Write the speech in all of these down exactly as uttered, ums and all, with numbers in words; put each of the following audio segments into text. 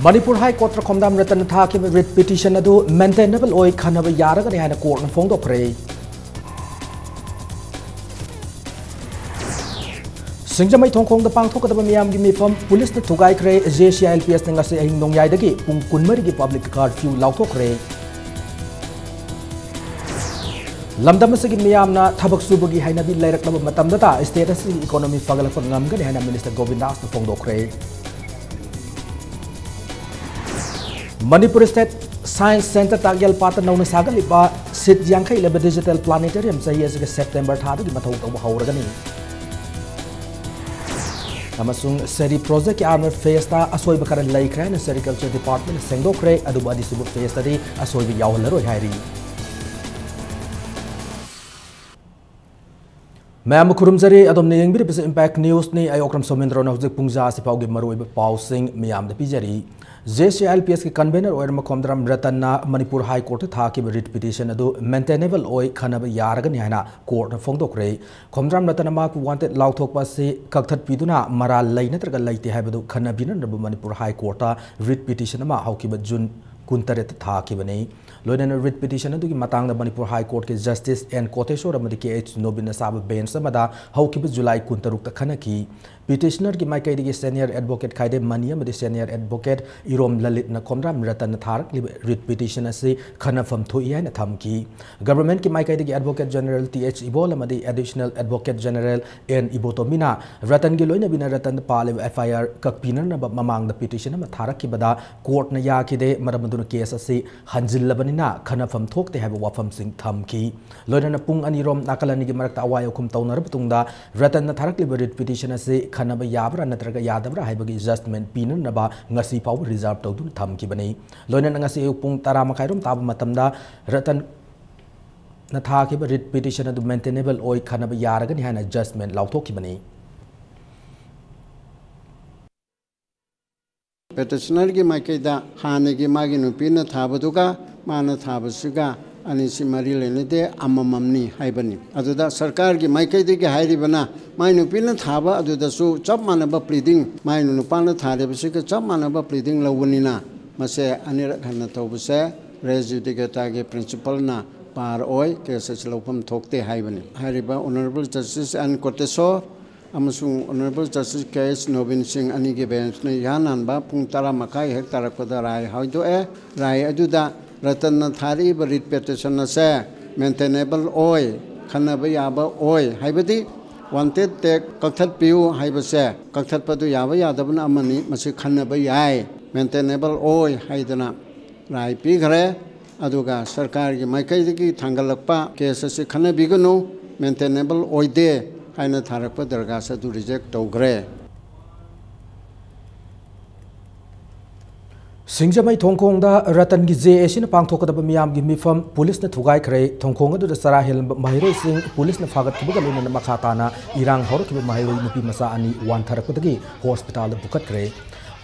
ꯃꯅꯤꯄꯨꯔ ꯍꯥꯏ ꯀꯣꯔꯠꯇ ꯈꯣꯝꯗꯥꯝ ꯔꯇꯟꯅ ꯊꯥꯈꯤꯕ read petition ꯑꯗꯨ ꯃꯦꯟꯇꯦꯅꯦꯕꯜ ꯑꯣꯏ, ꯈꯟꯅꯕ ꯌꯥꯔꯒꯅꯤ ꯍꯥꯏꯅ ꯀꯣꯔꯠꯅ ꯐꯣꯡꯗꯣꯛꯈ꯭ꯔꯦ꯫ ꯁꯤꯡꯖꯃꯩ ꯊꯣꯡꯈꯣꯡꯗ ꯄꯥꯡꯊꯣꯛꯀꯗꯕ ꯃꯤꯌꯥꯝꯒꯤ ꯃꯤꯐꯝ ꯄꯨꯂꯤꯁꯅ ꯊꯨꯒꯥꯏꯈ꯭ꯔꯦ꯫ J C I L P ꯑꯦꯁꯅ ꯉꯁꯤ ꯑꯍꯤꯡ ꯅꯣꯡꯌꯥꯏꯗꯒꯤ ꯄꯨꯡ ꯀꯨꯟꯃꯔꯤꯒꯤ ꯄꯕ꯭ꯂꯤꯛ ꯀꯥꯔꯐ꯭ꯌꯨ ꯂꯥꯎꯊꯣꯛꯈ꯭ꯔꯦ꯫ ꯂꯝꯗꯝ ꯑꯁꯤꯒꯤ ꯃꯤꯌꯥꯝꯅ ꯊꯕꯛ ꯁꯨꯕꯒꯤ ꯍꯩꯅꯕꯤ ꯂꯩꯔꯛꯂꯕ ꯃꯇꯝꯗꯇ ꯁ꯭ꯇꯦꯠ ꯑꯁꯤꯒꯤ ꯏꯀꯣꯅꯣꯃꯤ ꯐꯒꯠꯂꯛꯄ ꯉꯝꯒꯅꯤ ꯍꯥꯏꯅ ꯃꯤꯅꯤꯁꯇꯔ ꯒꯣꯕꯤꯟꯗꯥꯁꯅ ꯐꯣꯡꯗꯣꯛꯈ꯭ꯔꯦ꯫ ꯃꯅꯤꯄꯨꯔ ꯁ꯭ꯇꯦꯠ ꯁꯥꯏꯟꯁ ꯁꯦꯟꯇꯔ ꯇꯥꯛꯌꯦꯜꯄꯥꯠꯇ ꯅꯧꯅ ꯁꯥꯒꯠꯂꯤꯕ ꯁꯤꯠ ꯌꯥꯡꯈꯩ ꯂꯩꯕ ꯗꯤꯖꯤꯇꯦꯜ ꯄ꯭ꯂꯥꯅꯦꯇꯔꯤꯌꯝ ꯆꯍꯤ ꯑꯁꯤꯒꯤ ꯁꯦꯞꯇꯦꯝꯕꯔ ꯊꯥꯗꯒꯤ ꯃꯊꯧ ꯇꯧꯕ ꯍꯧꯔꯒꯅꯤ꯫ ꯑꯃꯁꯨꯡ ꯁꯦꯔꯤ ꯄ꯭ꯔꯣꯖꯦꯛꯀꯤ ꯑꯍꯥꯟꯕ ꯐꯦꯁꯇ ꯑꯁꯣꯏꯕ ꯈꯔ ꯂꯩꯈ꯭ꯔꯦ ꯍꯥꯏꯅ ꯁꯦꯔꯤꯀꯜꯆꯔ ꯗꯤꯄꯥꯔꯠꯃꯦꯟꯅ ꯁꯦꯡꯗꯣꯛꯈ꯭ꯔꯦ, ꯑꯗꯨꯕꯨ ꯑꯅꯤꯁꯨꯕ ꯐꯦꯁꯇꯗꯤ ꯑꯁꯣꯏꯕ ꯌꯥꯎꯍꯜꯂꯔꯣꯏ ꯍꯥꯏꯔꯤ꯫ ꯃꯌꯥꯝꯕꯨ ꯈꯨꯔꯨꯝꯖꯔꯤ꯫ ꯑꯗꯣꯝꯅ ꯌꯦꯡꯕꯤꯔꯤꯕꯁꯤ ꯏꯝꯄꯦꯛ ꯅ꯭ꯌꯨꯁꯅꯤ꯫ ꯑꯩ ꯑꯣꯀ꯭ꯔꯝ ꯁꯣꯃꯦꯟꯗ꯭ꯔꯣꯅ ꯍꯧꯖꯤꯛ ꯄꯨꯡ ꯖꯥ ꯑꯁꯤ ꯐꯥꯎꯒꯤ ꯃꯔꯨꯑꯣꯏꯕ ꯄꯥꯎꯁꯤꯡ ꯃꯤꯌꯥꯝꯗ ꯄꯤꯖꯔꯤ꯫ J C I L P ꯑꯦꯁꯀꯤ convener ꯑꯣꯏꯔꯝꯕ ꯈꯣꯝꯗ꯭ꯔꯥꯝ ꯔꯇꯟꯅ ꯃꯅꯤꯄꯨꯔ ꯍꯥꯏ ꯀꯣꯔꯠꯇ ꯊꯥꯈꯤꯕ ꯔꯤꯠ ꯄꯤꯇꯤꯁꯟ ꯑꯗꯨ ꯃꯦꯟꯇꯦꯅꯦꯕꯜ ꯑꯣꯏ, ꯈꯟꯅꯕ ꯌꯥꯔꯒꯅꯤ ꯍꯥꯏꯅ ꯀꯣꯔꯠꯅ ꯐꯣꯡꯗꯣꯛꯈ꯭ꯔꯦ꯫ ꯈꯣꯝꯗ꯭ꯔꯥꯝ ꯔꯇꯟꯅ ꯃꯍꯥꯛꯄꯨ ꯋꯥꯟꯇꯦꯗ ꯂꯥꯎꯊꯣꯛꯄ ꯑꯁꯤ ꯀꯛꯊꯠꯄꯤꯗꯨꯅ ꯃꯔꯥꯜ ꯂꯩ ꯅꯠꯇ꯭ꯔꯒ ꯂꯩꯇꯦ ꯍꯥꯏꯕꯗꯨ ꯈꯟꯅꯕꯤꯅꯅꯕ ꯃꯅꯤꯄꯨꯔ ꯍꯥꯏ ꯀꯣꯔꯠꯇ ꯔꯤꯠ ꯄꯤꯇꯤꯁꯟ ꯑꯃ ꯍꯧꯈꯤꯕ ꯖꯨꯟ ꯀꯨꯟꯇꯔꯦꯠꯇ ꯊꯥꯈꯤꯕꯅꯤ꯫ ꯂꯣꯏꯅꯅ ꯔꯤꯠ ꯄꯤꯇꯤꯁꯟ ꯑꯗꯨꯒꯤ ꯃꯇꯥꯡꯗ ꯃꯅꯤꯄꯨꯔ ꯍꯥꯏ ꯀꯣꯔꯠꯀꯤ ꯖꯁꯇꯤꯁ ꯑꯦꯟ ꯀꯣꯇꯦꯁꯣꯔ ꯑꯃꯗꯤ ꯀꯦ ꯑꯩꯆ ꯅꯣꯕꯤꯟꯅ ꯁꯥꯕ ꯕꯦꯟꯆ ꯑꯃꯗ ꯍꯧꯈꯤꯕ ꯖꯨꯂꯥꯏ ꯀꯨꯟꯇꯔꯨꯛꯇ ꯈꯟꯅꯈꯤ꯫ ꯄꯤꯇꯤꯁꯅꯔꯒꯤ ꯃꯥꯏꯀꯩꯗꯒꯤ ꯁꯦꯅꯤꯌꯔ ꯑꯦꯗꯚꯣꯀꯦꯠ ꯈꯥꯏꯗꯦꯝ ꯃꯅꯤ ꯑꯃꯗꯤ ꯁꯦꯅꯤꯌꯔ ꯑꯦꯗꯚꯣꯀꯦꯠ ꯏꯔꯣꯝ ꯂꯂꯤꯠꯅ ꯈꯣꯝꯗ꯭ꯔꯥꯝ ꯔꯇꯟꯅ ꯊꯥꯔꯛꯂꯤꯕ ꯔꯤꯠ ꯄꯤꯇꯤꯁꯟ ꯑꯁꯤ ꯈꯟꯅꯐꯝ ꯊꯣꯛꯏ ꯍꯥꯏꯅ ꯊꯝꯈꯤ꯫ ꯒꯚꯔꯟꯃꯦꯟꯠꯀꯤ ꯃꯥꯏꯀꯩꯗꯒꯤ ꯑꯦꯗꯚꯣꯀꯦꯠ ꯖꯦꯅꯔꯦꯜ ꯇꯤ ꯑꯩꯆ ꯏꯕꯣꯜ ꯑꯃꯗꯤ ꯑꯦꯗꯤꯁꯅꯦꯜ ꯑꯦꯗꯚꯣꯀꯦꯠ ꯖꯦꯅꯔꯦꯜ ꯑꯦꯟ ꯏꯕꯣꯇꯣꯃꯤꯅ ꯔꯇꯟꯒꯤ ꯂꯣꯏꯅꯕꯤꯅ ꯔꯇꯟꯗ ꯄꯥꯜꯂꯤꯕ ꯑꯦꯐ ꯑꯥꯏ ꯑꯥꯔ ꯀꯛꯄꯤꯅꯅꯕ ꯃꯃꯥꯡꯗ ꯄꯤꯇꯤꯁꯟ ꯑꯃ ꯊꯥꯔꯛꯈꯤꯕꯗ ꯀꯣꯔꯠꯅ ꯌꯥꯈꯤꯗꯦ, ꯃꯔꯝ ꯑꯗꯨꯅ ꯀꯦꯁ ꯑꯁꯤ ꯍꯟꯖꯤꯜꯂꯕꯅꯤꯅ ꯈꯟꯅꯐꯝ ꯊꯣꯛꯇꯦ ꯍꯥꯏꯕ ꯋꯥꯐꯝꯁꯤꯡ ꯊꯝꯈꯤ꯫ ꯂꯣꯏꯅꯅ ꯄꯨꯡ ꯑꯅꯤꯔꯣꯝ ꯅꯥꯀꯜ ꯑꯅꯤꯒꯤ ꯃꯔꯛꯇ ꯑꯋꯥꯏ ꯑꯈꯨꯝ ꯇꯧꯅꯔꯕ ꯃꯇꯨꯡꯗ ꯔꯇꯟꯅ ꯊꯥꯔꯛꯂꯤꯕ ꯔꯤꯠ ꯄꯤꯇꯤꯁꯟ ꯑꯁꯤ ꯈꯟꯅꯕ ꯌꯥꯕ꯭ꯔꯥ ꯅꯠꯇ꯭ꯔꯒ ꯌꯥꯗꯕ꯭ꯔꯥ ꯍꯥꯏꯕꯒꯤ ꯖꯁꯃꯦꯟꯠ ꯄꯤꯅꯅꯕ ꯉꯁꯤ ꯐꯥꯎꯕ ꯔꯤꯖꯥꯔꯚ ꯇꯧꯗꯨꯅ ꯊꯝꯈꯤꯕꯅꯤ꯫ ꯂꯣꯏꯅꯅ ꯉꯁꯤ ꯑꯌꯨꯛ ꯄꯨꯡ ꯇꯔꯥ ꯃꯈꯥꯏꯔꯣꯝ ꯇꯥꯕ ꯃꯇꯝꯗ ꯔꯇꯟꯅ ꯊꯥꯈꯤꯕ ꯔꯤꯠ ꯄꯤꯇꯤꯁꯟ ꯑꯗꯨ ꯃꯦꯟꯇꯦꯅꯦꯕꯜ ꯑꯣꯏ, ꯈꯟꯅꯕ ꯌꯥꯔꯒꯅꯤ ꯍꯥꯏꯅ ꯖꯁꯃꯦꯟꯠ ꯂꯥꯎꯊꯣꯛꯈꯤꯕꯅꯤ꯫ ꯄꯦꯇꯤꯁꯅꯔꯒꯤ ꯃꯥꯏꯀꯩꯗ ꯍꯥꯟꯅꯒꯤ ꯃꯥꯒꯤ ꯅꯨꯄꯤꯅ ꯊꯥꯕꯗꯨꯒ ꯃꯥꯅ ꯊꯥꯕꯁꯤꯒ ꯑꯅꯤꯁꯤ ꯃꯔꯤ ꯂꯩꯅꯗꯦ, ꯑꯃꯃꯝꯅꯤ ꯍꯥꯏꯕꯅꯤ꯫ ꯑꯗꯨꯗ ꯁꯔꯀꯥꯔꯒꯤ ꯃꯥꯏꯀꯩꯗꯒꯤ ꯍꯥꯏꯔꯤꯕꯅ, ꯃꯥꯏ ꯅꯨꯄꯤꯅ ꯊꯥꯕ ꯑꯗꯨꯗꯁꯨ ꯆꯞ ꯃꯥꯟꯅꯕ pleading, ꯃꯥꯏ ꯅꯨꯄꯥꯅ ꯊꯥꯔꯤꯕꯁꯤꯒ ꯆꯞ ꯃꯥꯟꯅꯕ pleading ꯂꯧꯕꯅꯤꯅ, ꯃꯁꯦ ꯑꯅꯤꯔꯛ ꯍꯟꯅ ꯇꯧꯕꯁꯦ res judicataꯒꯤ principleꯅ bar ꯑꯣꯏ, case ꯑꯁꯤ ꯂꯧꯐꯝ ꯊꯣꯛꯇꯦ ꯍꯥꯏꯕꯅꯤ꯫ ꯍꯥꯏꯔꯤꯕ Honourable Justice N Koteso ꯑꯃꯁꯨꯡ Honourable Justice K S Nobin Singh ꯑꯅꯤꯒꯤ benchꯅ ꯏꯍꯥꯟ ꯍꯥꯟꯕ ꯄꯨꯡ ꯇꯔꯥ ꯃꯈꯥꯏ ꯍꯦꯛ ꯇꯥꯔꯛꯄꯗ ꯔꯥꯏ ꯍꯥꯏꯗꯣꯛꯑꯦ꯫ ꯔꯥꯏ ꯑꯗꯨꯗ ꯔꯇꯟꯅ ꯊꯥꯔꯛꯏꯕ writ petition ꯑꯁꯦ maintainable ꯑꯣꯏ, ꯈꯟꯅꯕ ꯌꯥꯕ ꯑꯣꯏ, ꯍꯥꯏꯕꯗꯤ wanted tag ꯀꯛꯊꯠꯄꯤꯌꯨ ꯍꯥꯏꯕꯁꯦ, ꯀꯛꯊꯠꯄꯗꯨ ꯌꯥꯕ ꯌꯥꯗꯕꯅ ꯑꯃꯅꯤ, ꯃꯁꯤ ꯈꯟꯅꯕ ꯌꯥꯏ, maintainable ꯑꯣꯏ ꯍꯥꯏꯗꯅ ꯔꯥꯏ ꯄꯤꯈ꯭ꯔꯦ꯫ ꯑꯗꯨꯒ ꯁꯔꯀꯥꯔꯒꯤ ꯃꯥꯏꯀꯩꯗꯒꯤ ꯊꯥꯡꯒꯠꯂꯛꯄ case ꯑꯁꯤ ꯈꯟꯅꯕꯤꯒꯅꯨ, maintainable ꯑꯣꯏꯗꯦ ꯍꯥꯏꯅ ꯊꯥꯔꯛꯄ ꯗꯔꯈꯥꯁ ꯑꯗꯨ reject ꯇꯧꯈ꯭ꯔꯦ꯫ ꯁꯤꯡꯖꯃꯩ ꯊꯣꯡꯈꯣꯡꯗ ꯔꯇꯟꯒꯤ J A Cꯅ ꯄꯥꯡꯊꯣꯛꯀꯗꯕ ꯃꯤꯌꯥꯝꯒꯤ ꯃꯤꯐꯝ ꯄꯨꯂꯤꯁꯅ ꯊꯨꯒꯥꯏꯈ꯭ꯔꯦ꯫ ꯊꯣꯡꯈꯣꯡ ꯑꯗꯨꯗ ꯆꯔꯥ ꯍꯦꯜꯂꯝꯕ ꯃꯍꯩꯔꯣꯏꯁꯤꯡ ꯄꯨꯂꯤꯁꯅ ꯐꯥꯒꯠꯈꯤꯕꯒ ꯂꯣꯏꯅꯅ ꯃꯈꯥ ꯇꯥꯅ ꯏꯔꯥꯡ ꯍꯧꯔꯛꯈꯤꯕ ꯃꯍꯩꯔꯣꯏ ꯅꯨꯄꯤ ꯃꯆꯥ ꯑꯅꯤ ꯋꯥꯟꯊꯔꯛꯄꯗꯒꯤ ꯍꯣꯁꯄꯤꯇꯥꯜꯗ ꯄꯨꯈꯠꯈ꯭ꯔꯦ꯫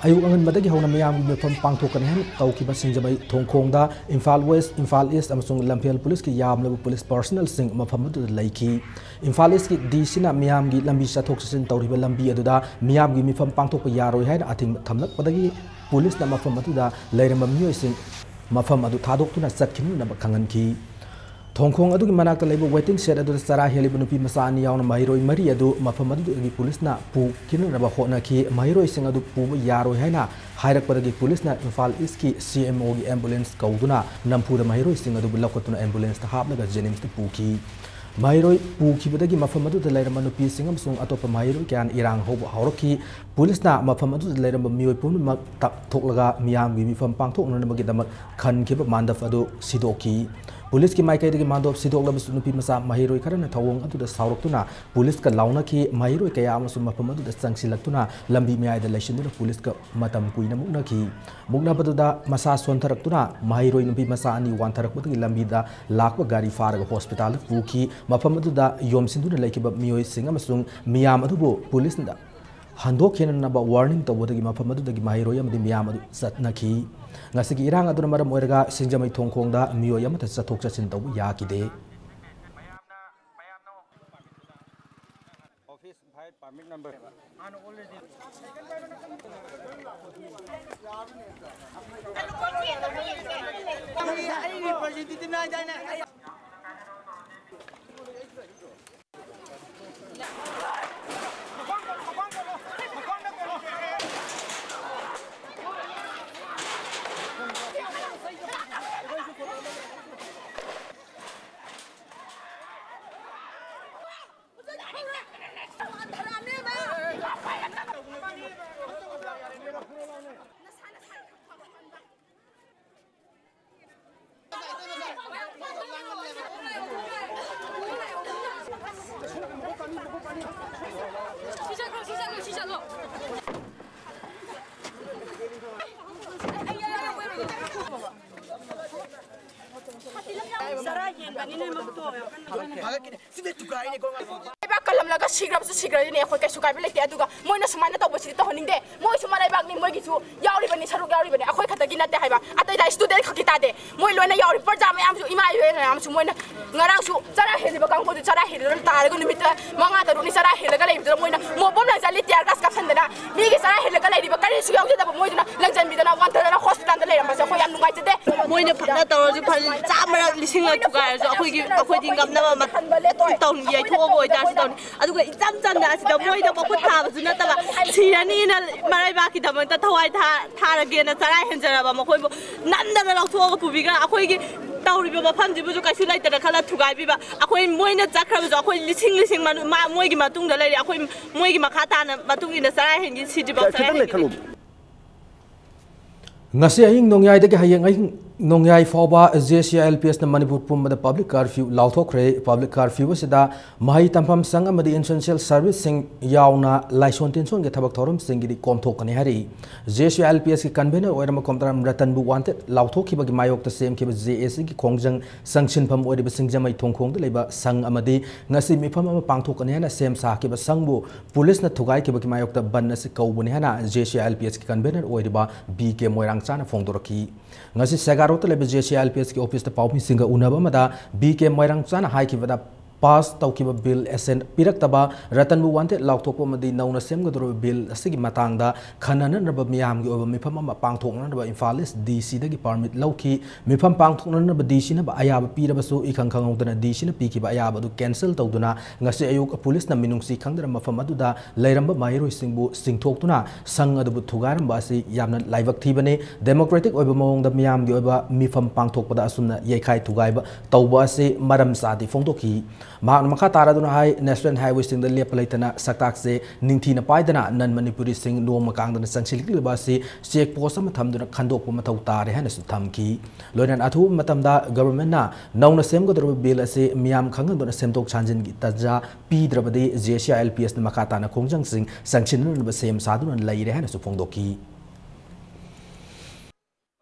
ꯑꯌꯨꯛ ꯑꯉꯟꯕꯗꯒꯤ ꯍꯧꯅ ꯃꯤꯌꯥꯝꯒꯤ ꯃꯤꯐꯝ ꯄꯥꯡꯊꯣꯛꯀꯅꯤ ꯍꯥꯏꯅ ꯇꯧꯈꯤꯕ ꯁꯤꯡꯖꯃꯩ ꯊꯣꯡꯈꯣꯡꯗ ꯏꯝꯐꯥꯜ ꯋꯦꯁ, ꯏꯝꯐꯥꯜ ꯏꯁ ꯑꯃꯁꯨꯡ ꯂꯝꯐꯦꯜ ꯄꯨꯂꯤꯁꯀꯤ ꯌꯥꯝꯂꯕ ꯄꯨꯂꯤꯁ personnelꯁꯤꯡ ꯃꯐꯝ ꯑꯗꯨꯗ ꯂꯩꯈꯤ꯫ ꯏꯝꯐꯥꯜ ꯏꯁꯀꯤ DCꯅ ꯃꯤꯌꯥꯝꯒꯤ ꯂꯝꯕꯤ ꯆꯠꯊꯣꯛ ꯆꯠꯁꯤꯟ ꯇꯧꯔꯤꯕ ꯂꯝꯕꯤ ꯑꯗꯨꯗ ꯃꯤꯌꯥꯝꯒꯤ ꯃꯤꯐꯝ ꯄꯥꯡꯊꯣꯛꯄ ꯌꯥꯔꯣꯏ ꯍꯥꯏꯅ ꯑꯊꯤꯡꯕ ꯊꯝꯂꯛꯄꯗꯒꯤ ꯄꯨꯂꯤꯁꯅ ꯃꯐꯝ ꯑꯗꯨꯗ ꯂꯩꯔꯝꯕ ꯃꯤꯑꯣꯏꯁꯤꯡ ꯃꯐꯝ ꯑꯗꯨ ꯊꯥꯗꯣꯛꯇꯨꯅ ꯆꯠꯈꯤꯅꯅꯕ ꯈꯪꯍꯟꯈꯤ꯫ ꯊꯣꯡꯈꯣꯡ ꯑꯗꯨꯒꯤ ꯃꯅꯥꯛꯇ ꯂꯩꯕ waiting shed ꯑꯗꯨꯗ ꯆꯔꯥ ꯍꯦꯜꯂꯤꯕ ꯅꯨꯄꯤ ꯃꯆꯥ ꯑꯅꯤ ꯌꯥꯎꯅ ꯃꯍꯩꯔꯣꯏ ꯃꯔꯤ ꯑꯗꯨ ꯃꯐꯝ ꯑꯗꯨꯗꯒꯤ ꯄꯨꯂꯤꯁꯅ ꯄꯨꯈꯤꯅꯅꯕ ꯍꯣꯠꯅꯈꯤ꯫ ꯃꯍꯩꯔꯣꯏꯁꯤꯡ ꯑꯗꯨ ꯄꯨꯕ ꯌꯥꯔꯣꯏ ꯍꯥꯏꯅ ꯍꯥꯏꯔꯛꯄꯗꯒꯤ ꯄꯨꯂꯤꯁꯅ ꯏꯝꯐꯥꯜ ꯏꯁꯀꯤ CMOꯒꯤ ambulance ꯀꯧꯗꯨꯅ ꯅꯝꯐꯨꯗ ꯃꯍꯩꯔꯣꯏꯁꯤꯡ ꯑꯗꯨꯕꯨ ꯂꯧꯈꯠꯇꯨꯅ ambulanceꯇ ꯍꯥꯞꯂꯒ JNIMSꯇ ꯄꯨꯈꯤ꯫ ꯃꯍꯩꯔꯣꯏ ꯄꯨꯈꯤꯕꯗꯒꯤ ꯃꯐꯝ ꯑꯗꯨꯗ ꯂꯩꯔꯝꯕ ꯅꯨꯄꯤꯁꯤꯡ ꯑꯃꯁꯨꯡ ꯑꯇꯣꯞꯄ ꯃꯍꯩꯔꯣꯏ ꯀꯌꯥꯅ ꯏꯔꯥꯡ ꯍꯧꯕ ꯍꯧꯔꯛꯈꯤ꯫ ꯄꯨꯂꯤꯁꯅ ꯃꯐꯝ ꯑꯗꯨꯗ ꯂꯩꯔꯝꯕ ꯃꯤꯑꯣꯏ ꯄꯨꯝꯅꯃꯛ ꯇꯥꯟꯊꯣꯛꯂꯒ ꯃꯤꯌꯥꯝꯒꯤ ꯃꯤꯐꯝ ꯄꯥꯡꯊꯣꯛꯅꯅꯕꯒꯤꯗꯃꯛ ꯈꯟꯈꯤꯕ ꯃꯥꯟꯗꯞ ꯑꯗꯨ ꯁꯤꯗꯣꯛꯈꯤ꯫ ꯄꯨꯂꯤꯁꯀꯤ ꯃꯥꯏꯀꯩꯗꯒꯤ ꯃꯥꯟꯗꯣꯞ ꯁꯤꯗꯣꯛꯂꯕꯁꯨ ꯅꯨꯄꯤ ꯃꯆꯥ ꯃꯍꯩꯔꯣꯏ ꯈꯔꯅ ꯊꯧꯑꯣꯡ ꯑꯗꯨꯗ ꯁꯥꯎꯔꯛꯇꯨꯅ ꯄꯨꯂꯤꯁꯀ ꯂꯥꯎꯅꯈꯤ꯫ ꯃꯍꯩꯔꯣꯏ ꯀꯌꯥ ꯑꯃꯁꯨ ꯃꯐꯝ ꯑꯗꯨꯗ ꯆꯪꯁꯤꯜꯂꯛꯇꯨꯅ ꯂꯝꯕꯤ ꯃꯌꯥꯏꯗ ꯂꯩꯁꯤꯟꯗꯨꯅ ꯄꯨꯂꯤꯁꯀ ꯃꯇꯝ ꯀꯨꯏꯅ ꯃꯨꯛꯅꯈꯤ꯫ ꯃꯨꯛꯅꯕꯗꯨꯗ ꯃꯁꯥ ꯁꯣꯟꯊꯔꯛꯇꯨꯅ ꯃꯍꯩꯔꯣꯏ ꯅꯨꯄꯤ ꯃꯆꯥ ꯑꯅꯤ ꯋꯥꯟꯊꯔꯛꯄꯗꯒꯤ ꯂꯝꯕꯤꯗ ꯂꯥꯛꯄ ꯒꯥꯔꯤ ꯐꯥꯔꯒ ꯍꯣꯁꯄꯤꯇꯥꯜꯗ ꯄꯨꯈꯤ꯫ ꯃꯐꯝ ꯑꯗꯨꯗ ꯌꯣꯝꯁꯤꯟꯗꯨꯅ ꯂꯩꯈꯤꯕ ꯃꯤꯑꯣꯏꯁꯤꯡ ꯑꯃꯁꯨꯡ ꯃꯤꯌꯥꯝ ꯑꯗꯨꯕꯨ ꯄꯨꯂꯤꯁꯅ ꯍꯟꯗꯣꯛꯈꯤꯅꯅꯕ warning ꯇꯧꯕꯗꯒꯤ ꯃꯐꯝ ꯑꯗꯨꯗꯒꯤ ꯃꯍꯩꯔꯣꯏ ꯑꯃꯗꯤ ꯃꯤꯌꯥꯝ ꯑꯗꯨ ꯆꯠꯅꯈꯤ꯫ ꯉꯁꯤꯒꯤ ꯏꯔꯥꯡ ꯑꯗꯨꯅ ꯃꯔꯝ ꯑꯣꯏꯔꯒ ꯁꯤꯡꯖꯃꯩ ꯊꯣꯡꯈꯣꯡꯗ ꯃꯤꯑꯣꯏ ꯑꯃꯠꯇ ꯆꯠꯊꯣꯛ ꯆꯠꯁꯤꯟ ꯇꯧꯕ ꯌꯥꯈꯤꯗꯦ꯫ Office five, permit number. ꯆꯔꯥ ꯍꯦꯟꯕꯅꯤꯅ ꯃꯕꯨꯛꯇꯣ ꯌꯥꯝ ꯀꯟꯅ ꯂꯩꯕꯥꯛ ꯀꯜꯂꯝꯂꯒ ꯁꯤꯈ꯭ꯔꯕꯁꯨ ꯁꯤꯈ꯭ꯔꯗꯤꯅꯦ, ꯑꯩꯈꯣꯏ ꯀꯩꯁꯨ ꯀꯥꯏꯕ ꯂꯩꯇꯦ꯫ ꯑꯗꯨꯒ ꯃꯣꯏꯅ ꯁꯨꯃꯥꯏꯅ ꯇꯧꯕꯁꯤꯗꯤ ꯇꯧꯍꯟꯅꯤꯡꯗꯦ꯫ ꯃꯣꯏꯁꯨ ꯃꯔꯩꯕꯥꯛꯅꯤ, ꯃꯣꯏꯒꯤꯁꯨ ꯌꯥꯎꯔꯤꯕꯅꯤ, ꯁꯔꯨꯛ ꯌꯥꯎꯔꯤꯕꯅꯤ꯫ ꯑꯩꯈꯣꯏ ꯈꯛꯇꯒꯤ ꯅꯠꯇꯦ ꯍꯥꯏꯕ, ꯑꯇꯩꯗ student ꯈꯛꯀꯤ ꯇꯥꯗꯦ꯫ ꯃꯣꯏ ꯂꯣꯏꯅ ꯌꯥꯎꯔꯤ, ꯄ꯭ꯔꯖꯥ ꯃꯌꯥꯝꯁꯨ, ꯏꯃꯥ ꯏꯕꯦꯟ ꯃꯌꯥꯝꯁꯨ ꯃꯣꯏꯅ ꯉꯔꯥꯡꯁꯨ ꯆꯔꯥ ꯍꯦꯜꯂꯤꯕ ꯀꯥꯡꯕꯨꯗꯨ ꯆꯔꯥ ꯍꯦꯜꯂꯤꯗꯨꯅ ꯇꯥꯔꯒ ꯅꯨꯃꯤꯠꯇ ꯃꯉꯥ ꯇꯔꯨꯛꯅꯤ ꯆꯔꯥ ꯍꯦꯜꯂꯒ ꯂꯩꯕꯗꯨꯗ ꯃꯣꯏꯅ ꯃꯣꯞ ꯑꯃ ꯂꯪꯖꯜꯂꯤ, tear gas ꯀꯥꯞꯁꯟꯗꯅ꯫ ꯃꯤꯒꯤ ꯆꯔꯥ ꯍꯦꯜꯂꯒ ꯂꯩꯔꯤꯕ ꯀꯔꯤꯁꯨ ꯌꯥꯎꯖꯗꯕ ꯃꯣꯏꯗꯨꯅ ꯂꯪꯖꯟꯕꯤꯗꯅ ꯋꯥꯟꯊꯗꯅ hospital ꯗ ꯂꯩꯔꯝꯕꯁꯦ ꯑꯩꯈꯣꯏ ꯌꯥꯝ ꯅꯨꯡꯉꯥꯏꯖꯗꯦ꯫ ꯃꯣꯏꯅ ꯐꯅ ꯇꯧꯔꯁꯨ ꯐꯅ ꯆꯥꯝꯃꯔꯛ ꯂꯤꯁꯤꯡꯂꯛ ꯊꯨꯒꯥꯏꯔꯁꯨ ꯑꯩꯈꯣꯏꯒꯤ, ꯑꯩꯈꯣꯏꯗꯤ ꯉꯝꯅꯕ ꯃꯇꯝ ꯇꯧꯅꯤ, ꯌꯩꯊꯣꯛꯑꯒ ꯑꯣꯏꯇꯥꯔꯁꯨ ꯇꯧꯅꯤ꯫ ꯑꯗꯨꯒ ꯏꯆꯝ ꯆꯝꯅ ꯑꯁꯤꯗ ꯃꯣꯏꯗ ꯃꯈꯨꯠ ꯊꯥꯕꯁꯨ ꯅꯠꯇꯕ ꯁꯤꯔꯅꯤꯅ ꯃꯔꯩꯕꯥꯛꯀꯤꯗꯃꯛꯇ ꯊꯋꯥꯏ ꯊꯥ-, ꯊꯥꯔꯒꯦꯅ ꯆꯔꯥ ꯍꯦꯟꯖꯔꯕ ꯃꯈꯣꯏꯕꯨ ꯅꯝꯗꯅ ꯂꯧꯊꯣꯛꯑꯒ ꯄꯨꯕꯤꯈ꯭ꯔ ꯑꯩꯈꯣꯏꯒꯤ ꯇꯧꯔꯤꯕ ꯃꯐꯝꯁꯤꯕꯨꯁꯨ ꯀꯩꯁꯨ ꯂꯩꯇꯅ ꯈꯜꯂ ꯊꯨꯒꯥꯏꯕꯤꯕ꯫ ꯑꯩꯈꯣꯏ ꯃꯣꯏꯅ ꯆꯠꯈ꯭ꯔꯕꯁꯨ ꯑꯩꯈꯣꯏ ꯂꯤꯁꯤꯡ ꯂꯤꯁꯤꯡ ꯃꯅꯨ-, ꯃꯥ-, ꯃꯣꯏꯒꯤ ꯃꯇꯨꯡꯗ ꯂꯩꯔꯤ꯫ ꯑꯩꯈꯣꯏ ꯃꯣꯏꯒꯤ ꯃꯈꯥ ꯇꯥꯅ ꯃꯇꯨꯡ ꯏꯟꯅ ꯆꯔꯥ ꯍꯦꯟꯒꯤ ꯁꯤꯗ꯭ꯔꯤꯐꯥꯎ ꯆꯔꯥ ꯈꯤꯇꯪ ꯍꯦꯟꯒꯤ꯫ ꯂꯩꯈꯠꯂꯨ꯫ ꯉꯁꯤ ꯑꯍꯤꯡ ꯅꯣꯡꯌꯥꯏꯗꯒꯤ ꯍꯌꯦꯡ ꯑꯍꯤꯡ ꯅꯣꯡꯌꯥꯏ ꯐꯥꯎꯕ JCILPSꯅ ꯃꯅꯤꯄꯨꯔ ꯄꯨꯝꯕꯗ public curfew ꯂꯥꯎꯊꯣꯛꯈ꯭ꯔꯦ꯫ Public curfew ꯑꯁꯤꯗ ꯃꯍꯩ ꯇꯝꯐꯝ ꯁꯪ ꯑꯃꯗꯤ essential serviceꯁꯤꯡ ꯌꯥꯎꯅ ꯂꯥꯏꯁꯣꯟ ꯇꯤꯟꯁꯣꯟꯒꯤ ꯊꯕꯛ ꯊꯧꯔꯝꯁꯤꯡꯒꯤꯗꯤ ꯀꯣꯝꯊꯣꯛꯀꯅꯤ ꯍꯥꯏꯔꯤ꯫ JCILPSꯀꯤ convener ꯑꯣꯏꯔꯝꯕ ꯀꯣꯝꯇꯔꯥꯝ ꯔꯇꯟꯕꯨ wanted ꯂꯥꯎꯊꯣꯛꯈꯤꯕꯒꯤ ꯃꯥꯌꯣꯛꯇ ꯁꯦꯝꯈꯤꯕ JACꯒꯤ ꯈꯣꯡꯖꯪ ꯁꯪꯁꯤꯟꯐꯝ ꯑꯣꯏꯔꯤꯕ ꯁꯤꯡꯖꯃꯩ ꯊꯣꯡꯈꯣꯡꯗ ꯂꯩꯕ ꯁꯪ ꯑꯃꯗꯤ ꯉꯁꯤ ꯃꯤꯐꯝ ꯑꯃ ꯄꯥꯡꯊꯣꯛꯀꯅꯤ ꯍꯥꯏꯅ ꯁꯦꯝ ꯁꯥꯈꯤꯕ ꯁꯪꯕꯨ ꯄꯨꯂꯤꯁꯅ ꯊꯨꯒꯥꯏꯈꯤꯕꯒꯤ ꯃꯥꯌꯣꯛꯇ ꯕꯟ ꯑꯁꯤ ꯀꯧꯕꯅꯤ ꯍꯥꯏꯅ JCILPSꯀꯤ convener ꯑꯣꯏꯔꯤꯕ BK ꯃꯣꯏꯔꯥꯡꯆꯥꯅ ꯐꯣꯡꯗꯣꯔꯛꯈꯤ꯫ ꯉꯁꯤ ꯁꯦꯒꯥꯔꯣꯠꯇ ꯂꯩꯕ JCILPSꯀꯤ officeꯇ ꯄꯥꯎꯃꯤꯁꯤꯡꯒ ꯎꯅꯕ ꯑꯃꯗ BK ꯃꯣꯏꯔꯥꯡꯆꯥꯅ ꯍꯥꯏꯈꯤꯕꯗ, pass ꯇꯧꯈꯤꯕ bill assent ꯄꯤꯔꯛꯇꯕ, ꯔꯇꯟꯕꯨ wanted ꯂꯥꯎꯊꯣꯛꯄ ꯑꯃꯗꯤ ꯅꯧꯅ ꯁꯦꯝꯒꯗꯧꯔꯤꯕ bill ꯑꯁꯤꯒꯤ ꯃꯇꯥꯡꯗ ꯈꯟꯅꯅꯅꯕ ꯃꯤꯌꯥꯝꯒꯤ ꯑꯣꯏꯕ ꯃꯤꯐꯝ ꯑꯃ ꯄꯥꯡꯊꯣꯛꯅꯅꯕ ꯏꯝꯐꯥꯜ East DCꯗꯒꯤ permit ꯂꯧꯈꯤ꯫ ꯃꯤꯐꯝ ꯄꯥꯡꯊꯣꯛꯅꯅꯕ DCꯅ ꯑꯌꯥꯕ ꯄꯤꯔꯕꯁꯨ, ꯏꯈꯪ ꯈꯪꯍꯧꯗꯅ DCꯅ ꯄꯤꯈꯤꯕ ꯑꯌꯥꯕ ꯑꯗꯨ cancel ꯇꯧꯗꯨꯅ ꯉꯁꯤ ꯑꯌꯨꯛ ꯄꯨꯂꯤꯁꯅ ꯃꯤꯅꯨꯡꯁꯤ ꯈꯪꯗꯅ ꯃꯐꯝ ꯑꯗꯨꯗ ꯂꯩꯔꯝꯕ ꯃꯍꯩꯔꯣꯏꯁꯤꯡꯕꯨ ꯆꯤꯡꯊꯣꯛꯇꯨꯅ ꯁꯪ ꯑꯗꯨꯕꯨ ꯊꯨꯒꯥꯏꯔꯝꯕ ꯑꯁꯤ ꯌꯥꯝꯅ ꯂꯥꯏꯕꯛ ꯊꯤꯕꯅꯤ꯫ Democratic ꯑꯣꯏꯕ ꯃꯑꯣꯡꯗ ꯃꯤꯌꯥꯝꯒꯤ ꯑꯣꯏꯕ ꯃꯤꯐꯝ ꯄꯥꯡꯊꯣꯛꯄꯗ ꯑꯁꯨꯝꯅ ꯌꯩꯈꯥꯏ ꯊꯨꯒꯥꯏꯕ ꯇꯧꯕ ꯑꯁꯤ ꯃꯔꯝ ꯆꯥꯗꯦ ꯐꯣꯡꯗꯣꯛꯈꯤ꯫ ꯃꯍꯥꯛꯅ ꯃꯈꯥ ꯇꯥꯔꯗꯨꯅ ꯍꯥꯏ, national highwayꯁꯤꯡꯗ ꯂꯦꯞꯄ ꯂꯩꯇꯅ ꯁꯛꯇꯥꯛꯁꯦ ꯅꯤꯡꯊꯤꯅ ꯄꯥꯏꯗꯅ non Manipuriꯁꯤꯡ ꯅꯣꯡꯃ ꯀꯥꯡꯗꯅ ꯆꯪꯁꯤꯜꯂꯛꯂꯤꯕ ꯑꯁꯤ check post ꯑꯃ ꯊꯝꯗꯨꯅ ꯈꯟꯗꯣꯛꯄ ꯃꯊꯧ ꯇꯥꯔꯦ ꯍꯥꯏꯅꯁꯨ ꯊꯝꯈꯤ꯫ ꯂꯣꯏꯅꯅ ꯑꯊꯨꯕ ꯃꯇꯝꯗ governmentꯅ ꯅꯧꯅ ꯁꯦꯝꯒꯗꯧꯔꯤꯕ bill ꯑꯁꯤ ꯃꯤꯌꯥꯝ ꯈꯪꯍꯟꯗꯨꯅ ꯁꯦꯝꯗꯣꯛ ꯁꯥꯖꯤꯟꯒꯤ ꯇꯥꯟꯖꯥ ꯄꯤꯗ꯭ꯔꯕꯗꯤ JCILPSꯅ ꯃꯈꯥ ꯇꯥꯅ ꯈꯣꯡꯖꯪꯁꯤꯡ ꯆꯪꯁꯤꯟꯅꯅꯕ ꯁꯦꯝ ꯁꯥꯗꯨꯅ ꯂꯩꯔꯦ ꯍꯥꯏꯅꯁꯨ ꯐꯣꯡꯗꯣꯛꯈꯤ꯫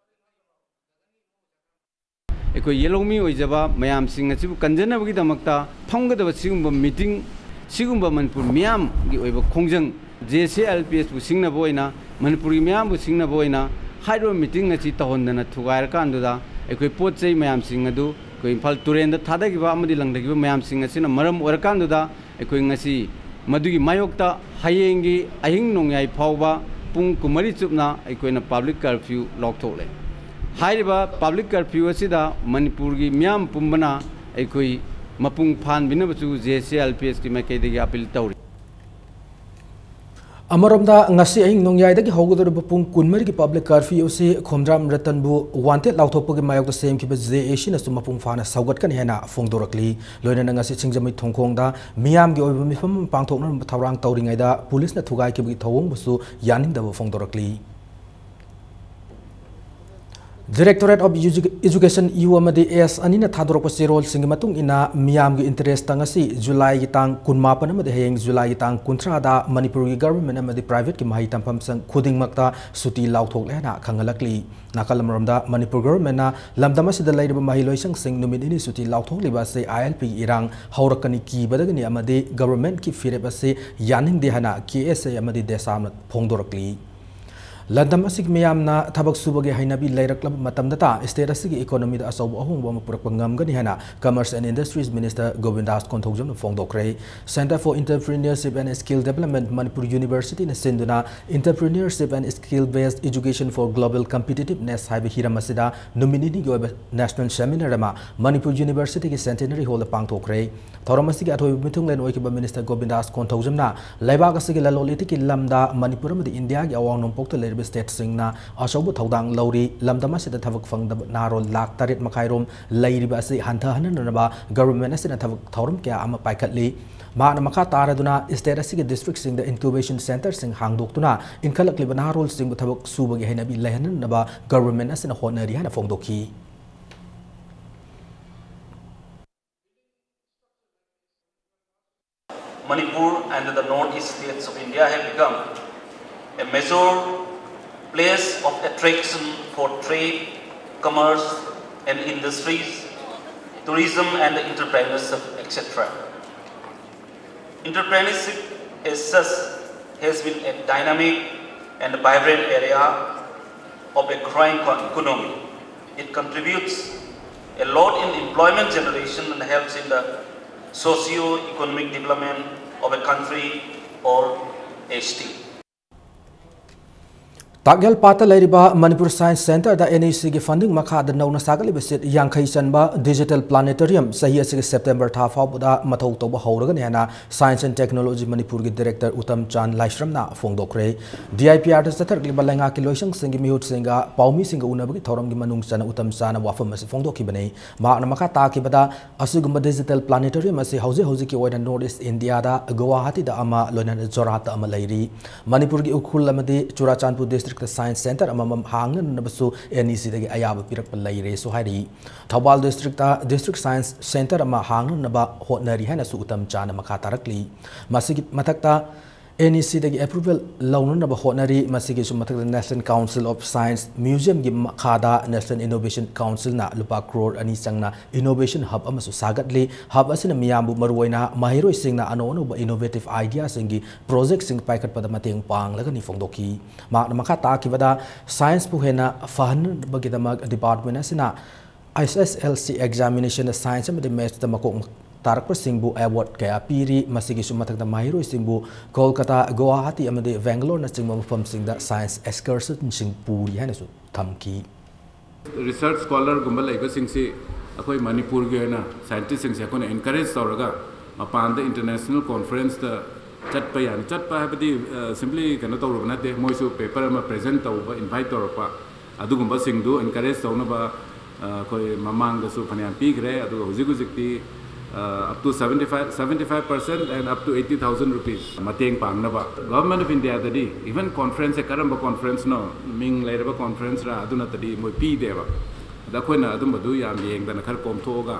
ꯑꯩꯈꯣꯏ ꯌꯦꯜꯍꯧꯃꯤ ꯑꯣꯏꯖꯕ ꯃꯌꯥꯝꯁꯤꯡ ꯑꯁꯤꯕꯨ ꯀꯟꯖꯅꯕꯒꯤꯗꯃꯛꯇ ꯐꯝꯒꯗꯕ ꯁꯤꯒꯨꯝꯕ meeting, ꯁꯤꯒꯨꯝꯕ ꯃꯅꯤꯄꯨꯔ ꯃꯤꯌꯥꯝꯒꯤ ꯑꯣꯏꯕ ꯈꯣꯡꯖꯪ, JCILPSꯄꯨ ꯁꯤꯡꯅꯕ ꯑꯣꯏꯅ, ꯃꯅꯤꯄꯨꯔꯒꯤ ꯃꯤꯌꯥꯝꯕꯨ ꯁꯤꯡꯅꯕ ꯑꯣꯏꯅ ꯍꯥꯏꯔꯤꯕ meeting ꯑꯁꯤ ꯇꯧꯍꯟꯗꯅ ꯊꯨꯒꯥꯏꯔꯀꯥꯟꯗꯨꯗ ꯑꯩꯈꯣꯏ ꯄꯣꯠ ꯆꯩ ꯃꯌꯥꯝꯁꯤꯡ ꯑꯗꯨ ꯑꯩꯈꯣꯏ ꯏꯝꯐꯥꯜ ꯇꯨꯔꯦꯟꯗ ꯊꯥꯗꯈꯤꯕ ꯑꯃꯗꯤ ꯂꯪꯊꯈꯤꯕ ꯃꯌꯥꯝꯁꯤꯡ ꯑꯁꯤꯅ ꯃꯔꯝ ꯑꯣꯏꯔꯀꯥꯟꯗꯨꯗ ꯑꯩꯈꯣꯏ ꯉꯁꯤ ꯃꯗꯨꯒꯤ ꯃꯥꯌꯣꯛꯇ ꯍꯌꯦꯡꯒꯤ ꯑꯍꯤꯡ ꯅꯣꯡꯌꯥꯏ ꯐꯥꯎꯕ ꯄꯨꯡ ꯀꯨꯟꯃꯔꯤ ꯆꯨꯞꯅ ꯑꯩꯈꯣꯏꯅ public curfew ꯂꯥꯎꯊꯣꯛꯂꯦ꯫ ꯍꯥꯏꯔꯤꯕ public curfew ꯑꯁꯤꯗ ꯃꯅꯤꯄꯨꯔꯒꯤ ꯃꯤꯌꯥꯝ ꯄꯨꯝꯕꯅ ꯑꯩꯈꯣꯏ ꯃꯄꯨꯡ ꯐꯥꯍꯟꯕꯤꯅꯕꯁꯨ JCILPSꯀꯤ ꯃꯥꯏꯀꯩꯗꯒꯤ appeal ꯇꯧꯔꯤ꯫ ꯑꯃꯔꯣꯝꯗ, ꯉꯁꯤ ꯑꯍꯤꯡ ꯅꯣꯡꯌꯥꯏꯗꯒꯤ ꯍꯧꯒꯗꯧꯔꯤꯕ ꯄꯨꯡ ꯀꯨꯟꯃꯔꯤꯒꯤ public curfew ꯑꯁꯤ ꯈꯣꯝꯗ꯭ꯔꯥꯝ ꯔꯇꯟꯕꯨ wanted ꯂꯥꯎꯊꯣꯛꯄꯒꯤ ꯃꯥꯌꯣꯛꯇ ꯁꯦꯝꯈꯤꯕ JACꯅꯁꯨ ꯃꯄꯨꯡ ꯐꯥꯅ ꯁꯧꯒꯠꯀꯅꯤ ꯍꯥꯏꯅ ꯐꯣꯡꯗꯣꯔꯛꯂꯤ꯫ ꯂꯣꯏꯅꯅ ꯉꯁꯤ ꯁꯤꯡꯖꯃꯩ ꯊꯣꯡꯈꯣꯡꯗ ꯃꯤꯌꯥꯝꯒꯤ ꯑꯣꯏꯕ ꯃꯤꯐꯝ ꯑꯃ ꯄꯥꯡꯊꯣꯛꯅꯕ ꯊꯧꯔꯥꯡ ꯇꯧꯔꯤꯉꯩꯗ ꯄꯨꯂꯤꯁꯅ ꯊꯨꯒꯥꯏꯈꯤꯕꯒꯤ ꯊꯧꯑꯣꯡꯕꯨꯁꯨ ꯌꯥꯅꯤꯡꯗꯕ ꯐꯣꯡꯗꯣꯔꯛꯂꯤ꯫ Directorate of Education, ꯏꯌꯨ ꯑꯃꯗꯤ ꯑꯦꯁ ꯑꯅꯤꯅ ꯊꯥꯗꯣꯔꯛꯄ ꯆꯦꯔꯣꯜꯁꯤꯡꯒꯤ ꯃꯇꯨꯡ ꯏꯟꯅ, ꯃꯤꯌꯥꯝꯒꯤ interest ꯉꯁꯤ ꯖꯨꯂꯥꯏꯒꯤ ꯇꯥꯡ ꯀꯨꯟꯃꯥꯄꯟ ꯑꯃꯗꯤ ꯍꯌꯦꯡ ꯖꯨꯂꯥꯏꯒꯤ ꯇꯥꯡ ꯀꯨꯟꯊ꯭ꯔꯥꯗ ꯃꯅꯤꯄꯨꯔꯒꯤ government ꯑꯃꯗꯤ privateꯀꯤ ꯃꯍꯩ ꯇꯝꯐꯝꯁꯪ ꯈꯨꯗꯤꯡꯃꯛꯇ ꯁꯨꯇꯤ ꯂꯥꯎꯊꯣꯛꯂꯦ ꯍꯥꯏꯅ ꯈꯪꯍꯜꯂꯛꯂꯤ꯫ ꯅꯥꯀꯜ ꯑꯃꯔꯣꯝꯗ, ꯃꯅꯤꯄꯨꯔ governmentꯅ ꯂꯝꯗꯝ ꯑꯁꯤꯗ ꯂꯩꯔꯤꯕ ꯃꯍꯩꯂꯣꯏꯁꯪꯁꯤꯡ ꯅꯨꯃꯤꯠ ꯅꯤꯅꯤ ꯁꯨꯇꯤ ꯂꯥꯎꯊꯣꯛꯂꯤꯕ ꯑꯁꯤ ILPꯒꯤ ꯏꯔꯥꯡ ꯍꯧꯔꯛꯀꯅꯤ ꯀꯤꯕꯗꯒꯤꯅꯤ ꯑꯃꯗꯤ governmentꯀꯤ ꯐꯤꯔꯦꯞ ꯑꯁꯤ ꯌꯥꯅꯤꯡꯗꯦ ꯍꯥꯏꯅ KSA ꯑꯃꯗꯤ DESAMꯅ ꯐꯣꯡꯗꯣꯔꯛꯂꯤ꯫ ꯂꯝꯗꯝ ꯑꯁꯤꯒꯤ ꯃꯤꯌꯥꯝꯅ ꯊꯕꯛ ꯁꯨꯕꯒꯤ ꯍꯩꯅꯕꯤ ꯂꯩꯔꯛꯂꯕ ꯃꯇꯝꯗꯇ state ꯑꯁꯤꯒꯤ economyꯗ ꯑꯆꯧꯕ ꯑꯍꯣꯡꯕ ꯑꯃ ꯄꯨꯔꯛꯄ ꯉꯝꯒꯅꯤ ꯍꯥꯏꯅ Commerce and Industries Minister ꯒꯣꯕꯤꯟꯗꯥꯁ ꯀꯣꯟꯊꯧꯖꯝꯅ ꯐꯣꯡꯗꯣꯛꯈ꯭ꯔꯦ꯫ Centre for Entrepreneurship and Skill Development Manipur Universityꯅ ꯁꯤꯟꯗꯨꯅ Entrepreneurship and Skill Based Education for Global Competitiveness ꯍꯥꯏꯕ ꯍꯤꯔꯝ ꯑꯁꯤꯗ ꯅꯨꯃꯤꯠ ꯅꯤꯅꯤꯒꯤ ꯑꯣꯏꯕ national seminar ꯑꯃ ꯃꯅꯤꯄꯨꯔ Universityꯒꯤ Centenary Hallꯗ ꯄꯥꯡꯊꯣꯛꯈ꯭ꯔꯦ꯫ ꯊꯧꯔꯝ ꯑꯁꯤꯒꯤ ꯑꯊꯣꯏꯕ ꯃꯤꯊꯨꯡꯂꯦꯟ ꯑꯣꯏꯈꯤꯕ Minister ꯒꯣꯕꯤꯟꯗꯥꯁ ꯀꯣꯟꯊꯧꯖꯝꯅ ꯂꯩꯕꯥꯛ ꯑꯁꯤꯒꯤ ꯂꯂꯣꯟ ꯏꯇꯤꯛꯀꯤ ꯂꯝꯗ ꯃꯅꯤꯄꯨꯔ ꯑꯃꯗꯤ ꯏꯟꯗꯤꯌꯥꯒꯤ ꯑꯋꯥꯡ ꯅꯣꯡꯄꯣꯛꯇ ꯂꯩꯔꯤꯕ stateꯁꯤꯡꯅ ꯑꯆꯧꯕ ꯊꯧꯗꯥꯡ ꯂꯧꯔꯤ꯫ ꯂꯝꯗꯝ ꯑꯁꯤꯗ ꯊꯕꯛ ꯐꯪꯗꯕ ꯅꯍꯥꯔꯣꯜ ꯂꯥꯈ ꯇꯔꯦꯠ ꯃꯈꯥꯏ ꯔꯣꯝ ꯂꯩꯔꯤꯕ ꯑꯁꯤ ꯍꯟꯊꯍꯟꯅꯅꯕ government ꯑꯁꯤꯅ ꯊꯕꯛ ꯊꯧꯔꯝ ꯀꯌꯥ ꯑꯃ ꯄꯥꯏꯈꯠꯂꯤ꯫ ꯃꯍꯥꯛꯅ ꯃꯈꯥ ꯇꯥꯔꯗꯨꯅ state ꯑꯁꯤꯒꯤ districtꯁꯤꯡꯗ incubation centreꯁꯤꯡ ꯍꯥꯡꯗꯣꯛꯇꯨꯅ ꯏꯟꯈꯠꯂꯛꯂꯤꯕ ꯅꯍꯥꯔꯣꯜꯁꯤꯡꯕꯨ ꯊꯕꯛ ꯁꯨꯕꯒꯤ ꯍꯩꯅꯕꯤ ꯂꯩꯍꯟꯅꯅꯕ government ꯑꯁꯤꯅ ꯍꯣꯠꯅꯔꯤ ꯍꯥꯏꯅ ꯐꯣꯡꯗꯣꯛꯈꯤ꯫ Manipur and the northeast states of India have become a major place of attraction for trade, commerce and industries, tourism and entrepreneurship, et cetera. Entrepreneurship as such has been a dynamic and vibrant area of a growing co-, economy. It contributes a lot in employment generation and helps in the socio-economic development of a country or a state. ꯇꯥꯛꯌꯦꯜ ꯄꯥꯠꯇ ꯂꯩꯔꯤꯕ Manipur Science Centreꯗ NECꯒꯤ funding ꯃꯈꯥꯗ ꯅꯧꯅ ꯁꯥꯒꯠꯂꯤꯕ seat ꯌꯥꯡꯈꯩ ꯆꯟꯕ digital planetarium ꯆꯍꯤ ꯑꯁꯤꯒꯤ September ꯊꯥ ꯐꯥꯎꯕꯗ ꯃꯊꯧ ꯇꯧꯕ ꯍꯧꯔꯒꯅꯤ ꯍꯥꯏꯅ Science and Technology ꯃꯅꯤꯄꯨꯔꯒꯤ director ꯎꯇꯝ ꯆꯥꯟ ꯂꯥꯏꯁ꯭ꯔꯝꯅ ꯐꯣꯡꯗꯣꯛꯈ꯭ꯔꯦ꯫ DIPRꯗ ꯆꯠꯊꯔꯛꯂꯤꯕ ꯂꯩꯉꯥꯛꯀꯤ ꯂꯣꯏꯁꯪꯁꯤꯡꯒꯤ ꯃꯤꯍꯨꯠꯁꯤꯡꯒ ꯄꯥꯎꯃꯤꯁꯤꯡꯒ ꯎꯅꯕꯒꯤ ꯊꯧꯔꯝꯒꯤ ꯃꯅꯨꯡ ꯆꯟꯅ ꯎꯇꯝ ꯆꯥꯟꯅ ꯋꯥꯐꯝ ꯑꯁꯤ ꯐꯣꯡꯗꯣꯛꯈꯤꯕꯅꯤ꯫ ꯃꯍꯥꯛꯅ ꯃꯈꯥ ꯇꯥꯈꯤꯕꯗ, ꯑꯁꯤꯒꯨꯝꯕ digital planetarium ꯑꯁꯤ ꯍꯧꯖꯤꯛ ꯍꯧꯖꯤꯛꯀꯤ ꯑꯣꯏꯅ North East Indiaꯗ ꯒꯨꯋꯥꯍꯥꯇꯤꯗ ꯑꯃ, ꯂꯣꯏꯅꯅ ꯖꯣꯔꯍꯥꯠꯇ ꯑꯃ ꯂꯩꯔꯤ꯫ ꯃꯅꯤꯄꯨꯔꯒꯤ ꯎꯈ꯭ꯔꯨꯜ ꯑꯃꯗꯤ Churachandpur district district science centre ꯑꯃꯃꯝ ꯍꯥꯡꯅꯅꯕꯁꯨ ꯑꯦꯟ ꯏ ꯁꯤꯗꯒꯤ ꯑꯌꯥꯕ ꯄꯤꯔꯛꯄ ꯂꯩꯔꯦꯁꯨ ꯍꯥꯏꯔꯤ꯫ Thoubal district district science centre ꯑꯃ ꯍꯥꯡꯅꯅꯕ ꯍꯣꯠꯅꯔꯤ ꯍꯥꯏꯅꯁꯨ ꯎꯇꯝ ꯆꯥꯅ ꯃꯈꯥ ꯇꯥꯔꯛꯂꯤ꯫ ꯃꯁꯤꯒꯤ ꯃꯊꯛꯇ ꯑꯦꯟ ꯏ ꯁꯤꯗꯒꯤ ꯑꯦꯄ꯭ꯔꯨꯚꯦꯜ ꯂꯧꯅꯅꯕ ꯍꯣꯠꯅꯔꯤ꯫ ꯃꯁꯤꯒꯤꯁꯨ ꯃꯊꯛꯇ National Council of Science Museumꯒꯤ ꯃꯈꯥꯗ National Innovation Councilꯅ ꯂꯨꯄꯥ ꯀ꯭ꯔꯣꯔ ꯑꯅꯤ ꯆꯪꯅ innovation hub ꯑꯃꯁꯨ ꯁꯥꯒꯠꯂꯤ꯫ Hub ꯑꯁꯤꯅ ꯃꯤꯌꯥꯝꯕꯨ ꯃꯔꯨꯑꯣꯏꯅ ꯃꯍꯩꯔꯣꯏꯁꯤꯡꯅ ꯑꯅꯧ ꯑꯅꯧꯕ innovative ideaꯁꯤꯡꯒꯤ projectꯁꯤꯡ ꯄꯥꯏꯈꯠꯄꯗ ꯃꯇꯦꯡ ꯄꯥꯡꯂꯒꯅꯤ ꯐꯣꯡꯗꯣꯛꯈꯤ꯫ ꯃꯍꯥꯛꯅ ꯃꯈꯥ ꯇꯥꯈꯤꯕꯗ, ꯁꯥꯏꯟꯁꯄꯨ ꯍꯦꯟꯅ ꯐꯍꯟꯅꯕꯒꯤꯗꯃꯛ department ꯑꯁꯤꯅ S S L C examination, science ꯑꯃꯗꯤ mathsꯇ ꯃꯀꯣꯛ ꯇꯥꯔꯛꯄꯁꯤꯡꯕꯨ award ꯀꯌꯥ ꯄꯤꯔꯤ꯫ ꯃꯁꯤꯒꯤꯁꯨ ꯃꯊꯛꯇ ꯃꯍꯩꯔꯣꯏꯁꯤꯡꯕꯨ ꯀꯣꯜꯀꯇꯥ, ꯒꯨꯋꯥꯍꯥꯇꯤ ꯑꯃꯗꯤ ꯕꯦꯡꯒꯂꯣꯔꯅꯆꯤꯡꯕ ꯃꯐꯝꯁꯤꯡꯗ science excursionꯁꯤꯡ ꯄꯨꯔꯤ ꯍꯥꯏꯅꯁꯨ ꯊꯝꯈꯤ꯫ Research scholarꯒꯨꯝꯕ ꯂꯩꯕꯁꯤꯡꯁꯤ ꯑꯩꯈꯣꯏ ꯃꯅꯤꯄꯨꯔꯒꯤ ꯑꯣꯏꯅ scientistꯁꯤꯡꯁꯦ ꯑꯩꯈꯣꯏꯅ encourage ꯇꯧꯔꯒ ꯃꯄꯥꯟꯗ international conferenceꯇ ꯆꯠꯄ ꯌꯥꯅꯤ꯫ ꯆꯠꯄ ꯍꯥꯏꯕꯗꯤ simply ꯀꯩꯅꯣ ꯇꯧꯔꯨꯕ ꯅꯠꯇꯦ, ꯃꯣꯏꯁꯨ paper ꯑꯃ present ꯇꯧꯕ invite ꯇꯧꯔꯛꯄ, ꯑꯗꯨꯒꯨꯝꯕꯁꯤꯡꯗꯨ encourage ꯇꯧꯅꯕ ꯑꯩꯈꯣꯏ ꯃꯃꯥꯡꯗꯁꯨ ꯐꯅꯌꯥꯝ ꯄꯤꯈ꯭ꯔꯦ꯫ ꯑꯗꯨꯒ ꯍꯧꯖꯤꯛ ꯍꯧꯖꯤꯛꯇꯤ up to seventy five, seventy five percent and up to eighty thousand rupees ꯃꯇꯦꯡ ꯄꯥꯡꯅꯕ꯫ Government of Indiaꯗꯗꯤ even conferenceꯁꯦ ꯀꯔꯝꯕ conferenceꯅꯣ, ꯃꯤꯡ ꯂꯩꯔꯕ conferenceꯔ, ꯑꯗꯨ ꯅꯠꯇꯗꯤ ꯃꯣꯏ ꯄꯤꯗꯦꯕ꯫ ꯑꯗ ꯑꯩꯈꯣꯏꯅ ꯑꯗꯨꯝꯕꯗꯨ ꯌꯥꯝ ꯌꯦꯡꯗꯅ ꯈꯔ ꯀꯣꯝꯊꯣꯛꯑꯒ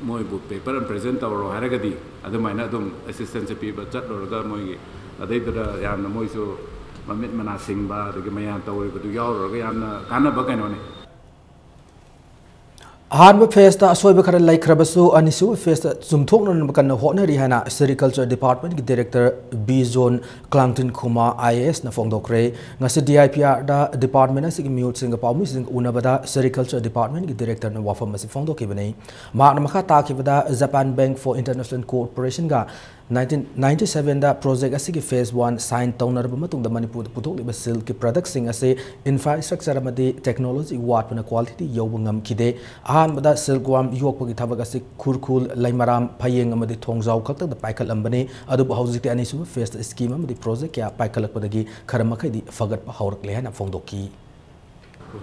ꯃꯣꯏꯕꯨ paper ꯑꯃ present ꯇꯧꯔꯣ ꯍꯥꯏꯔꯒꯗꯤ ꯑꯗꯨꯃꯥꯏꯅ ꯑꯗꯨꯝ assistance ꯄꯤꯕ ꯆꯠꯂꯨꯔꯒ ꯃꯣꯏꯒꯤ ꯑꯗꯩꯗꯨꯗ ꯌꯥꯝꯅ ꯃꯣꯏꯁꯨ ꯃꯃꯤꯠ ꯃꯅꯥ ꯁꯤꯡꯕ ꯑꯗꯒꯤ ꯃꯌꯥꯝ ꯇꯧꯔꯤꯕꯗꯨ ꯌꯥꯎꯔꯨꯔꯒ ꯌꯥꯝꯅ ꯀꯥꯟꯅꯕ ꯀꯩꯅꯣꯅꯤ꯫ ꯑꯍꯥꯟꯕ phaseꯇ ꯑꯁꯣꯏꯕ ꯈꯔ ꯂꯩꯈ꯭ꯔꯕꯁꯨ ꯑꯅꯤꯁꯨꯕ phaseꯇ ꯆꯨꯝꯊꯣꯛꯅꯅꯕ ꯀꯟꯅ ꯍꯣꯠꯅꯔꯤ ꯍꯥꯏꯅ Sericulture Departmentꯀꯤ Director ꯕꯤꯖꯣꯟ ꯀ꯭ꯂꯥꯡꯇꯤꯟ ꯈꯨꯃꯥ IASꯅ ꯐꯣꯡꯗꯣꯛꯈ꯭ꯔꯦ꯫ ꯉꯁꯤ DIPRꯗ department ꯑꯁꯤꯒꯤ ꯃꯤꯍꯨꯠꯁꯤꯡꯒ ꯄꯥꯎꯃꯤꯁꯤꯡꯒ ꯎꯅꯕꯗ Sericulture Departmentꯀꯤ Directorꯅ ꯋꯥꯐꯝ ꯑꯁꯤ ꯐꯣꯡꯗꯣꯛꯈꯤꯕꯅꯤ꯫ ꯃꯍꯥꯛꯅ ꯃꯈꯥ ꯇꯥꯈꯤꯕꯗ Japan Bank for International Cooperation ꯒ nineteen ninety sevenꯗ project ꯑꯁꯤꯒꯤ phase one sign ꯇꯧꯅꯔꯕ ꯃꯇꯨꯡꯗ ꯃꯅꯤꯄꯨꯔꯗ ꯄꯨꯊꯣꯛꯂꯤꯕ silkꯀꯤ productꯁꯤꯡ ꯑꯁꯤ infrastructure ꯑꯃꯗꯤ technology ꯋꯥꯠꯄꯅ quality ꯌꯧꯕ ꯉꯝꯈꯤꯗꯦ꯫ ꯑꯍꯥꯟꯕꯗ silkworm ꯌꯣꯛꯄꯒꯤ ꯊꯕꯛ ꯑꯁꯤ ꯈꯨꯔꯈꯨꯜ, ꯂꯩꯃꯔꯥꯝ, ꯐꯌꯦꯡ ꯑꯃꯗꯤ ꯊꯣꯡꯖꯥꯎ ꯈꯛꯇꯗ ꯄꯥꯏꯈꯠꯂꯝꯕꯅꯤ꯫ ꯑꯗꯨꯕꯨ ꯍꯧꯖꯤꯛꯇꯤ ꯑꯅꯤꯁꯨꯕ phaseꯇ scheme ꯑꯃꯗꯤ project ꯀꯌꯥ ꯄꯥꯏꯈꯠꯂꯛꯄꯗꯒꯤ ꯈꯔ ꯃꯈꯩꯗꯤ ꯐꯒꯠꯄ ꯍꯧꯔꯛꯂꯦ ꯍꯥꯏꯅ ꯐꯣꯡꯗꯣꯛꯈꯤ꯫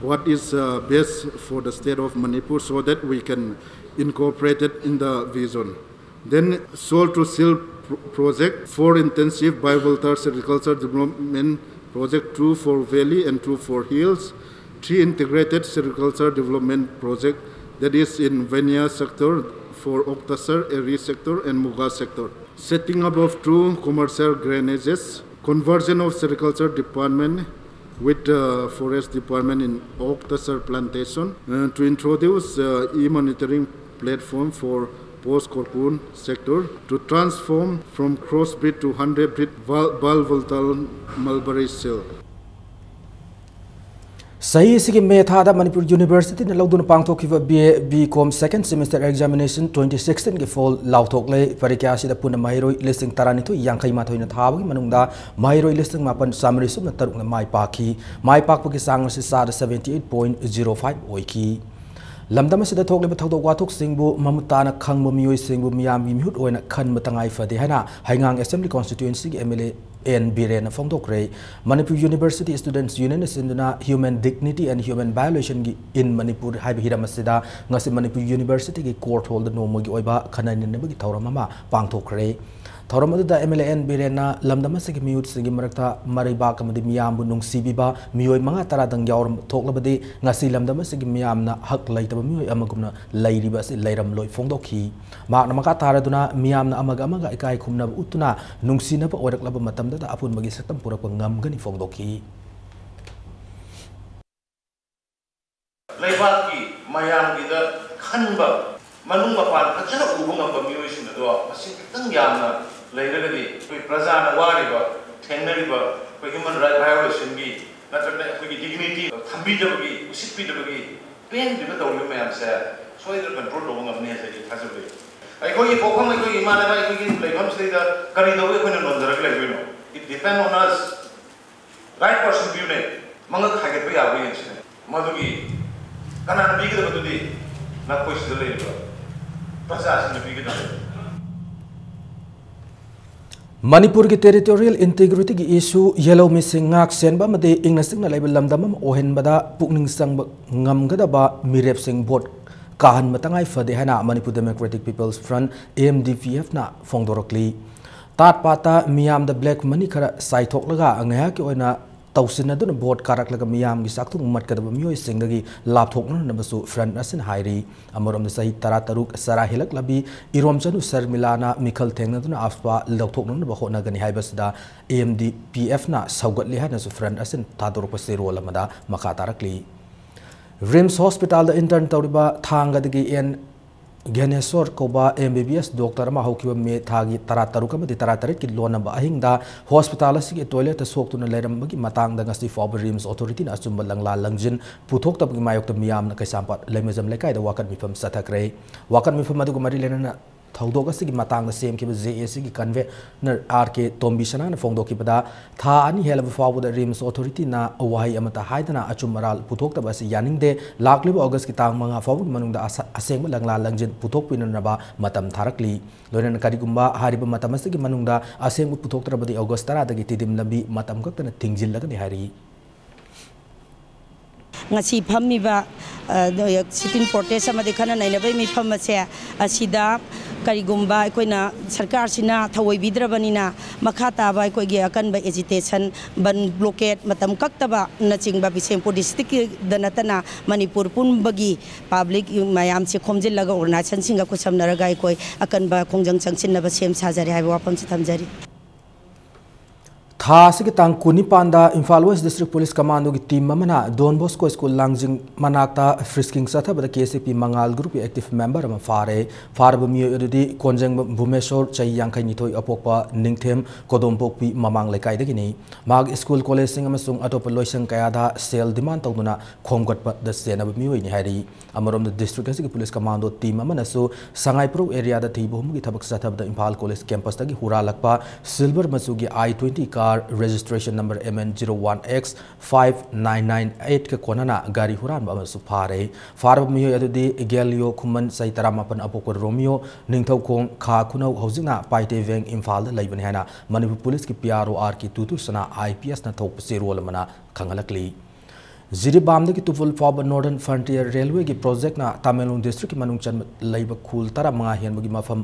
What is uh, best for the state of Manipur so that we can incorporate it in the vision. Then soil to silk pr- project for intensive biovector agriculture development Project two for Valley and two for Hills, three integrated sericulture development project, that is in Vania sector, for Oktasar, Eri sector and Muga sector. Setting up of two commercial granages, conversion of sericulture department with uh, forest department in Oktasar plantation uh, to introduce uh, e-monitoring platform for post Korkun sector to transform from crossbreed to hundred breed bul- bulvolatile mulberry seal. ꯆꯍꯤ ꯑꯁꯤꯒꯤ ꯃꯦ ꯊꯥꯗ ꯃꯅꯤꯄꯨꯔ ꯌꯨꯅꯤꯚꯔꯁꯤꯇꯤꯅ ꯂꯧꯗꯨꯅ ꯄꯥꯡꯊꯣꯛꯈꯤꯕ B A B com second semester examination twenty sixteen ꯒꯤ ꯐꯣꯜ ꯂꯥꯎꯊꯣꯛꯂꯦ꯫ ꯄꯔꯤꯈ꯭ꯌꯥ ꯑꯁꯤꯗ ꯄꯨꯟꯅ ꯃꯍꯩꯔꯣꯏ ꯂꯤꯁꯤꯡ ꯇꯔꯥꯅꯤꯊꯣꯏ ꯌꯥꯡꯈꯩ ꯃꯥꯊꯣꯏꯅ ꯊꯥꯕꯒꯤ ꯃꯅꯨꯡꯗ ꯃꯍꯩꯔꯣꯏ ꯂꯤꯁꯤꯡ ꯃꯥꯄꯟ ꯆꯥꯃꯔꯤ ꯁꯨꯞꯅ ꯇꯔꯨꯛꯅ ꯃꯥꯏ ꯄꯥꯛꯈꯤ꯫ ꯃꯥꯏ ꯄꯥꯛꯄꯒꯤ ꯆꯥꯡ ꯑꯁꯤ ꯆꯥꯗ seventy eight point zero five ꯑꯣꯏꯈꯤ꯫ ꯂꯝꯗꯝ ꯑꯁꯤꯗ ꯊꯣꯛꯂꯤꯕ ꯊꯧꯗꯣꯛ ꯋꯥꯊꯣꯛꯁꯤꯡꯕꯨ ꯃꯃꯨꯠ ꯇꯥꯅ ꯈꯪꯕ ꯃꯤꯑꯣꯏꯁꯤꯡꯕꯨ ꯃꯤꯌꯥꯝꯒꯤ ꯃꯤꯍꯨꯠ ꯑꯣꯏꯅ ꯈꯟꯕ ꯇꯉꯥꯏ ꯐꯗꯦ ꯍꯥꯏꯅ ꯍꯩꯉꯥꯡ Assembly Constituency ꯒꯤ M L A ꯑꯦꯟ ꯕꯤꯔꯦꯟꯅ ꯐꯣꯡꯗꯣꯛꯈ꯭ꯔꯦ꯫ ꯃꯅꯤꯄꯨꯔ University Students Union ꯅ ꯁꯤꯟꯗꯨꯅ Human Dignity and Human Violation ꯒꯤ in Manipur ꯍꯥꯏꯕ ꯍꯤꯔꯝ ꯑꯁꯤꯗ ꯉꯁꯤ ꯃꯅꯤꯄꯨꯔ University ꯒꯤ court hall ꯗ ꯅꯣꯡꯃꯒꯤ ꯑꯣꯏꯕ ꯈꯟꯅ ꯅꯩꯅꯕꯒꯤ ꯊꯧꯔꯝ ꯑꯃ ꯄꯥꯡꯊꯣꯛꯈ꯭ꯔꯦ꯫ ꯊꯧꯔꯝ ꯑꯗꯨꯗ M L A ꯑꯦꯟ ꯕꯤꯔꯦꯟꯅ ꯂꯝꯗꯝ ꯑꯁꯤꯒꯤ ꯃꯤꯍꯨꯠꯁꯤꯡꯒꯤ ꯃꯔꯛꯇ ꯃꯔꯩꯕꯥꯛ ꯑꯃꯗꯤ ꯃꯤꯌꯥꯝꯕꯨ ꯅꯨꯡꯁꯤꯕꯤꯕ ꯃꯤꯑꯣꯏ ꯃꯉꯥ ꯇꯔꯥꯗꯪ ꯌꯥꯎꯔꯝ ꯊꯣꯛꯂꯕꯗꯤ ꯉꯁꯤ ꯂꯝꯗꯝ ꯑꯁꯤꯒꯤ ꯃꯤꯌꯥꯝꯅ ꯍꯛ ꯂꯩꯇꯕ ꯃꯤꯑꯣꯏ ꯑꯃꯒꯨꯝꯅ ꯂꯩꯔꯤꯕ ꯑꯁꯤ ꯂꯩꯔꯝꯂꯣꯏ ꯐꯣꯡꯗꯣꯛꯈꯤ꯫ ꯃꯍꯥꯛꯅ ꯃꯈꯥ ꯇꯥꯔꯗꯨꯅ ꯃꯤꯌꯥꯝꯅ ꯑꯃꯒ ꯑꯃꯒ ꯏꯀꯥꯏ ꯈꯨꯝꯅꯕ ꯎꯠꯇꯨꯅ ꯅꯨꯡꯁꯤꯅꯕ ꯑꯣꯏꯔꯛꯂꯕ ꯃꯇꯝꯗꯗ ꯑꯄꯨꯟꯕꯒꯤ ꯁꯛꯇꯝ ꯄꯨꯔꯛꯄ ꯉꯝꯒꯅꯤ ꯐꯣꯡꯗꯣꯛꯈꯤ꯫ ꯂꯩꯕꯥꯛꯀꯤ ꯃꯌꯥꯝꯒꯤꯗ ꯈꯟꯕ, ꯃꯅꯨꯡ ꯃꯄꯥꯟ ꯐꯖꯅ ꯎꯕ ꯉꯝꯕ ꯃꯤꯑꯣꯏꯁꯤꯡ ꯑꯗꯣ ꯃꯁꯤꯡ ꯈꯤꯇꯪ ꯌꯥꯝꯅ ꯂꯩꯔꯒꯗꯤ ꯑꯩꯈꯣꯏ ꯄ꯭ꯔꯖꯥꯅ ꯋꯥꯔꯤꯕ, ꯊꯦꯡꯅꯔꯤꯕ ꯑꯩꯈꯣꯏ human right violation ꯒꯤ ꯅꯠꯇ꯭ꯔꯒꯅ ꯑꯩꯈꯣꯏꯒꯤ dignity ꯊꯝꯕꯤꯗꯕꯒꯤ, ꯎꯁꯤꯠꯄꯤꯗꯕꯒꯤ, ꯄꯦꯟꯗ꯭ꯔꯤꯕ ꯇꯧꯔꯤꯕ ꯃꯌꯥꯝꯁꯦ ꯁꯣꯏꯗꯅ control ꯇꯧꯕ ꯉꯝꯅꯤ ꯍꯥꯏꯁꯦ ꯑꯩ ꯊꯥꯖꯖꯩ꯫ ꯑꯩꯈꯣꯏꯒꯤ ꯄꯣꯛꯐꯝ, ꯑꯩꯈꯣꯏꯒꯤ ꯏꯃꯥꯟꯅꯕ, ꯑꯩꯈꯣꯏꯒꯤ ꯂꯩꯐꯝꯁꯤꯗꯩꯗ ꯀꯔꯤ ꯇꯧꯕꯒꯤ ꯑꯩꯈꯣꯏꯅ ꯅꯣꯟꯊꯔꯒ ꯂꯩꯗꯣꯏꯅꯣ? It depend on us. Right person ꯄꯤꯌꯨꯅꯦ, ꯃꯉꯛ ꯍꯥꯏꯒꯠꯄ ꯌꯥꯕ꯭ꯔꯥ ꯌꯦꯡꯁꯤꯅꯦ꯫ ꯃꯗꯨꯒꯤ ꯀꯅꯥꯅ ꯄꯤꯒꯗꯕꯗꯨꯗꯤ ꯅꯈꯣꯏ ꯁꯤꯗ ꯂꯩꯔꯤꯕ ꯄ꯭ꯔꯖꯥꯁꯤꯡꯅ ꯄꯤꯒꯗꯕꯅꯤ꯫ ꯃꯅꯤꯄꯨꯔꯒꯤ territorial integrity ꯒꯤ issue, ꯌꯦꯜꯍꯧꯃꯤꯁꯤꯡ ꯉꯥꯛ ꯁꯦꯟꯕ ꯑꯃꯗꯤ ꯏꯪꯅ ꯆꯤꯛꯅ ꯂꯩꯕ ꯂꯝꯗꯝ ꯑꯃ ꯑꯣꯏꯍꯟꯕꯗ ꯄꯨꯛꯅꯤꯡ ꯆꯪꯕ ꯉꯝꯒꯗꯕ ꯃꯤꯔꯦꯞꯁꯤꯡ vote ꯀꯥꯍꯟꯕ ꯇꯉꯥꯏ ꯐꯗꯦ ꯍꯥꯏꯅ Manipur Democratic People's Front, M D P F ꯅ ꯐꯣꯡꯗꯣꯔꯛꯂꯤ꯫ ꯇꯥꯠ ꯄꯥꯠꯇ ꯃꯤꯌꯥꯝꯗ black money ꯈꯔ ꯆꯥꯏꯊꯣꯛꯂꯒ ꯉꯥꯏꯍꯥꯛꯀꯤ ꯑꯣꯏꯅ ꯇꯧꯁꯤꯟꯅꯗꯨꯅ ꯚꯣꯠ ꯀꯥꯔꯛꯂꯒ ꯃꯤꯌꯥꯝꯒꯤ ꯆꯥꯛꯊꯨꯡ ꯃꯠꯀꯗꯕ ꯃꯤꯑꯣꯏꯁꯤꯡꯗꯒꯤ ꯂꯥꯞꯊꯣꯛꯅꯅꯕꯁꯨ Front ꯑꯁꯤꯅ ꯍꯥꯏꯔꯤ꯫ ꯑꯃꯔꯣꯝꯗ ꯆꯍꯤ ꯇꯔꯥꯇꯔꯨꯛ ꯆꯔꯥ ꯍꯦꯜꯂꯛꯂꯕꯤ ꯏꯔꯣꯝꯆꯅꯨ ꯁꯔꯃꯤꯂꯥꯅ ꯃꯤꯈꯜ ꯊꯦꯡꯅꯗꯨꯅ ꯑꯐꯕ ꯂꯧꯊꯣꯛꯅꯅꯕ ꯍꯣꯠꯅꯒꯅꯤ ꯍꯥꯏꯕꯁꯤꯗ A M D P F ꯅ ꯁꯧꯒꯠꯂꯤ ꯍꯥꯏꯅꯁꯨ Front ꯑꯁꯤꯅ ꯊꯥꯗꯣꯔꯛꯄ ꯆꯦꯔꯣꯜ ꯑꯃꯗ ꯃꯈꯥ ꯇꯥꯔꯛꯂꯤ꯫ RIMS hospital ꯗ intern ꯇꯧꯔꯤꯕ ꯊꯥꯡꯒꯗꯒꯤ N ꯒ꯭ꯌꯥꯅꯦꯁꯣꯔ ꯀꯧꯕ M B B S doctor ꯑꯃ ꯍꯧꯈꯤꯕ ꯃꯦ ꯊꯥꯒꯤ ꯇꯔꯥꯇꯔꯨꯛ ꯑꯃꯗꯤ ꯇꯔꯥꯇꯔꯦꯠꯀꯤ ꯂꯣꯟꯅꯕ ꯑꯍꯤꯡꯗ hospital ꯑꯁꯤꯒꯤ toilet ꯇ ꯁꯣꯛꯇꯨꯅ ꯂꯩꯔꯝꯕꯒꯤ ꯃꯇꯥꯡꯗ ꯉꯁꯤ ꯐꯥꯎꯕ RIMS authority ꯅ ꯑꯆꯨꯝꯕ ꯂꯪꯂꯥ ꯂꯪꯖꯤꯟ ꯄꯨꯊꯣꯛꯇꯕꯒꯤ ꯃꯥꯌꯣꯛꯇ ꯃꯤꯌꯥꯝꯅ ꯀꯩꯁꯥꯝꯄꯥꯠ ꯂꯩꯃꯖꯝ ꯂꯩꯀꯥꯏꯗ ꯋꯥꯀꯠ ꯃꯤꯐꯝ ꯆꯠꯊꯈ꯭ꯔꯦ꯫ ꯋꯥꯀꯠ ꯃꯤꯐꯝ ꯑꯗꯨꯒ ꯃꯔꯤ ꯂꯩꯅꯅ ꯊꯧꯗꯣꯛ ꯑꯁꯤꯒꯤ ꯃꯇꯥꯡꯗ ꯁꯦꯝꯈꯤꯕ J A C ꯒꯤ convener R K ꯇꯣꯝꯕꯤꯁꯅꯥꯅ ꯐꯣꯡꯗꯣꯛꯈꯤꯕꯗ, ꯊꯥ ꯑꯅꯤ ꯍꯦꯜꯂꯕ ꯐꯥꯎꯕꯗ RIMS authority ꯅ ꯋꯥꯍꯩ ꯑꯃꯠꯇ ꯍꯥꯏꯗꯅ ꯑꯆꯨꯝ ꯑꯔꯥꯜ ꯄꯨꯊꯣꯛꯇꯕ ꯑꯁꯤ ꯌꯥꯅꯤꯡꯗꯦ꯫ ꯂꯥꯛꯂꯤꯕ August ꯀꯤ ꯇꯥꯡ ꯃꯉꯥ ꯐꯥꯎꯕꯒꯤ ꯃꯅꯨꯡꯗ ꯑꯁ-, ꯑꯁꯦꯡꯕ ꯂꯪꯂꯥ ꯂꯪꯖꯤꯟ ꯄꯨꯊꯣꯛꯄꯤꯅꯅꯕ ꯃꯇꯝ ꯊꯥꯔꯛꯂꯤ꯫ ꯂꯣꯏꯅꯅ ꯀꯔꯤꯒꯨꯝꯕ ꯍꯥꯏꯔꯤꯕ ꯃꯇꯝ ꯑꯁꯤꯒꯤ ꯃꯅꯨꯡꯗ ꯑꯁꯦꯡꯕ ꯄꯨꯊꯣꯛꯇ꯭ꯔꯕꯗꯤ August ꯇꯔꯥꯗꯒꯤ ꯇꯤꯗꯤꯝ ꯂꯝꯕꯤ ꯃꯇꯝ ꯀꯛꯇꯅ ꯊꯤꯡꯖꯤꯜꯂꯒꯅꯤ ꯍꯥꯏꯔꯤ꯫ ꯉꯁꯤ ꯐꯝꯃꯤꯕ, ꯑ, sitting protest ꯑꯃꯗꯤ ꯈꯟꯅ ꯅꯩꯅꯕꯒꯤ ꯃꯤꯐꯝ ꯑꯁꯦ, ꯑꯁꯤꯗ ꯀꯔꯤꯒꯨꯝꯕ ꯑꯩꯈꯣꯏꯅ ꯁꯔꯀꯥꯔꯁꯤꯅ ꯊꯑꯣꯏꯕꯤꯗ꯭ꯔꯕꯅꯤꯅ, ꯃꯈꯥ ꯇꯥꯕ ꯑꯩꯈꯣꯏꯒꯤ ꯑꯀꯟꯕ agitation, ꯕꯟ, blockade, ꯃꯇꯝ ꯀꯛꯇꯕꯅꯆꯤꯡꯕ ꯕꯤꯁꯦꯝꯄꯨꯔ district ꯀꯤꯗ ꯅꯠꯇꯅ ꯃꯅꯤꯄꯨꯔ ꯄꯨꯝꯕꯒꯤ public ꯃꯌꯥꯝꯁꯦ ꯈꯣꯝꯖꯤꯜꯂꯒ organization ꯁꯤꯡꯒ ꯈꯨꯠꯁꯝꯅꯔꯒ ꯑꯩꯈꯣꯏ ꯑꯀꯟꯕ ꯈꯣꯡꯖꯪ ꯆꯪꯁꯤꯟꯅꯕ ꯁꯦꯝ ꯁꯥꯖꯔꯤ ꯍꯥꯏꯕ ꯋꯥꯐꯝꯁꯤ ꯊꯝꯖꯔꯤ꯫ ꯊꯥ ꯑꯁꯤꯒꯤ ꯇꯥꯡ ꯀꯨꯟꯅꯤꯄꯥꯟꯗ Imphal West District Police Commando ꯒꯤ team ꯑꯃꯅ Don Bosco School ꯂꯥꯡꯖꯤꯡ ꯃꯅꯥꯛꯇ frisking ꯆꯠꯊꯕꯗ K S A P ꯃꯉꯥꯜ group ꯀꯤ active member ꯑꯃ ꯐꯥꯔꯦ꯫ ꯐꯥꯔꯕ ꯃꯤꯑꯣꯏ ꯑꯗꯨꯗꯤ ꯀꯣꯟꯖꯦꯡꯕ ꯚꯨꯃꯦꯁꯣꯔ, ꯆꯍꯤ ꯌꯥꯡꯈꯩ ꯅꯤꯊꯣꯏ, ꯑꯄꯣꯛꯄ ꯅꯤꯡꯊꯦꯝ ꯀꯣꯗꯣꯝꯄꯣꯛꯄꯤ ꯃꯃꯥꯡ ꯂꯩꯀꯥꯏꯗꯒꯤꯅꯤ꯫ ꯃꯍꯥꯛ school, college ꯁꯤꯡ ꯑꯃꯁꯨꯡ ꯑꯇꯣꯞꯄ ꯂꯣꯏꯁꯪ ꯀꯌꯥꯗ ꯁꯦꯜ demand ꯇꯧꯗꯨꯅ ꯈꯣꯝꯒꯠꯄꯗ ꯆꯦꯟꯅꯕ ꯃꯤꯑꯣꯏꯅꯤ ꯍꯥꯏꯔꯤ꯫ ꯑꯃꯔꯣꯝꯗ district ꯑꯁꯤꯒꯤ police commando team ꯑꯃꯅꯁꯨ ꯁꯉꯥꯏꯄ꯭ꯔꯧ area ꯗ ꯊꯤꯕ ꯍꯨꯝꯕꯒꯤ ꯊꯕꯛ ꯆꯠꯊꯕꯗ ꯏꯝꯐꯥꯜ College Campus ꯇꯒꯤ ꯍꯨꯔꯥꯜꯂꯛꯄ silver ꯃꯆꯨꯒꯤ I twenty car registration number M N zero one X five nine nine eight ꯀ ꯀꯣꯟꯅꯅ ꯒꯥꯔꯤ ꯍꯨꯔꯥꯟꯕ ꯑꯃꯁꯨ ꯐꯥꯔꯦ꯫ ꯐꯥꯔꯕ ꯃꯤꯑꯣꯏ ꯑꯗꯨꯗꯤ ꯒꯦꯂꯤꯑꯣ ꯈꯨꯃꯟ, ꯆꯍꯤ ꯇꯔꯥꯃꯥꯄꯟ, ꯑꯄꯣꯛꯄ ꯔꯣꯃꯤꯌꯣ ꯅꯤꯡꯊꯧꯈꯣꯡ, ꯈꯥ ꯈꯨꯅꯧ, ꯍꯧꯖꯤꯛꯅ ꯄꯥꯏꯇꯦꯚꯦꯡ, ꯏꯝꯐꯥꯜꯗ ꯂꯩꯕꯅꯤ ꯍꯥꯏꯅ ꯃꯅꯤꯄꯨꯔ police ꯀꯤ P R O R K ꯇꯨꯇꯨꯁꯅꯥ I P S ꯅ ꯊꯣꯛꯄ ꯆꯦꯔꯣꯜ ꯑꯃꯅ ꯈꯪꯍꯜꯂꯛꯂꯤ꯫ ꯖꯤꯔꯤꯕꯥꯝꯗꯒꯤ ꯇꯨꯄꯨꯜ ꯐꯥꯎꯕ Northern Frontier Railway ꯒꯤ project ꯅ ꯇꯃꯦꯡꯂꯣꯡ district ꯀꯤ ꯃꯅꯨꯡ ꯆꯟꯕ ꯂꯩꯕ ꯈꯨꯜ ꯇꯔꯥꯃꯉꯥ ꯍꯦꯟꯕꯒꯤ ꯃꯐꯝ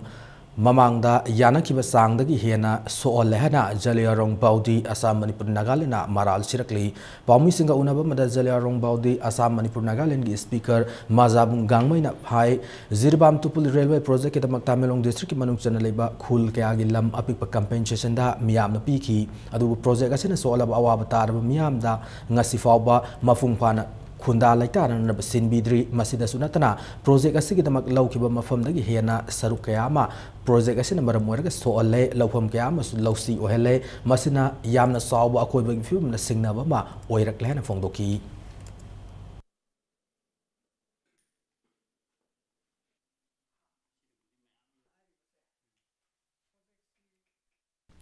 ꯃꯃꯥꯡꯗ ꯌꯥꯅꯈꯤꯕ ꯆꯥꯡꯗꯒꯤ ꯍꯦꯟꯅ ꯁꯣꯛꯍꯜꯂꯦ ꯍꯥꯏꯅ ꯖꯂꯤꯌꯥꯔꯣꯡ ꯕꯥꯎꯗꯤ ꯑꯁꯥꯝ, ꯃꯅꯤꯄꯨꯔ, ꯅꯥꯒꯥꯂꯦꯟꯗꯅ ꯃꯔꯥꯜ ꯁꯤꯔꯛꯂꯤ꯫ ꯄꯥꯎꯃꯤꯁꯤꯡꯒ ꯎꯅꯕ ꯑꯃꯗ ꯖꯂꯤꯌꯥꯔꯣꯡ ꯕꯥꯎꯗꯤ ꯑꯁꯥꯝ, ꯃꯅꯤꯄꯨꯔ, ꯅꯥꯒꯥꯂꯦꯟꯒꯤ ꯁ꯭ꯄꯤꯀꯔ ꯃꯥꯖꯥꯕꯨꯡ ꯒꯥꯡꯃꯩꯅ ꯍꯥꯏ, ꯖꯤꯔꯤꯕꯥꯝ ꯇꯨꯄꯨꯜ ꯔꯦꯜꯋꯦ ꯄ꯭ꯔꯣꯖꯦꯛꯀꯤꯗꯃꯛ ꯇꯃꯦꯡꯂꯣꯡ ꯗꯤꯁꯇ꯭ꯔꯤꯛꯀꯤ ꯃꯅꯨꯡ ꯆꯟꯅ ꯂꯩꯕ ꯈꯨꯜ ꯀꯌꯥꯒꯤ ꯂꯝ ꯑꯄꯤꯛꯄ ꯀꯝꯄꯦꯟꯁꯦꯁꯟꯗ ꯃꯤꯌꯥꯝꯅ ꯄꯤꯈꯤ꯫ ꯑꯗꯨꯕꯨ ꯄ꯭ꯔꯣꯖꯦꯛ ꯑꯁꯤꯅ ꯁꯣꯛꯍꯜꯂꯕ ꯑꯋꯥꯕ ꯇꯥꯔꯕ ꯃꯤꯌꯥꯝꯗ ꯉꯁꯤ ꯐꯥꯎꯕ ꯃꯄꯨꯡ ꯐꯥꯅ ꯈꯨꯟꯗꯥ ꯂꯩꯇꯥꯅꯅꯕ ꯁꯤꯟꯕꯤꯗ꯭ꯔꯤ꯫ ꯃꯁꯤꯗꯁꯨ ꯅꯠꯇꯅ, ꯄ꯭ꯔꯣꯖꯦꯛ ꯑꯁꯤꯒꯤꯗꯃꯛ ꯂꯧꯈꯤꯕ ꯃꯐꯝꯗꯒꯤ ꯍꯦꯟꯅ ꯁꯔꯨꯛ ꯀꯌꯥ ꯑꯃ ꯄ꯭ꯔꯣꯖꯦꯛ ꯑꯁꯤꯅ ꯃꯔꯝ ꯑꯣꯏꯔꯒ ꯁꯣꯛꯍꯜꯂꯦ, ꯂꯧꯐꯝ ꯀꯌꯥ ꯑꯃꯁꯨ ꯂꯧꯁꯤ ꯑꯣꯏꯍꯜꯂꯦ꯫ ꯃꯁꯤꯅ ꯌꯥꯝꯅ ꯆꯥꯎꯕ ꯑꯀꯣꯏꯕꯒꯤ ꯐꯤꯕꯝꯅ ꯁꯤꯡꯅꯕ ꯑꯃ ꯑꯣꯏꯔꯛꯂꯦ ꯍꯥꯏꯅ ꯐꯣꯡꯗꯣꯛꯈꯤ꯫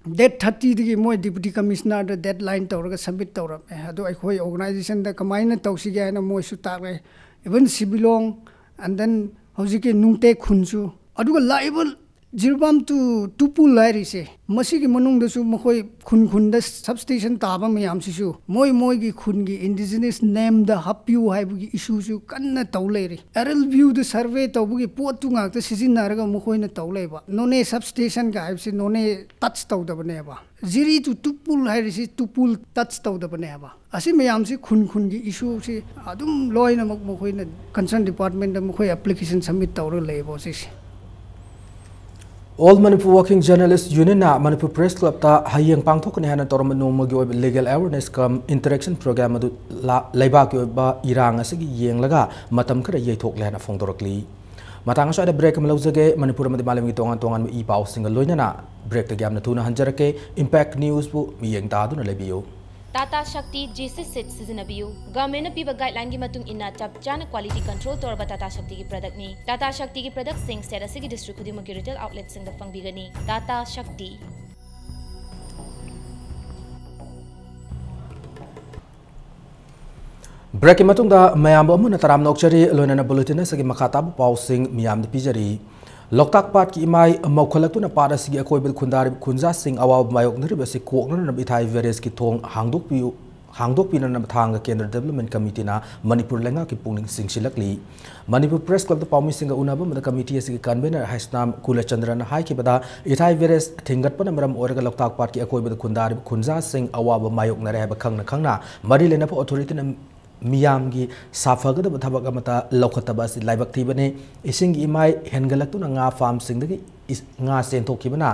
Date thirty ꯗꯒꯤ ꯃꯣꯏ Deputy Commissioner ꯗ deadline ꯇꯧꯔꯒ submit ꯇꯧꯔꯝꯃꯦ꯫ ꯑꯗꯣ ꯑꯩꯈꯣꯏ organization ꯗ ꯀꯃꯥꯏꯅ ꯇꯧꯁꯤꯒꯦ ꯍꯥꯏꯅ ꯃꯣꯏꯁꯨ ꯇꯥꯛꯂꯦ, even ꯁꯤꯕꯤꯂꯣꯡ, and then ꯍꯧꯖꯤꯛꯀꯤ ꯅꯨꯡꯇꯦꯛ ꯈꯨꯟꯁꯨ꯫ ꯑꯗꯨꯒ ꯂꯥꯛꯏꯕ ꯖꯤꯔꯤꯕꯥꯝ to ꯇꯨꯄꯨꯜ ꯍꯥꯏꯔꯤꯁꯦ, ꯃꯁꯤꯒꯤ ꯃꯅꯨꯡꯗꯁꯨ ꯃꯈꯣꯏ ꯈꯨꯟ ꯈꯨꯟꯗ substation ꯇꯥꯕ ꯃꯌꯥꯝꯁꯤꯁꯨ ꯃꯣꯏ ꯃꯣꯏꯒꯤ ꯈꯨꯟꯒꯤ indigenous name ꯗ ꯍꯥꯞꯄꯤꯌꯨ ꯍꯥꯏꯕꯒꯤ issue ꯁꯨ ꯀꯟꯅ ꯇꯧ ꯂꯩꯔꯤ꯫ Aerial view ꯗ survey ꯇꯧꯕꯒꯤ ꯄꯣꯠꯇꯨ ꯉꯥꯛꯇ ꯁꯤꯖꯤꯟꯅꯔꯒ ꯃꯈꯣꯏꯅ ꯇꯧ ꯂꯩꯕ꯫ ꯅꯣꯅꯦ substation ꯒ ꯍꯥꯏꯕꯁꯤ ꯅꯣꯅꯦ touch ꯇꯧꯗꯕꯅꯦꯕ꯫ ꯖꯤꯔꯤ to ꯇꯨꯄꯨꯜ ꯍꯥꯏꯔꯤꯁꯤ ꯇꯨꯄꯨꯜ touch ꯇꯧꯗꯕꯅꯦꯕ꯫ ꯑꯁꯤ ꯃꯌꯥꯝꯁꯤ ꯈꯨꯟ ꯈꯨꯟꯒꯤ issue ꯁꯤ ꯑꯗꯨꯝ ꯂꯣꯏꯅꯃꯛ ꯃꯈꯣꯏꯅ concern department ꯗ ꯃꯈꯣꯏ application submit ꯇꯧꯔꯒ ꯂꯩꯌꯦꯕ ꯍꯧꯖꯤꯛꯁꯦ꯫ All Manipur Working Journalist Union ꯅ Manipur Press Club ꯇ ꯍꯌꯦꯡ ꯄꯥꯡꯊꯣꯛꯀꯅꯤ ꯍꯥꯏꯅ ꯇꯧꯔꯝꯕ ꯅꯣꯡꯃꯒꯤ ꯑꯣꯏꯕ legal awareness cum interaction program ꯑꯗꯨ ꯂꯥ-, ꯂꯩꯕꯥꯛꯀꯤ ꯑꯣꯏꯕ ꯏꯔꯥꯡ ꯑꯁꯤꯒꯤ ꯌꯦꯡꯂꯒ ꯃꯇꯝ ꯈꯔ ꯌꯩꯊꯣꯛꯂꯦ ꯍꯥꯏꯅ ꯐꯣꯡꯗꯣꯔꯛꯂꯤ꯫ ꯃꯇꯥꯡ ꯑꯁ꯭ꯋꯥꯏꯗ break ꯑꯃ ꯂꯧꯖꯒꯦ꯫ ꯃꯅꯤꯄꯨꯔ ꯑꯃꯗꯤ ꯃꯥꯂꯦꯝꯒꯤ ꯇꯣꯉꯥꯟ ꯇꯣꯉꯥꯟꯕ ꯏ ꯄꯥꯎꯁꯤꯡꯒ ꯂꯣꯏꯅꯅ break ꯇꯒꯤ ꯌꯥꯝꯅ ꯊꯨꯅ ꯍꯟꯖꯔꯛꯀꯦ꯫ Impact News ꯕꯨ ꯃꯤꯠꯌꯦꯡ ꯇꯥꯗꯨꯅ ꯂꯩꯕꯤꯌꯨ꯫ Tata Shakti G C set ꯁꯤꯖꯤꯟꯅꯕꯤꯌꯨ꯫ Government ꯅ ꯄꯤꯕ guideline ꯒꯤ ꯃꯇꯨꯡ ꯏꯟꯅ ꯆꯞ ꯆꯥꯅ quality control ꯇꯧꯔꯕ Tata Shakti ꯒꯤ product ꯅꯤ꯫ Tata Shakti ꯒꯤ product ꯁꯤꯡ state ꯑꯁꯤꯒꯤ district ꯈꯨꯗꯤꯡꯃꯛꯀꯤ retail outlet ꯁꯤꯡꯗ ꯐꯪꯕꯤꯒꯅꯤ꯫ Tata Shakti꯫ Break ꯀꯤ ꯃꯇꯨꯡꯗ ꯃꯌꯥꯝꯕꯨ ꯑꯃꯨꯛ ꯍꯟꯅ ꯇꯔꯥꯝꯅ ꯑꯣꯛꯆꯔꯤ, ꯂꯣꯏꯅꯅ bulletin ꯑꯁꯤꯒꯤ ꯃꯈꯥ ꯇꯥꯕ ꯄꯥꯎꯁꯤꯡ ꯃꯤꯌꯥꯝꯗ ꯄꯤꯖꯔꯤ꯫ ꯂꯣꯛꯇꯥꯛ ꯄꯥꯠꯀꯤ ꯏꯃꯥꯏ ꯃꯧꯈꯠꯂꯛꯇꯨꯅ ꯄꯥꯠ ꯑꯁꯤꯒꯤ ꯑꯀꯣꯏꯕꯗ ꯈꯨꯟꯗꯥꯔꯤꯕ ꯈꯨꯟꯖꯥꯁꯤꯡ ꯑꯋꯥꯕ ꯃꯥꯌꯣꯛꯅꯔꯤꯕ ꯑꯁꯤ ꯀꯣꯛꯅꯅꯕ ꯏꯊꯥꯏ barrage ꯀꯤ ꯊꯣꯡ ꯍꯥꯡꯗꯣꯛꯄꯤꯌꯨ, ꯍꯥꯡꯗꯣꯛꯄꯤꯅꯅꯕ ꯊꯥꯡꯒ ꯀꯦꯟꯗ꯭ꯔ ꯗꯤꯕꯦꯂꯞꯃꯦꯟ ꯀꯃꯤꯇꯤꯅ ꯃꯅꯤꯄꯨꯔ ꯂꯩꯉꯥꯛꯀꯤ ꯄꯨꯛꯅꯤꯡ ꯆꯤꯡꯁꯤꯜꯂꯛꯂꯤ꯫ ꯃꯅꯤꯄꯨꯔ ꯄ꯭ꯔꯦꯁ ꯀ꯭ꯂꯕꯇ ꯄꯥꯎꯃꯤꯁꯤꯡꯒ ꯎꯅꯕ ꯑꯃꯗ ꯀꯃꯤꯇꯤ ꯑꯁꯤꯒꯤ ꯀꯟꯚꯦꯅꯔ ꯍꯩꯁꯅꯥꯝ ꯀꯨꯂꯆꯟꯗ꯭ꯔꯅ ꯍꯥꯏꯈꯤꯕꯗ, ꯏꯊꯥꯏ ꯚꯦꯔꯦꯖ ꯊꯤꯡꯒꯠꯄꯅ ꯃꯔꯝ ꯑꯣꯏꯔꯒ ꯂꯣꯛꯇꯥꯛ ꯄꯥꯠꯀꯤ ꯑꯀꯣꯏꯕꯗ ꯈꯨꯟꯗꯥꯔꯤꯕ ꯈꯨꯟꯖꯥꯁꯤꯡ ꯑꯋꯥꯕ ꯃꯥꯌꯣꯛꯅꯔꯦ ꯍꯥꯏꯕ ꯈꯪꯅ ꯈꯪꯅ ꯃꯔꯤ ꯂꯩꯅꯕ ꯑꯣꯊꯣꯔꯤꯇꯤꯅ ꯃꯤꯌꯥꯝꯒꯤ ꯁꯥꯐꯒꯗꯕ ꯊꯕꯛ ꯑꯃꯠꯇ ꯂꯧꯈꯠꯇꯕ ꯑꯁꯤ ꯂꯥꯏꯕꯛ ꯊꯤꯕꯅꯤ꯫ ꯏꯁꯤꯡꯒꯤ ꯏꯃꯥꯏ ꯍꯦꯟꯒꯠꯂꯛꯇꯨꯅ ꯉꯥ ꯐꯥꯔꯝꯁꯤꯡꯗꯒꯤ ꯏꯁ-, ꯉꯥ ꯆꯦꯟꯊꯣꯛꯈꯤꯕꯅ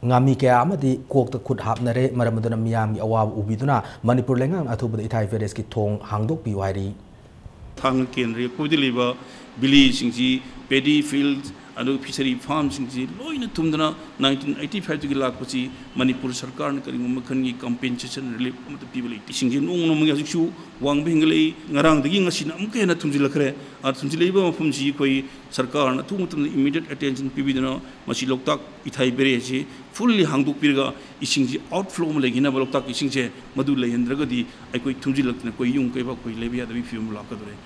ꯉꯥꯃꯤ ꯀꯌꯥ ꯑꯃꯗꯤ ꯀꯣꯛꯇ ꯈꯨꯠ ꯍꯥꯞꯅꯔꯦ꯫ ꯃꯔꯝ ꯑꯗꯨꯅ ꯃꯤꯌꯥꯝꯒꯤ ꯑꯋꯥꯕ ꯎꯕꯤꯗꯨꯅ ꯃꯅꯤꯄꯨꯔ ꯂꯩꯉꯥꯛꯅ ꯑꯊꯨꯕꯗ ꯏꯊꯥꯏ ꯚꯦꯔꯦꯖꯀꯤ ꯊꯣꯡ ꯍꯥꯡꯗꯣꯛꯄꯤꯌꯨ ꯍꯥꯏꯔꯤ꯫ ꯊꯥꯡꯒ ꯀꯦꯟꯗ꯭ꯔꯒꯤ ꯑꯀꯣꯏꯕꯗ ꯂꯩꯕ ꯚꯤꯂꯦꯖꯁꯤꯡꯁꯤ, ꯄꯦꯗꯤ ꯐꯤꯜꯗ ꯑꯗꯨꯒ ꯐꯤꯁꯔꯤ ꯐꯥꯔꯝꯁꯤꯡꯁꯤ ꯂꯣꯏꯅ ꯊꯨꯝꯗꯅ ꯅꯥꯏꯟꯇꯤꯟ ꯑꯩꯠꯇꯤ ꯐꯥꯏꯚꯇꯒꯤ ꯂꯥꯛꯄꯁꯤ ꯃꯅꯤꯄꯨꯔ ꯁꯔꯀꯥꯔꯅ ꯀꯔꯤꯒꯨꯝꯕ ꯃꯈꯜꯒꯤ ꯀꯝꯄꯦꯟꯁꯦꯁꯟ ꯔꯤꯂꯤꯐ ꯑꯃꯠꯇ ꯄꯤꯕ ꯂꯩꯇꯦ꯫ ꯏꯁꯤꯡꯁꯤ ꯅꯣꯡꯃ ꯅꯣꯡꯃꯒꯤ ꯍꯧꯖꯤꯛꯁꯨ ꯋꯥꯡꯕ ꯍꯦꯟꯒꯠꯂꯛꯏ꯫ ꯉꯔꯥꯡꯗꯒꯤ ꯉꯁꯤꯅ ꯑꯃꯨꯛꯀ ꯍꯦꯟꯅ ꯊꯨꯝꯖꯤꯜꯂꯛꯈ꯭ꯔꯦ꯫ ꯑ, ꯊꯨꯝꯖꯤꯜꯂꯛꯏꯕ ꯃꯐꯝꯁꯤ ꯑꯩꯈꯣꯏ ꯁꯔꯀꯥꯔꯅ ꯑꯊꯨꯕ ꯃꯇꯝꯗ ꯏꯃꯤꯗꯤꯌꯦꯠ ꯑꯦꯇꯦꯟꯁꯟ ꯄꯤꯕꯤꯗꯨꯅ ꯃꯁꯤ ꯂꯣꯛꯇꯥꯛ ꯏꯊꯥꯏ ꯚꯦꯔꯦꯖꯁꯤ ꯐꯨꯜꯂꯤ ꯍꯥꯡꯗꯣꯛꯄꯤꯔꯒ ꯏꯁꯤꯡꯁꯤ ꯑꯥꯎꯠꯐ꯭ꯂꯣ ꯑꯃ ꯂꯩꯈꯤꯅꯕ, ꯂꯣꯛꯇꯥꯛꯀꯤ ꯏꯁꯤꯡꯁꯦ ꯃꯗꯨ ꯂꯩꯍꯟꯗ꯭ꯔꯒꯗꯤ ꯑꯩꯈꯣꯏ ꯊꯨꯝꯖꯤꯜꯂꯛꯇꯅ ꯑꯩꯈꯣꯏ ꯌꯨꯝ ꯀꯩꯕꯥꯛ ꯑꯩꯈꯣꯏ ꯂꯩꯕ ꯌꯥꯗꯕꯒꯤ ꯐꯤꯕꯝ ꯂꯥꯛꯀꯗꯧꯔꯦ꯫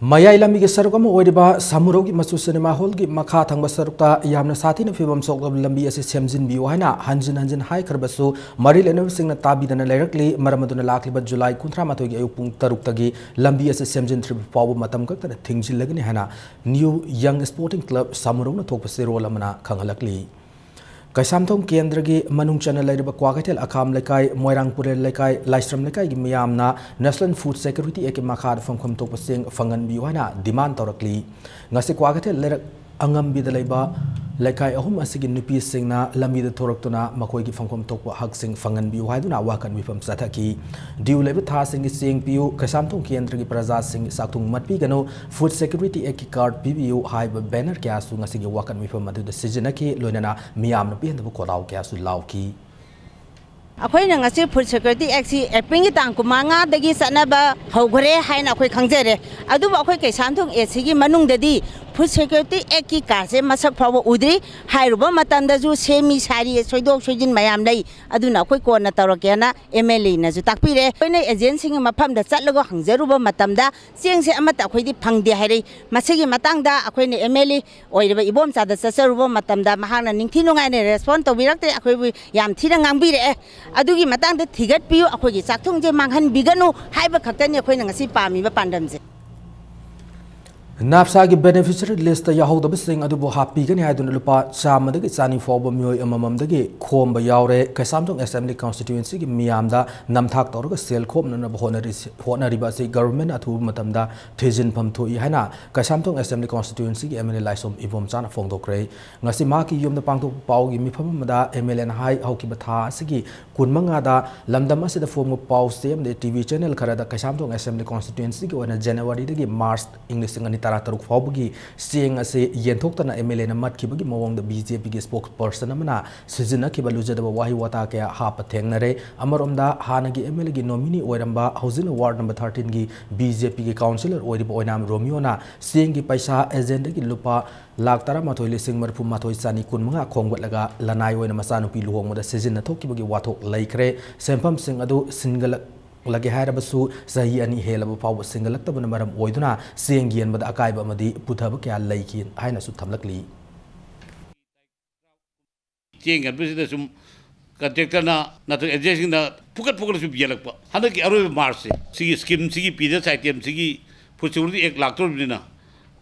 ꯃꯌꯥꯏ ꯂꯝꯕꯤꯒꯤ ꯁꯔꯨꯛ ꯑꯃ ꯑꯣꯏꯔꯤꯕ ꯁꯥꯃꯨꯔꯧꯒꯤ ꯃꯆꯨ ꯁꯤꯅꯦꯃꯥ ꯍꯣꯜꯒꯤ ꯃꯈꯥ ꯊꯪꯕ ꯁꯔꯨꯛꯇ ꯌꯥꯝꯅ ꯁꯥꯊꯤꯅ ꯐꯤꯕꯝ ꯁꯣꯛꯂꯕ ꯂꯝꯕꯤ ꯑꯁꯤ ꯁꯦꯝꯖꯤꯟꯕꯤꯌꯨ ꯍꯥꯏꯅ ꯍꯟꯖꯤꯟ ꯍꯟꯖꯤꯟ ꯍꯥꯏꯈ꯭ꯔꯕꯁꯨ ꯃꯔꯤ ꯂꯩꯅꯕꯁꯤꯡꯅ ꯇꯥꯕꯤꯗꯅ ꯂꯩꯔꯛꯂꯤ꯫ ꯃꯔꯝ ꯑꯗꯨꯅ ꯂꯥꯛꯂꯤꯕ ꯖꯨꯂꯥꯏ ꯀꯨꯟꯊ꯭ꯔꯥ ꯃꯥꯊꯣꯏꯒꯤ ꯑꯌꯨꯛ ꯄꯨꯡ ꯇꯔꯨꯛꯇꯒꯤ ꯂꯝꯕꯤ ꯑꯁꯤ ꯁꯦꯝꯖꯤꯟꯗ꯭ꯔꯤꯕ ꯐꯥꯎꯕ ꯃꯇꯝ ꯀꯛꯇꯅ ꯊꯤꯡꯖꯤꯜꯂꯒꯅꯤ ꯍꯥꯏꯅ ꯅ꯭ꯌꯨ ꯌꯪ ꯁ꯭ꯄꯣꯔꯇꯤꯡ ꯀ꯭ꯂꯕ ꯁꯥꯃꯨꯔꯧꯅ ꯊꯣꯛꯄ ꯆꯦꯔꯣꯜ ꯑꯃꯅ ꯈꯪꯍꯜꯂꯛꯂꯤ꯫ ꯀꯩꯁꯥꯝꯊꯣꯡ ꯀꯦꯟꯗ꯭ꯔꯒꯤ ꯃꯅꯨꯡ ꯆꯟꯅ ꯂꯩꯔꯤꯕ ꯀ꯭ꯋꯥꯀꯩꯊꯦꯜ ꯑꯈꯥꯝ ꯂꯩꯀꯥꯏ, ꯃꯣꯏꯔꯥꯡ ꯄꯨꯔꯦꯜ ꯂꯩꯀꯥꯏ, ꯂꯥꯏꯁ꯭ꯔꯝ ꯂꯩꯀꯥꯏꯒꯤ ꯃꯤꯌꯥꯝꯅ National Food Security Act ꯀꯤ ꯃꯈꯥꯗ ꯐꯪꯐꯝ ꯊꯣꯛꯄ ꯆꯦꯡ ꯐꯪꯍꯟꯕꯤꯌꯨ ꯍꯥꯏꯅ demand ꯇꯧꯔꯛꯂꯤ꯫ ꯉꯁꯤ ꯀ꯭ꯋꯥꯀꯩꯊꯦꯜ ꯂꯩꯔꯛ ꯑꯉꯝꯕꯤꯗ ꯂꯩꯕ ꯂꯩꯀꯥꯏ ꯑꯍꯨꯝ ꯑꯁꯤꯒꯤ ꯅꯨꯄꯤꯁꯤꯡꯅ ꯂꯝꯕꯤꯗ ꯊꯣꯔꯛꯇꯨꯅ ꯃꯈꯣꯏꯒꯤ ꯐꯪꯐꯝ ꯊꯣꯛꯄ ꯍꯛꯁꯤꯡ ꯐꯪꯍꯟꯕꯤꯌꯨ ꯍꯥꯏꯗꯨꯅ ꯋꯥꯀꯠ ꯃꯤꯐꯝ ꯆꯠꯊꯈꯤ꯫ Due ꯂꯩꯕ ꯊꯥꯁꯤꯡꯒꯤ ꯆꯦꯡ ꯄꯤꯌꯨ, ꯀꯩꯁꯥꯝꯊꯣꯡ ꯀꯦꯟꯗ꯭ꯔꯒꯤ ꯄ꯭ꯔꯖꯥꯁꯤꯡ ꯆꯥꯛꯊꯨꯡ ꯃꯠꯄꯤꯒꯅꯨ, Food Security Act ꯀꯤ card ꯄꯤꯕꯤꯌꯨ ꯍꯥꯏꯕ banner ꯀꯌꯥꯁꯨ ꯉꯁꯤꯒꯤ ꯋꯥꯀꯠ ꯃꯤꯐꯝ ꯑꯗꯨꯗ ꯁꯤꯖꯤꯟꯅꯈꯤ꯫ ꯂꯣꯏꯅꯅ ꯃꯤꯌꯥꯝꯅ ꯄꯦꯟꯗꯕ ꯈꯣꯜꯂꯥꯎ ꯀꯌꯥꯁꯨ ꯂꯥꯎꯈꯤ꯫ ꯑꯩꯈꯣꯏꯅ ꯉꯁꯤ Food Security Act ꯁꯤ ꯑꯦꯄ꯭ꯔꯤꯜꯒꯤ ꯇꯥꯡ ꯀꯨꯟꯃꯉꯥꯗꯒꯤ ꯆꯠꯅꯕ ꯍꯧꯈ꯭ꯔꯦ ꯍꯥꯏꯅ ꯑꯩꯈꯣꯏ ꯈꯪꯖꯔꯦ꯫ ꯑꯗꯨꯕꯨ ꯑꯩꯈꯣꯏ ꯀꯩꯁꯥꯝꯊꯣꯡ A C ꯒꯤ ꯃꯅꯨꯡꯗꯗꯤ Food Security Actꯀꯤ ꯀꯥꯔꯗꯁꯦ ꯃꯁꯛ ꯐꯥꯎꯕ ꯎꯗ꯭ꯔꯤ꯫ ꯍꯥꯏꯔꯨꯕ ꯃꯇꯝꯗꯁꯨ ꯁꯦꯝꯃꯤ ꯁꯥꯔꯤ ꯁꯣꯏꯗꯣꯛ ꯁꯣꯏꯖꯤꯟ ꯃꯌꯥꯝ ꯂꯩ, ꯑꯗꯨꯅ ꯑꯩꯈꯣꯏ ꯀꯣꯟꯅ ꯇꯧꯔꯛꯀꯦꯅ MLAꯅꯁꯨ ꯇꯥꯛꯄꯤꯔꯦ꯫ ꯑꯩꯈꯣꯏꯅ agentꯁꯤꯡꯒꯤ ꯃꯐꯝꯗ ꯆꯠꯂꯒ ꯍꯪꯖꯔꯨꯕ ꯃꯇꯝꯗ ꯆꯦꯡꯁꯦ ꯑꯃꯠꯇ ꯑꯩꯈꯣꯏꯗꯤ ꯐꯪꯗꯦ ꯍꯥꯏꯔꯛꯏ꯫ ꯃꯁꯤꯒꯤ ꯃꯇꯥꯡꯗ ꯑꯩꯈꯣꯏꯅ MLA ꯑꯣꯏꯔꯤꯕ ꯏꯕꯣꯝꯆꯥꯗ ꯆꯠꯆꯔꯨꯕ ꯃꯇꯝꯗ ꯃꯍꯥꯛꯅ ꯅꯤꯡꯊꯤ ꯅꯨꯡꯉꯥꯏꯅ respond ꯇꯧꯕꯤꯔꯛꯇ꯭ꯔꯦ꯫ ꯑꯩꯈꯣꯏꯕꯨ ꯌꯥꯝ ꯊꯤꯅ ꯉꯥꯡꯕꯤꯔꯛꯑꯦ꯫ ꯑꯗꯨꯒꯤ ꯃꯇꯥꯡꯗ ꯊꯤꯒꯠꯄꯤꯌꯨ, ꯑꯩꯈꯣꯏꯒꯤ ꯆꯥꯛꯊꯨꯡꯁꯦ ꯃꯥꯡꯍꯟꯕꯤꯒꯅꯨ ꯍꯥꯏꯕ ꯈꯛꯇꯅꯤ ꯑꯩꯈꯣꯏꯅ ꯉꯁꯤ ꯄꯥꯝꯃꯤꯕ ꯄꯥꯟꯗꯝꯁꯦ꯫ NAFSAꯒꯤ beneficiary listꯇ ꯌꯥꯎꯍꯧꯗꯕꯁꯤꯡ ꯑꯗꯨꯕꯨ ꯍꯥꯞꯄꯤꯒꯅꯤ ꯍꯥꯏꯗꯨꯅ ꯂꯨꯄꯥ ꯆꯥꯝꯃꯗꯒꯤ ꯆꯅꯤ ꯐꯥꯎꯕ ꯃꯤꯑꯣꯏ ꯑꯃꯃꯝꯗꯒꯤ ꯈꯣꯝꯕ ꯌꯥꯎꯔꯦ꯫ ꯀꯩꯁꯥꯝꯊꯣꯡ Assembly Constituencyꯒꯤ ꯃꯤꯌꯥꯝꯗ ꯅꯝꯊꯥꯛ ꯇꯧꯔꯒ ꯁꯦꯜ ꯈꯣꯝꯅꯅꯕ ꯍꯣꯠꯅꯔꯤ-, ꯍꯣꯠꯅꯔꯤꯕ ꯑꯁꯤ government ꯑꯊꯨꯕ ꯃꯇꯝꯗ ꯊꯤꯖꯤꯟꯐꯝ ꯊꯣꯛꯏ ꯍꯥꯏꯅ ꯀꯩꯁꯥꯝꯊꯣꯡ Assembly Constituencyꯒꯤ MLA ꯂꯥꯏꯁ꯭ꯔꯝ ꯏꯕꯣꯝꯆꯥꯅ ꯐꯣꯡꯗꯣꯛꯈ꯭ꯔꯦ꯫ ꯉꯁꯤ ꯃꯍꯥꯛꯀꯤ ꯌꯨꯝꯗ ꯄꯥꯡꯊꯣꯛꯄ ꯄꯥꯎꯒꯤ ꯃꯤꯐꯝ ꯑꯃꯗ MLAꯅ ꯍꯥꯏ, ꯍꯧꯈꯤꯕ ꯊꯥ ꯑꯁꯤꯒꯤ ꯀꯨꯟꯃꯉꯥꯗ ꯂꯝꯗꯝ ꯑꯁꯤꯗ ꯐꯣꯡꯕ ꯄꯥꯎ ꯆꯦ ꯑꯃꯗꯤ TV channel ꯈꯔꯗ ꯀꯩꯁꯥꯝꯊꯣꯡ Assembly Constituencyꯒꯤ ꯑꯣꯏꯅ Januaryꯗꯒꯤ March, ꯏꯪ ꯂꯤꯁꯤꯡ ꯑꯅꯤ ꯇꯔꯥꯇꯔꯨꯛ ꯐꯥꯎꯕꯒꯤ ꯆꯦꯡ ꯑꯁꯤ ꯌꯦꯟꯊꯣꯛꯇꯅ MLAꯅ ꯃꯠꯈꯤꯕꯒꯤ ꯃꯑꯣꯡꯗ BJPꯒꯤ spokesperson ꯑꯃꯅ ꯁꯤꯖꯤꯟꯅꯈꯤꯕ ꯂꯨꯖꯗꯕ ꯋꯥꯍꯩ ꯋꯥꯇꯥ ꯀꯌꯥ ꯍꯥꯞꯄ ꯊꯦꯡꯅꯔꯦ꯫ ꯑꯃꯔꯣꯝꯗ ꯍꯥꯟꯅꯒꯤ MLAꯒꯤ nominee ꯑꯣꯏꯔꯝꯕ, ꯍꯧꯖꯤꯛꯅ ward number thirteenꯒꯤ BJPꯒꯤ councillor ꯑꯣꯏꯔꯤꯕ ꯑꯣꯏꯅꯥꯝ ꯔꯣꯃꯤꯌꯣꯅ ꯆꯦꯡꯒꯤ ꯄꯩꯁꯥ agentꯗꯒꯤ ꯂꯨꯄꯥ ꯂꯥꯈ ꯇꯔꯥꯃꯥꯊꯣꯏ ꯂꯤꯁꯤꯡ ꯃꯔꯤꯐꯨ ꯃꯥꯊꯣꯏ ꯆꯅꯤ ꯀꯨꯟꯃꯉꯥ ꯈꯣꯝꯒꯠꯂꯒ ꯂꯅꯥꯏ ꯑꯣꯏꯅ ꯃꯆꯥꯅꯨꯄꯤ ꯂꯨꯍꯣꯡꯕꯗ ꯁꯤꯖꯤꯟꯅꯊꯣꯛꯈꯤꯕꯒꯤ ꯋꯥꯊꯣꯛ ꯂꯩꯈ꯭ꯔꯦ꯫ ꯁꯦꯟꯐꯝꯁꯤꯡ ꯑꯗꯨ ꯁꯤꯟꯒꯠꯂꯛꯂꯒꯦ ꯍꯥꯏꯔꯕꯁꯨ ꯆꯍꯤ ꯑꯅꯤ ꯍꯦꯜꯂꯕ ꯐꯥꯎꯕ ꯁꯤꯟꯒꯠꯂꯛꯇꯕꯅ ꯃꯔꯝ ꯑꯣꯏꯗꯨꯅ ꯆꯦꯡ ꯌꯦꯟꯕꯗ ꯑꯀꯥꯏꯕ ꯑꯃꯗꯤ ꯄꯨꯊꯕ ꯀꯌꯥ ꯂꯩꯈꯤ ꯍꯥꯏꯅꯁꯨ ꯊꯝꯂꯛꯂꯤ꯫ ꯆꯦꯡ ꯌꯦꯟꯕꯁꯤꯗ ꯁꯨꯝ contractorꯅ ꯅꯠꯇ꯭ꯔꯒ agentꯁꯤꯡꯅ ꯐꯨꯀꯠ ꯐꯨꯀꯠꯂ ꯁꯨꯝ ꯌꯦꯜꯂꯛꯄ꯫ ꯍꯟꯗꯛꯀꯤ ꯑꯔꯣꯏꯕ Marchꯁꯦ ꯁꯤꯒꯤ schemeꯁꯤꯒꯤ, PDS itemꯁꯤꯒꯤ Food Security Act ꯂꯥꯛꯇꯧꯔꯤꯕꯅꯤꯅ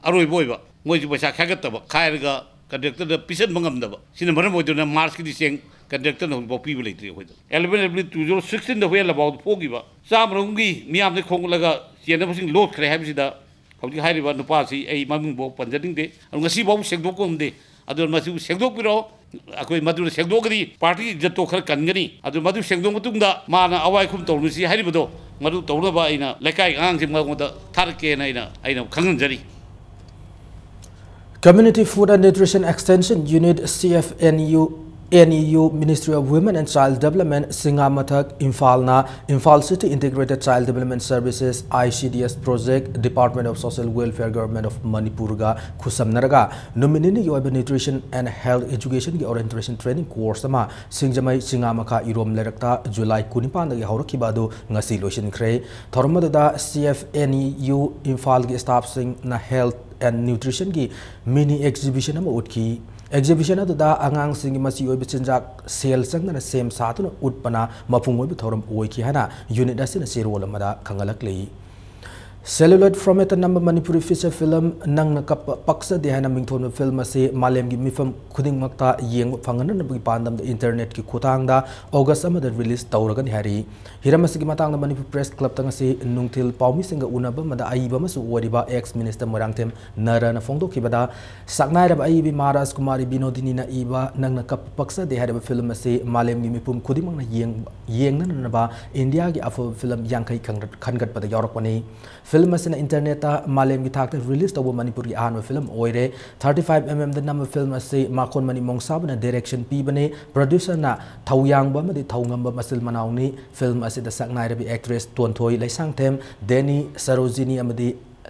ꯑꯔꯣꯏꯕ ꯑꯣꯏꯕ, ꯃꯣꯏꯁꯨ ꯄꯩꯁꯥ ꯈꯥꯏꯒꯠꯇꯕ, ꯈꯥꯏꯔꯒ contractorꯗ ꯄꯤꯁꯟꯕ ꯉꯝꯗꯕ, ꯁꯤꯅ ꯃꯔꯝ ꯑꯣꯏꯗꯨꯅ Marchꯀꯤꯗꯤ ꯆꯦꯡ contractorꯅ ꯍꯧꯖꯤꯛꯐꯥꯎ ꯄꯤꯕ ꯂꯩꯇ꯭ꯔꯤ꯫ ꯑꯩꯈꯣꯏꯗ eleven April two zero sixteenꯗ Huiyen ꯂꯥꯟꯄꯥꯎꯗ ꯐꯣꯡꯈꯤꯕ ꯆꯥꯝꯃꯔꯣꯝꯒꯤ ꯃꯤꯌꯥꯝꯗꯒꯤ ꯈꯣꯝꯒꯠꯂꯒ ꯆꯦꯟꯅꯕꯁꯤꯡ ꯂꯣꯠꯈ꯭ꯔꯦ ꯍꯥꯏꯕꯁꯤꯗ ꯍꯧꯖꯤꯛ ꯍꯥꯏꯔꯤꯕ ꯅꯨꯄꯥꯁꯤ ꯑꯩ ꯃꯃꯤꯡꯐꯥꯎ ꯄꯟꯖꯅꯤꯡꯗꯦ꯫ ꯑꯗꯨ ꯉꯁꯤꯐꯥꯎ ꯁꯦꯡꯗꯣꯛꯄ ꯉꯝꯗꯦ꯫ ꯑꯗꯨꯅ ꯃꯁꯤꯕꯨ ꯁꯦꯡꯗꯣꯛꯄꯤꯔꯛꯑꯣ꯫ ꯑꯩꯈꯣꯏ ꯃꯗꯨꯅ ꯁꯦꯡꯗꯣꯛꯑꯒꯗꯤ partyꯒꯤ ꯏꯖꯠꯇꯣ ꯈꯔ ꯀꯟꯒꯅꯤ꯫ ꯑꯗꯨ ꯃꯗꯨ ꯁꯦꯡꯗꯣꯛꯑ ꯃꯇꯨꯡꯗ ꯃꯥꯅ ꯑꯋꯥꯏ ꯈꯨꯝ ꯇꯧꯔꯨꯁꯤ ꯍꯥꯏꯔꯤꯕꯗꯣ, ꯃꯗꯨ ꯇꯧꯅꯕ ꯑꯩꯅ ꯂꯩꯀꯥꯏ ꯑꯉꯥꯡꯁꯤꯡ ꯃꯉꯣꯟꯗ ꯊꯥꯔꯛꯀꯦꯅ ꯑꯩꯅ, ꯑꯩꯅ ꯈꯪꯍꯟꯖꯔꯤ꯫ Community Food and Nutrition Extension Unit, CFNU NEU, Ministry of Women and Child Development, ꯁꯤꯡꯉꯥꯃꯊꯛ, ꯏꯝꯐꯥꯜꯅ Imphal City Integrated Child Development Services, ICDS Project, Department of Social Welfare, Government of Manipurꯒ ꯈꯨꯠꯁꯝꯅꯔꯒ ꯅꯨꯃꯤꯠ ꯅꯤꯅꯤꯒꯤ ꯑꯣꯏꯕ Nutrition and Health Educationꯒꯤ Orientation Training Course ꯑꯃ ꯁꯤꯡꯖꯃꯩ ꯆꯤꯉꯥꯃꯈꯥ ꯏꯔꯣꯝ ꯂꯩꯔꯛꯇ July ꯀꯨꯟꯅꯤꯄꯥꯟꯗꯒꯤ ꯍꯧꯔꯛꯈꯤꯕ ꯑꯗꯨ ꯉꯁꯤ ꯂꯣꯏꯁꯤꯟꯈ꯭ꯔꯦ꯫ ꯊꯧꯔꯝ ꯑꯗꯨꯗ CFNEU ꯏꯝꯐꯥꯜꯒꯤ staffꯁꯤꯡꯅ Health and Nutritionꯒꯤ mini exhibition ꯑꯃ ꯎꯠꯈꯤ꯫ Exhibition ꯑꯗꯨꯗ ꯑꯉꯥꯡꯁꯤꯡꯒꯤ ꯃꯆꯤ ꯑꯣꯏꯕ ꯆꯤꯟꯖꯥꯛ ꯁꯦꯜ ꯆꯪꯗꯅ ꯁꯦꯝ ꯁꯥꯗꯨꯅ ꯎꯠꯄꯅ ꯃꯄꯨꯡ ꯑꯣꯏꯕ ꯊꯧꯔꯝ ꯑꯣꯏꯈꯤ ꯍꯥꯏꯅ unit ꯑꯁꯤꯅ ꯆꯦꯔꯣꯜ ꯑꯃꯗ ꯈꯪꯍꯜꯂꯛꯂꯤ꯫ Celluloid formatꯇ ꯅꯝꯕ ꯃꯅꯤꯄꯨꯔꯤ feature film ꯅꯪꯅ ꯀꯞꯄ ꯄꯛꯆꯗꯦ ꯍꯥꯏꯅ ꯃꯤꯡꯊꯣꯟꯕ film ꯑꯁꯤ ꯃꯥꯂꯦꯝꯒꯤ ꯃꯤꯐꯝ ꯈꯨꯗꯤꯡꯃꯛꯇ ꯌꯦꯡꯕ ꯐꯪꯍꯟꯅꯕꯒꯤ ꯄꯥꯟꯗꯝꯗ internetꯀꯤ ꯈꯨꯠꯊꯥꯡꯗ August ꯑꯃꯗ release ꯇꯧꯔꯒꯅꯤ ꯍꯥꯏꯔꯤ꯫ ꯍꯤꯔꯝ ꯑꯁꯤꯒꯤ ꯃꯇꯥꯡꯗ ꯃꯅꯤꯄꯨꯔ Press Clubꯇ ꯉꯁꯤ ꯅꯨꯡꯊꯤꯜ ꯄꯥꯎꯃꯤꯁꯤꯡꯒ ꯎꯅꯕ ꯑꯃꯗ ꯑꯏꯕ ꯑꯃꯁꯨ ꯑꯣꯏꯔꯤꯕ ex minister ꯃꯣꯏꯔꯥꯡꯊꯦꯝ ꯅꯔꯅ ꯐꯣꯡꯗꯣꯛꯈꯤꯕꯗ, ꯁꯛꯅꯥꯏꯔꯕ ꯑꯏꯕꯤ ꯃꯍꯥꯔꯥꯖ ꯀꯨꯃꯥꯔꯤ ꯕꯤꯅꯣꯗꯤꯅꯤꯅ ꯏꯕ ꯅꯪꯅ ꯀꯞꯄ ꯄꯛꯆꯗꯦ ꯍꯥꯏꯔꯤꯕ film ꯑꯁꯤ ꯃꯥꯂꯦꯝꯒꯤ ꯃꯤꯄꯨꯝ ꯈꯨꯗꯤꯡꯃꯛꯅ ꯌꯦꯡ-, ꯌꯦꯡꯅꯅꯕ ꯏꯟꯗꯤꯌꯥꯒꯤ ꯑꯐꯕ film ꯌꯥꯡꯈꯩ ꯈꯟꯒꯠ-, ꯈꯟꯒꯠꯄꯗ ꯌꯥꯎꯔꯛꯄꯅꯤ꯫ Film ꯑꯁꯤꯅ internetꯇ ꯃꯥꯂꯦꯝꯒꯤ ꯊꯥꯛꯇ release ꯇꯧꯕ ꯃꯅꯤꯄꯨꯔꯒꯤ ꯑꯍꯥꯟꯕ film ꯑꯣꯏꯔꯦ꯫ Thirty five mmꯗ ꯅꯝꯕ film ꯑꯁꯤ ꯃꯥꯈꯣꯟꯃꯅꯤ ꯃꯣꯡꯁꯥꯕꯅ direction ꯄꯤꯕꯅꯤ꯫ Producerꯅ ꯊꯧꯌꯥꯡꯕ ꯑꯃꯗꯤ ꯊꯧꯉꯝꯕ ꯃꯆꯤꯜ ꯃꯅꯥꯎꯅꯤ꯫ Film ꯑꯁꯤꯗ ꯁꯛꯅꯥꯏꯔꯕꯤ actress ꯇꯣꯟꯊꯣꯏ ꯂꯩꯁꯥꯡꯊꯦꯝ, ꯗꯦꯅꯤ, ꯁꯔꯣꯖꯤꯅꯤ ꯑꯃꯗꯤ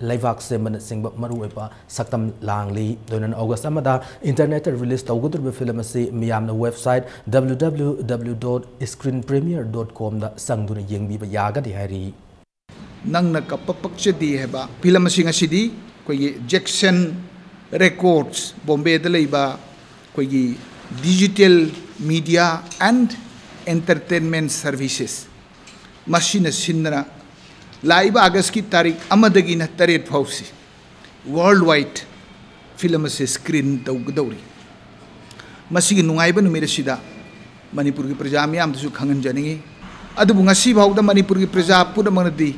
ꯂꯩꯕꯥꯛ ꯁꯦꯝꯕꯅꯆꯤꯡꯕ ꯃꯔꯨꯑꯣꯏꯕ ꯁꯛꯇꯝ ꯂꯥꯡꯂꯤ꯫ ꯂꯣꯏꯅꯅ August ꯑꯃꯗ internetꯇ release ꯇꯧꯒꯗꯧꯔꯤꯕ film ꯑꯁꯤ ꯃꯤꯌꯥꯝꯅ website www.screenpremiere.comꯗ ꯆꯪꯗꯨꯅ ꯌꯦꯡꯕꯤꯕ ꯌꯥꯒꯅꯤ ꯍꯥꯏꯔꯤ꯫ ꯅꯪꯅ ꯀꯞꯄ ꯄꯛꯆꯗꯦ ꯍꯥꯏꯕ film ꯑꯁꯤ ꯉꯁꯤꯗꯤ ꯑꯩꯈꯣꯏꯒꯤ Jackson Records, ꯕꯣꯝꯕꯦꯗ ꯂꯩꯕ ꯑꯩꯈꯣꯏꯒꯤ Digital Media and Entertainment Services, ꯃꯁꯤꯅ ꯁꯤꯟꯗꯅ ꯂꯥꯛꯏꯕ Augustꯀꯤ ꯇꯥꯔꯤꯛ ꯑꯃꯗꯒꯤꯅ ꯇꯔꯦꯠ ꯐꯥꯎꯁꯤ worldwide film ꯑꯁꯤ screen ꯇꯧꯒꯗꯧꯔꯤ꯫ ꯃꯁꯤꯒꯤ ꯅꯨꯡꯉꯥꯏꯕ ꯅꯨꯃꯤꯠ ꯑꯁꯤꯗ ꯃꯅꯤꯄꯨꯔꯒꯤ ꯄ꯭ꯔꯖꯥ ꯃꯤꯌꯥꯝꯗꯁꯨ ꯈꯪꯍꯟꯖꯅꯤꯡꯏ꯫ ꯑꯗꯨꯕꯨ ꯉꯁꯤ ꯐꯥꯎꯗ ꯃꯅꯤꯄꯨꯔꯒꯤ ꯄ꯭ꯔꯖꯥ ꯄꯨꯝꯅꯃꯛꯅꯗꯤ,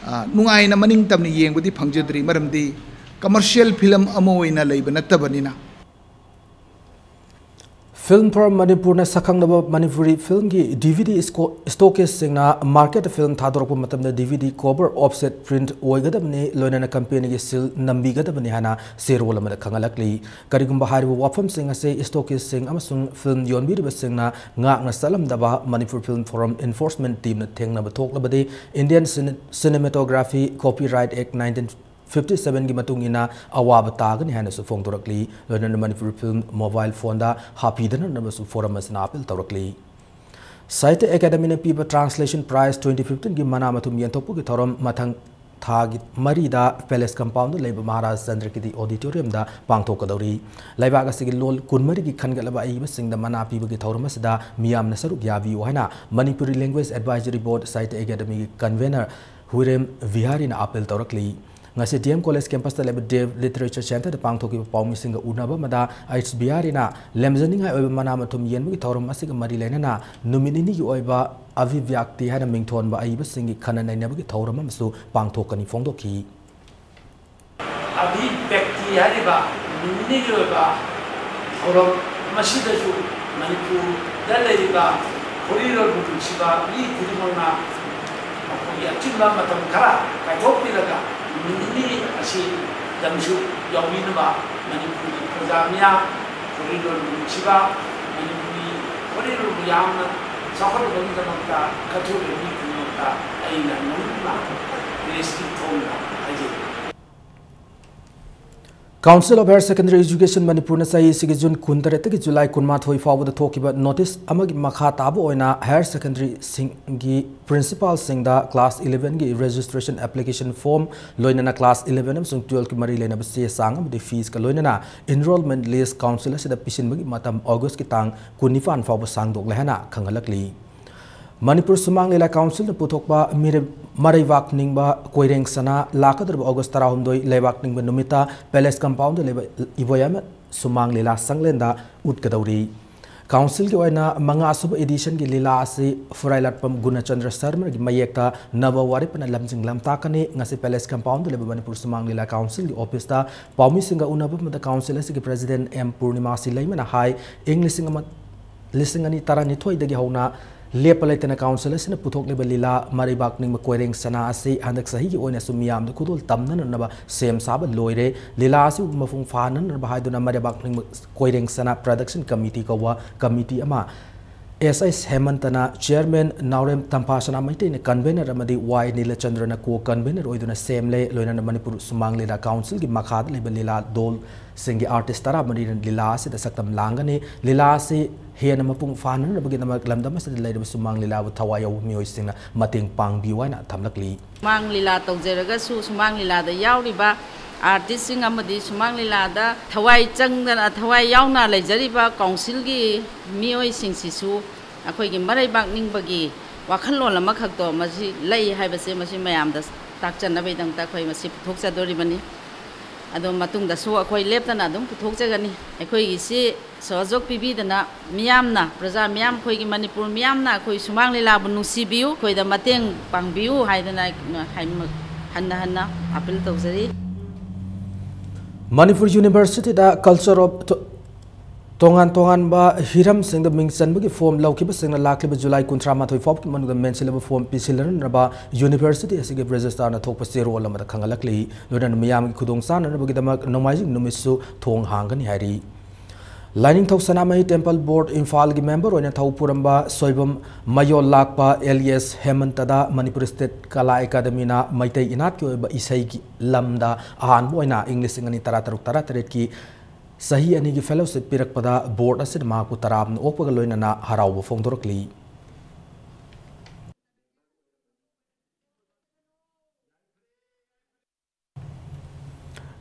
ꯑ, ꯅꯨꯡꯉꯥꯏꯅ ꯃꯅꯤꯡ ꯇꯝꯅ ꯌꯦꯡꯕꯗꯤ ꯐꯪꯖꯗ꯭ꯔꯤ, ꯃꯔꯝꯗꯤ commercial film ꯑꯃ ꯑꯣꯏꯅ ꯂꯩꯕ ꯅꯠꯇꯕꯅꯤꯅ꯫ Film Forum ꯃꯅꯤꯄꯨꯔꯅ ꯁꯛꯈꯪꯂꯕ ꯃꯅꯤꯄꯨꯔꯤ ꯐꯤꯜꯝꯒꯤ ꯗꯤ ꯚꯤ ꯗꯤ ꯁ꯭ꯇꯣꯀꯦꯁꯁꯤꯡꯅ ꯃꯥꯔꯀꯦꯠꯇ ꯐꯤꯜꯝ ꯊꯥꯗꯣꯔꯛꯄ ꯃꯇꯝꯗ ꯗꯤ ꯚꯤ ꯗꯤ ꯀꯣꯚꯔ ꯑꯣꯐꯁꯦꯠ ꯄ꯭ꯔꯤꯟꯠ ꯑꯣꯏꯒꯗꯕꯅꯤ, ꯂꯣꯏꯅꯅ ꯀꯝꯄꯦꯅꯤꯒꯤ ꯁꯤꯜ ꯅꯝꯕꯤꯒꯗꯕꯅꯤ ꯍꯥꯏꯅ ꯆꯦꯔꯣꯜ ꯑꯃꯗ ꯈꯪꯍꯜꯂꯛꯂꯤ꯫ ꯀꯔꯤꯒꯨꯝꯕ ꯍꯥꯏꯔꯤꯕ ꯋꯥꯐꯝꯁꯤꯡ ꯑꯁꯤ ꯁ꯭ꯇꯣꯀꯤꯁꯁꯤꯡ ꯑꯃꯁꯨꯡ ꯐꯤꯜꯝ ꯌꯣꯟꯕꯤꯔꯤꯕꯁꯤꯡꯅ ꯉꯥꯛꯅ ꯆꯠꯂꯝꯗꯕ ꯃꯅꯤꯄꯨꯔ ꯐꯤꯜꯝ ꯐꯣꯔꯝ ꯏꯟꯐꯣꯔꯁꯃꯦꯟꯠ ꯇꯤꯝꯅ ꯊꯦꯡꯅꯕ ꯊꯣꯛꯂꯕꯗꯤ Indian Cine-, Cinematography Copyright Act nineteen fifty seven ꯒꯤ ꯃꯇꯨꯡ ꯏꯟꯅ ꯑꯋꯥꯕ ꯇꯥꯒꯅꯤ ꯍꯥꯏꯅꯁꯨ ꯐꯣꯡꯗꯣꯔꯛꯂꯤ꯫ ꯂꯣꯏꯅꯅ ꯃꯅꯤꯄꯨꯔ ꯐꯤꯜꯝ ꯃꯣꯕꯥꯏꯜ ꯐꯣꯟꯗ ꯍꯥꯞꯄꯤꯗꯅꯕꯁꯨ ꯐꯣꯔꯝ ꯑꯁꯤꯅ ꯑꯥꯄꯤꯜ ꯇꯧꯔꯛꯂꯤ꯫ ꯁꯥꯍꯤꯇ꯭ꯌ ꯑꯦꯀꯥꯗꯃꯤꯅ ꯄꯤꯕ Translation Prize twenty fifteen ꯒꯤ ꯃꯅꯥ ꯃꯊꯨꯝ ꯌꯦꯟꯊꯣꯛꯄꯒꯤ ꯊꯧꯔꯝ ꯃꯊꯪ ꯊꯥꯒꯤ ꯃꯔꯤꯗ ꯄꯦꯂꯦꯁ ꯀꯝꯄꯥꯎꯟꯗ ꯂꯩꯕ ꯃꯍꯥꯔꯥꯖ ꯆꯟꯗ꯭ꯔꯀꯤꯇꯤ ꯑꯣꯗꯤꯇꯣꯔꯤꯌꯝꯗ ꯄꯥꯡꯊꯣꯛꯀꯗꯧꯔꯤ꯫ ꯂꯩꯕꯥꯛ ꯑꯁꯤꯒꯤ ꯂꯣꯜ ꯀꯨꯟꯃꯔꯤꯒꯤ ꯈꯟꯒꯠꯂꯕ ꯑꯏꯕꯁꯤꯡꯗ ꯃꯅꯥ ꯄꯤꯕꯒꯤ ꯊꯧꯔꯝ ꯑꯁꯤꯗ ꯃꯤꯌꯥꯝꯅ ꯁꯔꯨꯛ ꯌꯥꯕꯤꯌꯨ ꯍꯥꯏꯅ Manipuri Language Advisory Board Sahitya ꯑꯦꯀꯥꯗꯃꯤꯒꯤ ꯀꯟꯚꯦꯅꯔ ꯍꯨꯏꯔꯦꯝ ꯕꯤꯍꯥꯔꯤꯅ ꯑꯥꯄꯤꯜ ꯇꯧꯔꯛꯂꯤ꯫ ꯉꯁꯤ ꯗꯤ ꯑꯦꯝ ꯀꯣꯂꯦꯖ ꯀꯦꯝꯄꯁꯇ ꯂꯩꯕ ꯗꯦꯕ ꯂꯤꯇꯔꯦꯆꯔ ꯁꯦꯟꯇꯔꯗ ꯄꯥꯡꯊꯣꯛꯈꯤꯕ ꯄꯥꯎꯃꯤꯁꯤꯡꯒ ꯎꯅꯕ ꯑꯃꯗ ꯑꯩꯆ ꯕꯤꯍꯥꯔꯤꯅ ꯂꯦꯝꯖꯅꯤꯡꯉꯥꯏ ꯑꯣꯏꯕ ꯃꯅꯥ ꯃꯊꯨꯝ ꯌꯦꯟꯕꯒꯤ ꯊꯧꯔꯝ ꯑꯁꯤꯒ ꯃꯔꯤ ꯂꯩꯅꯅ ꯅꯨꯃꯤꯠ ꯅꯤꯅꯤꯒꯤ ꯑꯣꯏꯕ ꯑꯚꯤꯕ꯭ꯌꯥꯛꯇꯤ ꯍꯥꯏꯅ ꯃꯤꯡꯊꯣꯟꯕ ꯑꯏꯕꯁꯤꯡꯒꯤ ꯈꯟꯅ ꯅꯩꯅꯕꯒꯤ ꯊꯧꯔꯝ ꯑꯃꯁꯨ ꯄꯥꯡꯊꯣꯛꯀꯅꯤ ꯐꯣꯡꯗꯣꯛꯈꯤ꯫ ꯑꯚꯤꯕ꯭ꯌꯛꯇꯤ ꯍꯥꯏꯔꯤꯕ ꯅꯨꯃꯤꯠ ꯅꯤꯅꯤꯒꯤ ꯑꯣꯏꯕ ꯊꯧꯔꯝ ꯃꯁꯤꯗꯁꯨ ꯃꯅꯤꯄꯨꯔꯗ ꯂꯩꯔꯤꯕ ꯈꯣꯔꯤꯂꯣꯟꯕꯨ ꯅꯨꯡꯁꯤꯕ ꯃꯤ ꯈꯨꯗꯤꯡꯃꯛꯅ ꯃꯈꯣꯏꯒꯤ ꯑꯆꯤꯟꯕ ꯃꯇꯝ ꯈꯔ ꯀꯥꯏꯊꯣꯛꯄꯤꯔꯒ ꯅꯨꯃꯤꯠ ꯅꯤꯅꯤ ꯑꯁꯤꯗꯪꯁꯨ ꯌꯥꯎꯕꯤꯅꯕ ꯃꯅꯤꯄꯨꯔꯒꯤ ꯄ꯭ꯔꯖꯥ ꯃꯤꯌꯥꯝ, ꯈꯣꯔꯤꯂꯣꯟꯕꯨ ꯅꯨꯡꯁꯤꯕ, ꯃꯅꯤꯄꯨꯔꯤ ꯈꯣꯔꯤꯂꯣꯟꯕꯨ ꯌꯥꯝꯅ ꯆꯥꯎꯈꯠꯅꯕꯒꯤꯗꯃꯛꯇ ꯀꯠꯊꯣꯛꯂꯤꯕ ꯃꯤ ꯈꯨꯗꯤꯡꯃꯛꯇ ꯑꯩꯅ ꯅꯧꯅ ꯄ꯭ꯔꯦꯁꯀꯤ ꯊꯣꯡꯅ ꯍꯥꯏꯖꯔꯤ꯫ Council of Higher Secondary Education ꯃꯅꯤꯄꯨꯔꯅ ꯆꯍꯤ ꯑꯁꯤꯒꯤ ꯖꯨꯟ ꯀꯨꯟꯇꯔꯦꯠꯇꯒꯤ ꯖꯨꯂꯥꯏ ꯀꯨꯟꯃꯥꯊꯣꯏ ꯐꯥꯎꯕꯗ ꯊꯣꯛꯈꯤꯕ ꯅꯣꯇꯤꯁ ꯑꯃꯒꯤ ꯃꯈꯥ ꯇꯥꯕ ꯑꯣꯏꯅ ꯍꯥꯌꯔ ꯁꯦꯀꯦꯟꯗꯔꯤꯁꯤꯡꯒꯤ ꯄ꯭ꯔꯤꯟꯁꯤꯄꯥꯜꯁꯤꯡꯗ ꯀ꯭ꯂꯥꯁ ꯏꯂꯦꯚꯦꯟꯒꯤ ꯔꯦꯖꯤꯁꯇ꯭ꯔꯦꯁꯟ ꯑꯦꯄ꯭ꯂꯤꯀꯦꯁꯟ ꯐꯣꯔꯝ, ꯂꯣꯏꯅꯅ ꯀ꯭ꯂꯥꯁ ꯏꯂꯦꯚꯦꯟ ꯑꯃꯁꯨꯡ ꯇꯨꯋꯦꯜꯐꯀꯤ ꯃꯔꯤ ꯂꯩꯅꯕ ꯆꯦ ꯆꯥꯡ ꯑꯃꯗꯤ ꯐꯤꯁꯀ ꯂꯣꯏꯅꯅ ꯏꯟꯔꯣꯜꯃꯦꯟꯠ ꯂꯤꯁ ꯀꯥꯎꯟꯁꯤꯜ ꯑꯁꯤꯗ ꯄꯤꯁꯤꯟꯕꯒꯤ ꯃꯇꯝ ꯑꯣꯒꯁꯀꯤ ꯇꯥꯡ ꯀꯨꯟꯅꯤꯄꯥꯟ ꯐꯥꯎꯕ ꯁꯥꯡꯗꯣꯛꯂꯦ ꯍꯥꯏꯅ ꯈꯪꯍꯜꯂꯛꯂꯤ꯫ ꯃꯅꯤꯄꯨꯔ ꯁꯨꯃꯥꯡ ꯂꯤꯂꯥ ꯀꯥꯎꯟꯁꯤꯜꯅ ꯄꯨꯊꯣꯛꯄ ꯃꯤꯔꯦꯞ ꯃꯔꯩꯕꯥꯛ ꯅꯤꯡꯕ ꯀꯣꯏꯔꯦꯡ ꯁꯅꯥ ꯂꯥꯛꯀꯗꯧꯔꯤꯕ ꯑꯣꯒꯁ ꯇꯔꯥꯍꯨꯝꯗꯣꯏ ꯂꯩꯕꯥꯛ ꯅꯤꯡꯕ ꯅꯨꯃꯤꯠꯇ ꯄꯦꯂꯦꯁ ꯀꯝꯄꯥꯎꯟꯗ ꯂꯩꯕ ꯏꯕꯣꯌꯥꯏꯃ ꯁꯨꯃꯥꯡ ꯂꯤꯂꯥ ꯁꯪꯂꯦꯟꯗ ꯎꯠꯀꯗꯧꯔꯤ꯫ Councilꯒꯤ ꯑꯣꯏꯅ ꯃꯉꯥꯁꯨꯕ editionꯒꯤ ꯂꯤꯂꯥ ꯑꯁꯤ ꯐꯨꯔꯥꯏꯂꯥꯠꯄꯝ ꯒꯨꯅꯆꯟꯗ꯭ꯔ ꯁꯔꯃꯒꯤ ꯃꯌꯦꯛꯇ ꯅꯕ ꯋꯥꯔꯦꯞꯅ ꯂꯝꯖꯤꯡ ꯂꯝꯇꯥꯛꯀꯅꯤ꯫ ꯉꯁꯤ Palace compoundꯗ ꯂꯩꯕ ꯃꯅꯤꯄꯨꯔ ꯁꯨꯃꯥꯡ ꯂꯤꯂꯥ Councilꯒꯤ officeꯇ ꯄꯥꯎꯃꯤꯁꯤꯡꯒ ꯎꯅꯕ ꯑꯃꯗ Council ꯑꯁꯤꯒꯤ President ꯑꯦꯝ ꯄꯨꯔꯅꯤꯃꯥꯁꯤ ꯂꯩꯃꯅ ꯍꯥꯏ, ꯏꯪ ꯂꯤꯁꯤꯡ ꯑꯃ, ꯂꯤꯁꯤꯡ ꯑꯅꯤ ꯇꯔꯥꯅꯤꯊꯣꯏꯗꯒꯤ ꯍꯧꯅ ꯂꯦꯞꯄ ꯂꯩꯇꯅ Council ꯑꯁꯤꯅ ꯄꯨꯊꯣꯛꯂꯤꯕ ꯂꯤꯂꯥ ꯃꯔꯩꯕꯥꯛ ꯅꯤꯡꯕ ꯀꯣꯏꯔꯦꯡ ꯁꯅꯥ ꯑꯁꯤ ꯍꯟꯗꯛ ꯆꯍꯤꯒꯤ ꯑꯣꯏꯅꯁꯨ ꯃꯤꯌꯥꯝꯗ ꯈꯨꯗꯣꯜ ꯇꯝꯅꯅꯕ ꯁꯦꯝ ꯁꯥꯕ ꯂꯣꯏꯔꯦ꯫ ꯂꯤꯂꯥ ꯑꯁꯤ ꯃꯄꯨꯡ ꯐꯥꯅꯅꯕ ꯍꯥꯏꯗꯨꯅ ꯃꯔꯩꯕꯥꯛ ꯅꯤꯡꯕ ꯀꯣꯏꯔꯦꯡ ꯁꯅꯥ Production Committee ꯀꯧꯕ committee ꯑꯃ ꯑꯦꯁ ꯑꯦꯁ ꯍꯦꯃꯟꯇꯅ chairman, ꯅꯥꯎꯔꯦꯝ ꯇꯝꯐꯥꯁꯅꯥ ꯃꯩꯇꯩꯅ convener ꯑꯃꯗꯤ ꯋꯥꯏ ꯅꯤꯂꯆꯟꯗ꯭ꯔꯅ co-convener ꯑꯣꯏꯗꯨꯅ ꯁꯦꯝꯂꯦ꯫ ꯂꯣꯏꯅꯅ ꯃꯅꯤꯄꯨꯔ ꯁꯨꯃꯥꯡ ꯂꯤꯂꯥ Councilꯒꯤ ꯃꯈꯥꯗ ꯂꯩꯕ ꯂꯤꯂꯥ ꯗꯣꯜꯁꯤꯡꯒꯤ artist ꯇꯔꯥꯃꯔꯤꯅ ꯂꯤꯂꯥ ꯑꯁꯤꯗ ꯁꯛꯇꯝ ꯂꯥꯡꯒꯅꯤ꯫ ꯂꯤꯂꯥ ꯑꯁꯤ ꯍꯦꯟꯅ ꯃꯄꯨꯡ ꯐꯥꯅꯅꯕꯒꯤꯗꯃꯛ ꯂꯝꯗꯝ ꯑꯁꯤꯗ ꯂꯩꯔꯤꯕ ꯁꯨꯃꯥꯡ ꯂꯤꯂꯥꯕꯨ ꯊꯋꯥꯏ ꯌꯥꯎꯕ ꯃꯤꯑꯣꯏꯁꯤꯡꯅ ꯃꯇꯦꯡ ꯄꯥꯡꯕꯤꯌꯨ ꯍꯥꯏꯅ ꯊꯝꯂꯛꯂꯤ꯫ ꯁꯨꯃꯥꯡ ꯂꯤꯂꯥ ꯇꯧꯖꯔꯒꯁꯨ ꯁꯨꯃꯥꯡ ꯂꯤꯂꯥꯗ ꯌꯥꯎꯔꯤꯕ artistꯁꯤꯡ ꯑꯃꯗꯤ ꯁꯨꯃꯥꯡ ꯂꯤꯂꯥꯗ ꯊꯋꯥꯏ ꯆꯪꯗꯅ, ꯊꯋꯥꯏ ꯌꯥꯎꯅ ꯂꯩꯖꯔꯤꯕ councilꯒꯤ ꯃꯤꯑꯣꯏꯁꯤꯡꯁꯤꯁꯨ ꯑꯩꯈꯣꯏꯒꯤ ꯃꯔꯩꯕꯥꯛ ꯅꯤꯡꯕꯒꯤ ꯋꯥꯈꯜꯂꯣꯟ ꯑꯃꯈꯛꯇꯣ ꯃꯁꯤ ꯂꯩ ꯍꯥꯏꯕꯁꯦ ꯃꯁꯤ ꯃꯌꯥꯝꯗ ꯇꯥꯛꯆꯅꯕꯒꯤꯗꯃꯛꯇ ꯑꯩꯈꯣꯏ ꯃꯁꯤ ꯄꯨꯊꯣꯛꯆꯗꯣꯔꯤꯕꯅꯤ꯫ ꯑꯗꯣ ꯃꯇꯨꯡꯗꯁꯨ ꯑꯩꯈꯣꯏ ꯂꯦꯞꯇꯅ ꯑꯗꯨꯝ ꯄꯨꯊꯣꯛꯆꯒꯅꯤ꯫ ꯑꯩꯈꯣꯏꯒꯤꯁꯤ ꯁꯍꯖꯣꯛ ꯄꯤꯕꯤꯗꯅ ꯃꯤꯌꯥꯝꯅ, ꯄ꯭ꯔꯖꯥ ꯃꯤꯌꯥꯝ, ꯑꯩꯈꯣꯏꯒꯤ ꯃꯅꯤꯄꯨꯔ ꯃꯤꯌꯥꯝꯅ ꯑꯩꯈꯣꯏ ꯁꯨꯃꯥꯡ ꯂꯤꯂꯥꯕꯨ ꯅꯨꯡꯁꯤꯕꯤꯌꯨ, ꯑꯩꯈꯣꯏꯗ ꯃꯇꯦꯡ ꯄꯥꯡꯕꯤꯌꯨ ꯍꯥꯏꯗꯅ ꯑꯩ ꯍꯟꯅ ꯍꯟꯅ appeal ꯇꯧꯖꯔꯤ꯫ ꯃꯅꯤꯄꯨꯔ Universityꯗ Culture of ꯇꯣꯉꯥꯟ ꯇꯣꯉꯥꯟꯕ ꯍꯤꯔꯝꯁꯤꯡꯗ ꯃꯤꯡ ꯆꯟꯕꯒꯤ form ꯂꯧꯈꯤꯕꯁꯤꯡꯅ ꯂꯥꯛꯂꯤꯕ July ꯀꯨꯟꯊ꯭ꯔꯥ ꯃꯥꯊꯣꯏ ꯐꯥꯎꯕꯒꯤ ꯃꯅꯨꯡꯗ ꯃꯦꯟꯁꯤꯜꯂꯕ form ꯄꯤꯁꯤꯜꯂꯅꯅꯕ University ꯑꯁꯤꯒꯤ Registrarꯅ ꯊꯣꯛꯄ ꯆꯦꯔꯣꯜ ꯑꯃꯗ ꯈꯪꯍꯜꯂꯛꯂꯤ꯫ ꯂꯣꯏꯅꯅ ꯃꯤꯌꯥꯝꯒꯤ ꯈꯨꯗꯣꯡꯆꯥꯅꯅꯕꯒꯤꯗꯃꯛ ꯅꯣꯡꯃꯥꯏꯖꯤꯡ ꯅꯨꯃꯤꯠꯁꯨ ꯊꯣꯡ ꯍꯥꯡꯒꯅꯤ ꯍꯥꯏꯔꯤ꯫ ꯂꯥꯏꯅꯤꯡꯊꯧ ꯁꯅꯥꯃꯍꯤ Temple Board ꯏꯝꯐꯥꯜꯒꯤ member ꯑꯣꯏꯅ ꯊꯧ ꯄꯨꯔꯝꯕ ꯁꯣꯏꯕꯝ ꯃꯌꯣꯜ ꯂꯥꯛꯄ ꯑꯦꯂꯤꯌꯥꯁ ꯍꯦꯃꯟꯇꯗ ꯃꯅꯤꯄꯨꯔ State Kala Academyꯅ ꯃꯩꯇꯩ ꯏꯅꯥꯠꯀꯤ ꯑꯣꯏꯕ ꯏꯁꯩꯒꯤ ꯂꯝꯗ ꯑꯍꯥꯟꯕ ꯑꯣꯏꯅ ꯏꯪ ꯂꯤꯁꯤꯡ ꯑꯅꯤ ꯇꯔꯥ ꯇꯔꯨꯛ ꯇꯔꯥ ꯇꯔꯦꯠꯀꯤ ꯆꯍꯤ ꯑꯅꯤꯒꯤ fellowship ꯄꯤꯔꯛꯄꯗ board ꯑꯁꯤꯅ ꯃꯍꯥꯛꯄꯨ ꯇꯔꯥꯝꯅ ꯑꯣꯛꯄꯒ ꯂꯣꯏꯅꯅ ꯍꯔꯥꯎꯕ ꯐꯣꯡꯗꯣꯔꯛꯂꯤ꯫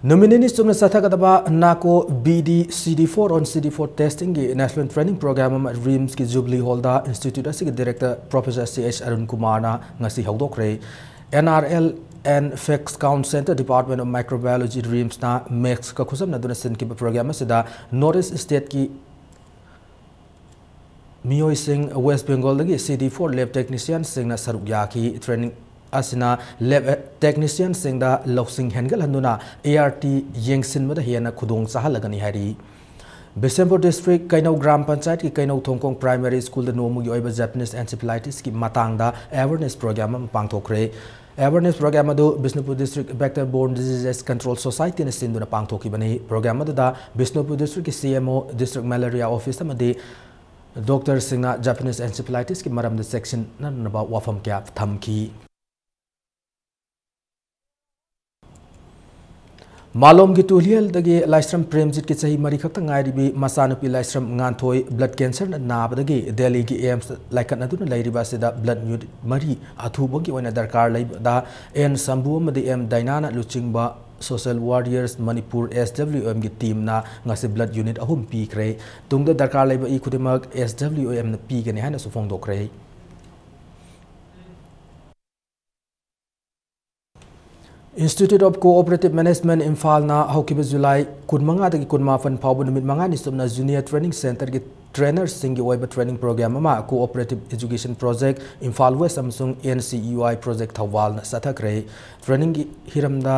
ꯅꯨꯃꯤꯠ ꯅꯤꯅꯤ ꯆꯨꯞꯅ ꯆꯠꯊꯒꯗꯕ NACO B D C D four on C D four testingꯒꯤ National Training Program ꯑꯃ RIMSꯀꯤ Jubilee Hallꯗ institute ꯑꯁꯤꯒꯤ director Professor C H Arun ꯀꯨꯃꯥꯔꯅ ꯉꯁꯤ ꯍꯧꯗꯣꯛꯈ꯭ꯔꯦ꯫ N R L and Facts Count Center, Department of Microbiology, RIMSꯅ ꯃꯦꯛꯁꯀ ꯈꯨꯠꯁꯝꯅꯗꯨꯅ ꯁꯤꯟꯈꯤꯕ program ꯑꯁꯤꯗ North East stateꯀꯤ ꯃꯤꯑꯣꯏꯁꯤꯡ west ꯕꯦꯡꯒꯣꯜꯗꯒꯤ ꯁꯤ D four ꯂꯦꯕ ꯇꯦꯛꯅꯤꯁꯤꯌꯥꯟꯁꯤꯡꯅ ꯁꯔꯨꯛ ꯌꯥꯈꯤ꯫ Training ꯑꯁꯤꯅ ꯂꯦꯕ ꯇꯦꯛꯅꯤꯁꯤꯌꯥꯟꯁꯤꯡꯗ ꯂꯧꯁꯤꯡ ꯍꯦꯟꯒꯠꯍꯟꯗꯨꯅ ꯑꯦ ꯑꯥꯔ ꯇꯤ ꯌꯦꯡꯁꯤꯟꯕꯗ ꯍꯦꯟꯅ ꯈꯨꯗꯣꯡ ꯆꯥꯍꯜꯂꯒꯅꯤ ꯍꯥꯏꯔꯤ꯫ ꯕꯤꯁꯦꯝꯄꯨꯔ ꯗꯤꯁꯇ꯭ꯔꯤꯛ ꯀꯩꯅꯧ ꯒ꯭ꯔꯥꯝ ꯄꯟꯆꯥꯌꯠꯀꯤ ꯀꯩꯅꯧ ꯊꯣꯡꯈꯣꯡ ꯄ꯭ꯔꯥꯏꯃꯥꯔꯤ ꯁ꯭ꯀꯨꯜꯗ ꯅꯣꯡꯃꯒꯤ ꯑꯣꯏꯕ ꯖꯄꯅꯤꯁ ꯑꯦꯟꯁꯤꯐꯤꯂꯥꯏꯇꯤꯁꯀꯤ ꯃꯇꯥꯡꯗ ꯑꯦꯋꯥꯔꯅꯦꯁ ꯄ꯭ꯔꯣꯒ꯭ꯔꯥꯝ ꯑꯃ ꯄꯥꯡꯊꯣꯛꯈ꯭ꯔꯦ꯫ ꯑꯦꯋꯥꯔꯅꯦꯁ ꯄ꯭ꯔꯣꯒ꯭ꯔꯥꯝ ꯑꯗꯨ Bishnupur district vector borne diseases control ꯁꯣꯁꯥꯏꯇꯤꯅ ꯁꯤꯟꯗꯨꯅ ꯄꯥꯡꯊꯣꯛꯈꯤꯕꯅꯤ꯫ ꯄ꯭ꯔꯣꯒ꯭ꯔꯥꯝ ꯑꯗꯨꯗ ꯕꯤꯁꯅꯨꯄꯨꯔ ꯗꯤꯁꯇ꯭ꯔꯤꯛꯀꯤ ꯁꯤ M O, district malaria office ꯑꯃꯗꯤ ꯗꯣꯛꯇꯔꯁꯤꯡꯅ ꯖꯄꯅꯤꯁ ꯑꯦꯟꯁꯤꯐꯤꯂꯥꯏꯇꯤꯁꯀꯤ ꯃꯔꯝꯗ ꯆꯦꯛꯁꯤꯟꯅꯅꯕ ꯋꯥꯐꯝ ꯀꯌꯥ ꯊꯝꯈꯤ꯫ ꯃꯥꯂꯣꯝꯒꯤ ꯇꯨꯂꯤꯍꯜꯗꯒꯤ ꯂꯥꯏꯁ꯭ꯔꯝ ꯄ꯭ꯔꯦꯝꯖꯤꯠꯀꯤ ꯆꯍꯤ ꯃꯔꯤ ꯈꯛꯇ ꯉꯥꯏꯔꯤꯕꯤ ꯃꯆꯥꯅꯨꯄꯤ ꯂꯥꯏꯁ꯭ꯔꯝ ꯉꯥꯟꯊꯣꯏ ꯕ꯭ꯂꯗ ꯀꯦꯟꯁꯔꯅ ꯅꯥꯕꯗꯒꯤ ꯗꯦꯜꯂꯤꯒꯤ ꯑꯦꯝꯁꯇ ꯂꯥꯏꯀꯠꯅꯗꯨꯅ ꯂꯩꯔꯤꯕ ꯑꯁꯤꯗ ꯕ꯭ꯂꯗ ꯌꯨꯅꯤꯠ ꯃꯔꯤ ꯑꯊꯨꯕꯒꯤ ꯑꯣꯏꯅ ꯗꯔꯀꯥꯔ ꯂꯩꯕꯗ ꯑꯦꯟ ꯁꯝꯕꯨ ꯑꯃꯗꯤ ꯑꯦꯝ ꯗꯥꯏꯅꯥꯅ ꯂꯨꯆꯤꯡꯕ ꯁꯣꯁꯦꯜ ꯋꯥꯔꯤꯌꯔꯁ ꯃꯅꯤꯄꯨꯔ, ꯑꯦꯁ ꯗꯕ꯭ꯂꯤꯌꯨ ꯑꯦꯝꯒꯤ ꯇꯤꯝꯅ ꯉꯁꯤ ꯕ꯭ꯂꯗ ꯌꯨꯅꯤꯠ ꯑꯍꯨꯝ ꯄꯤꯈ꯭ꯔꯦ꯫ ꯇꯨꯡꯗ ꯗꯔꯀꯥꯔ ꯂꯩꯕ ꯏ ꯈꯨꯗꯤꯡꯃꯛ ꯑꯦꯁ ꯗꯕ꯭ꯂꯤꯌꯨ ꯑꯦꯝꯅ ꯄꯤꯒꯅꯤ ꯍꯥꯏꯅꯁꯨ ꯐꯣꯡꯗꯣꯛꯈ꯭ꯔꯦ꯫ Institute of Cooperative Management ꯏꯝꯐꯥꯜꯅ ꯍꯧꯈꯤꯕ ꯖꯨꯂꯥꯏ ꯀꯨꯟꯃꯉꯥꯗꯒꯤ ꯀꯨꯟꯃꯥꯄꯟ ꯐꯥꯎꯕ ꯅꯨꯃꯤꯠ ꯃꯉꯥꯅꯤ ꯆꯨꯞꯅ ꯖꯨꯅꯤꯌꯔ ꯇ꯭ꯔꯦꯅꯤꯡ ꯁꯦꯟꯇꯔꯒꯤ ꯇ꯭ꯔꯦꯅꯔꯁꯤꯡꯒꯤ ꯑꯣꯏꯕ ꯇ꯭ꯔꯦꯅꯤꯡ ꯄ꯭ꯔꯣꯒ꯭ꯔꯥꯝ ꯑꯃ cooperative education project Imphal west ꯑꯃꯁꯨꯡ N C E Y project ꯊꯧꯕꯥꯜꯅ ꯆꯠꯊꯈ꯭ꯔꯦ꯫ ꯇ꯭ꯔꯦꯅꯤꯡꯒꯤ ꯍꯤꯔꯝꯗ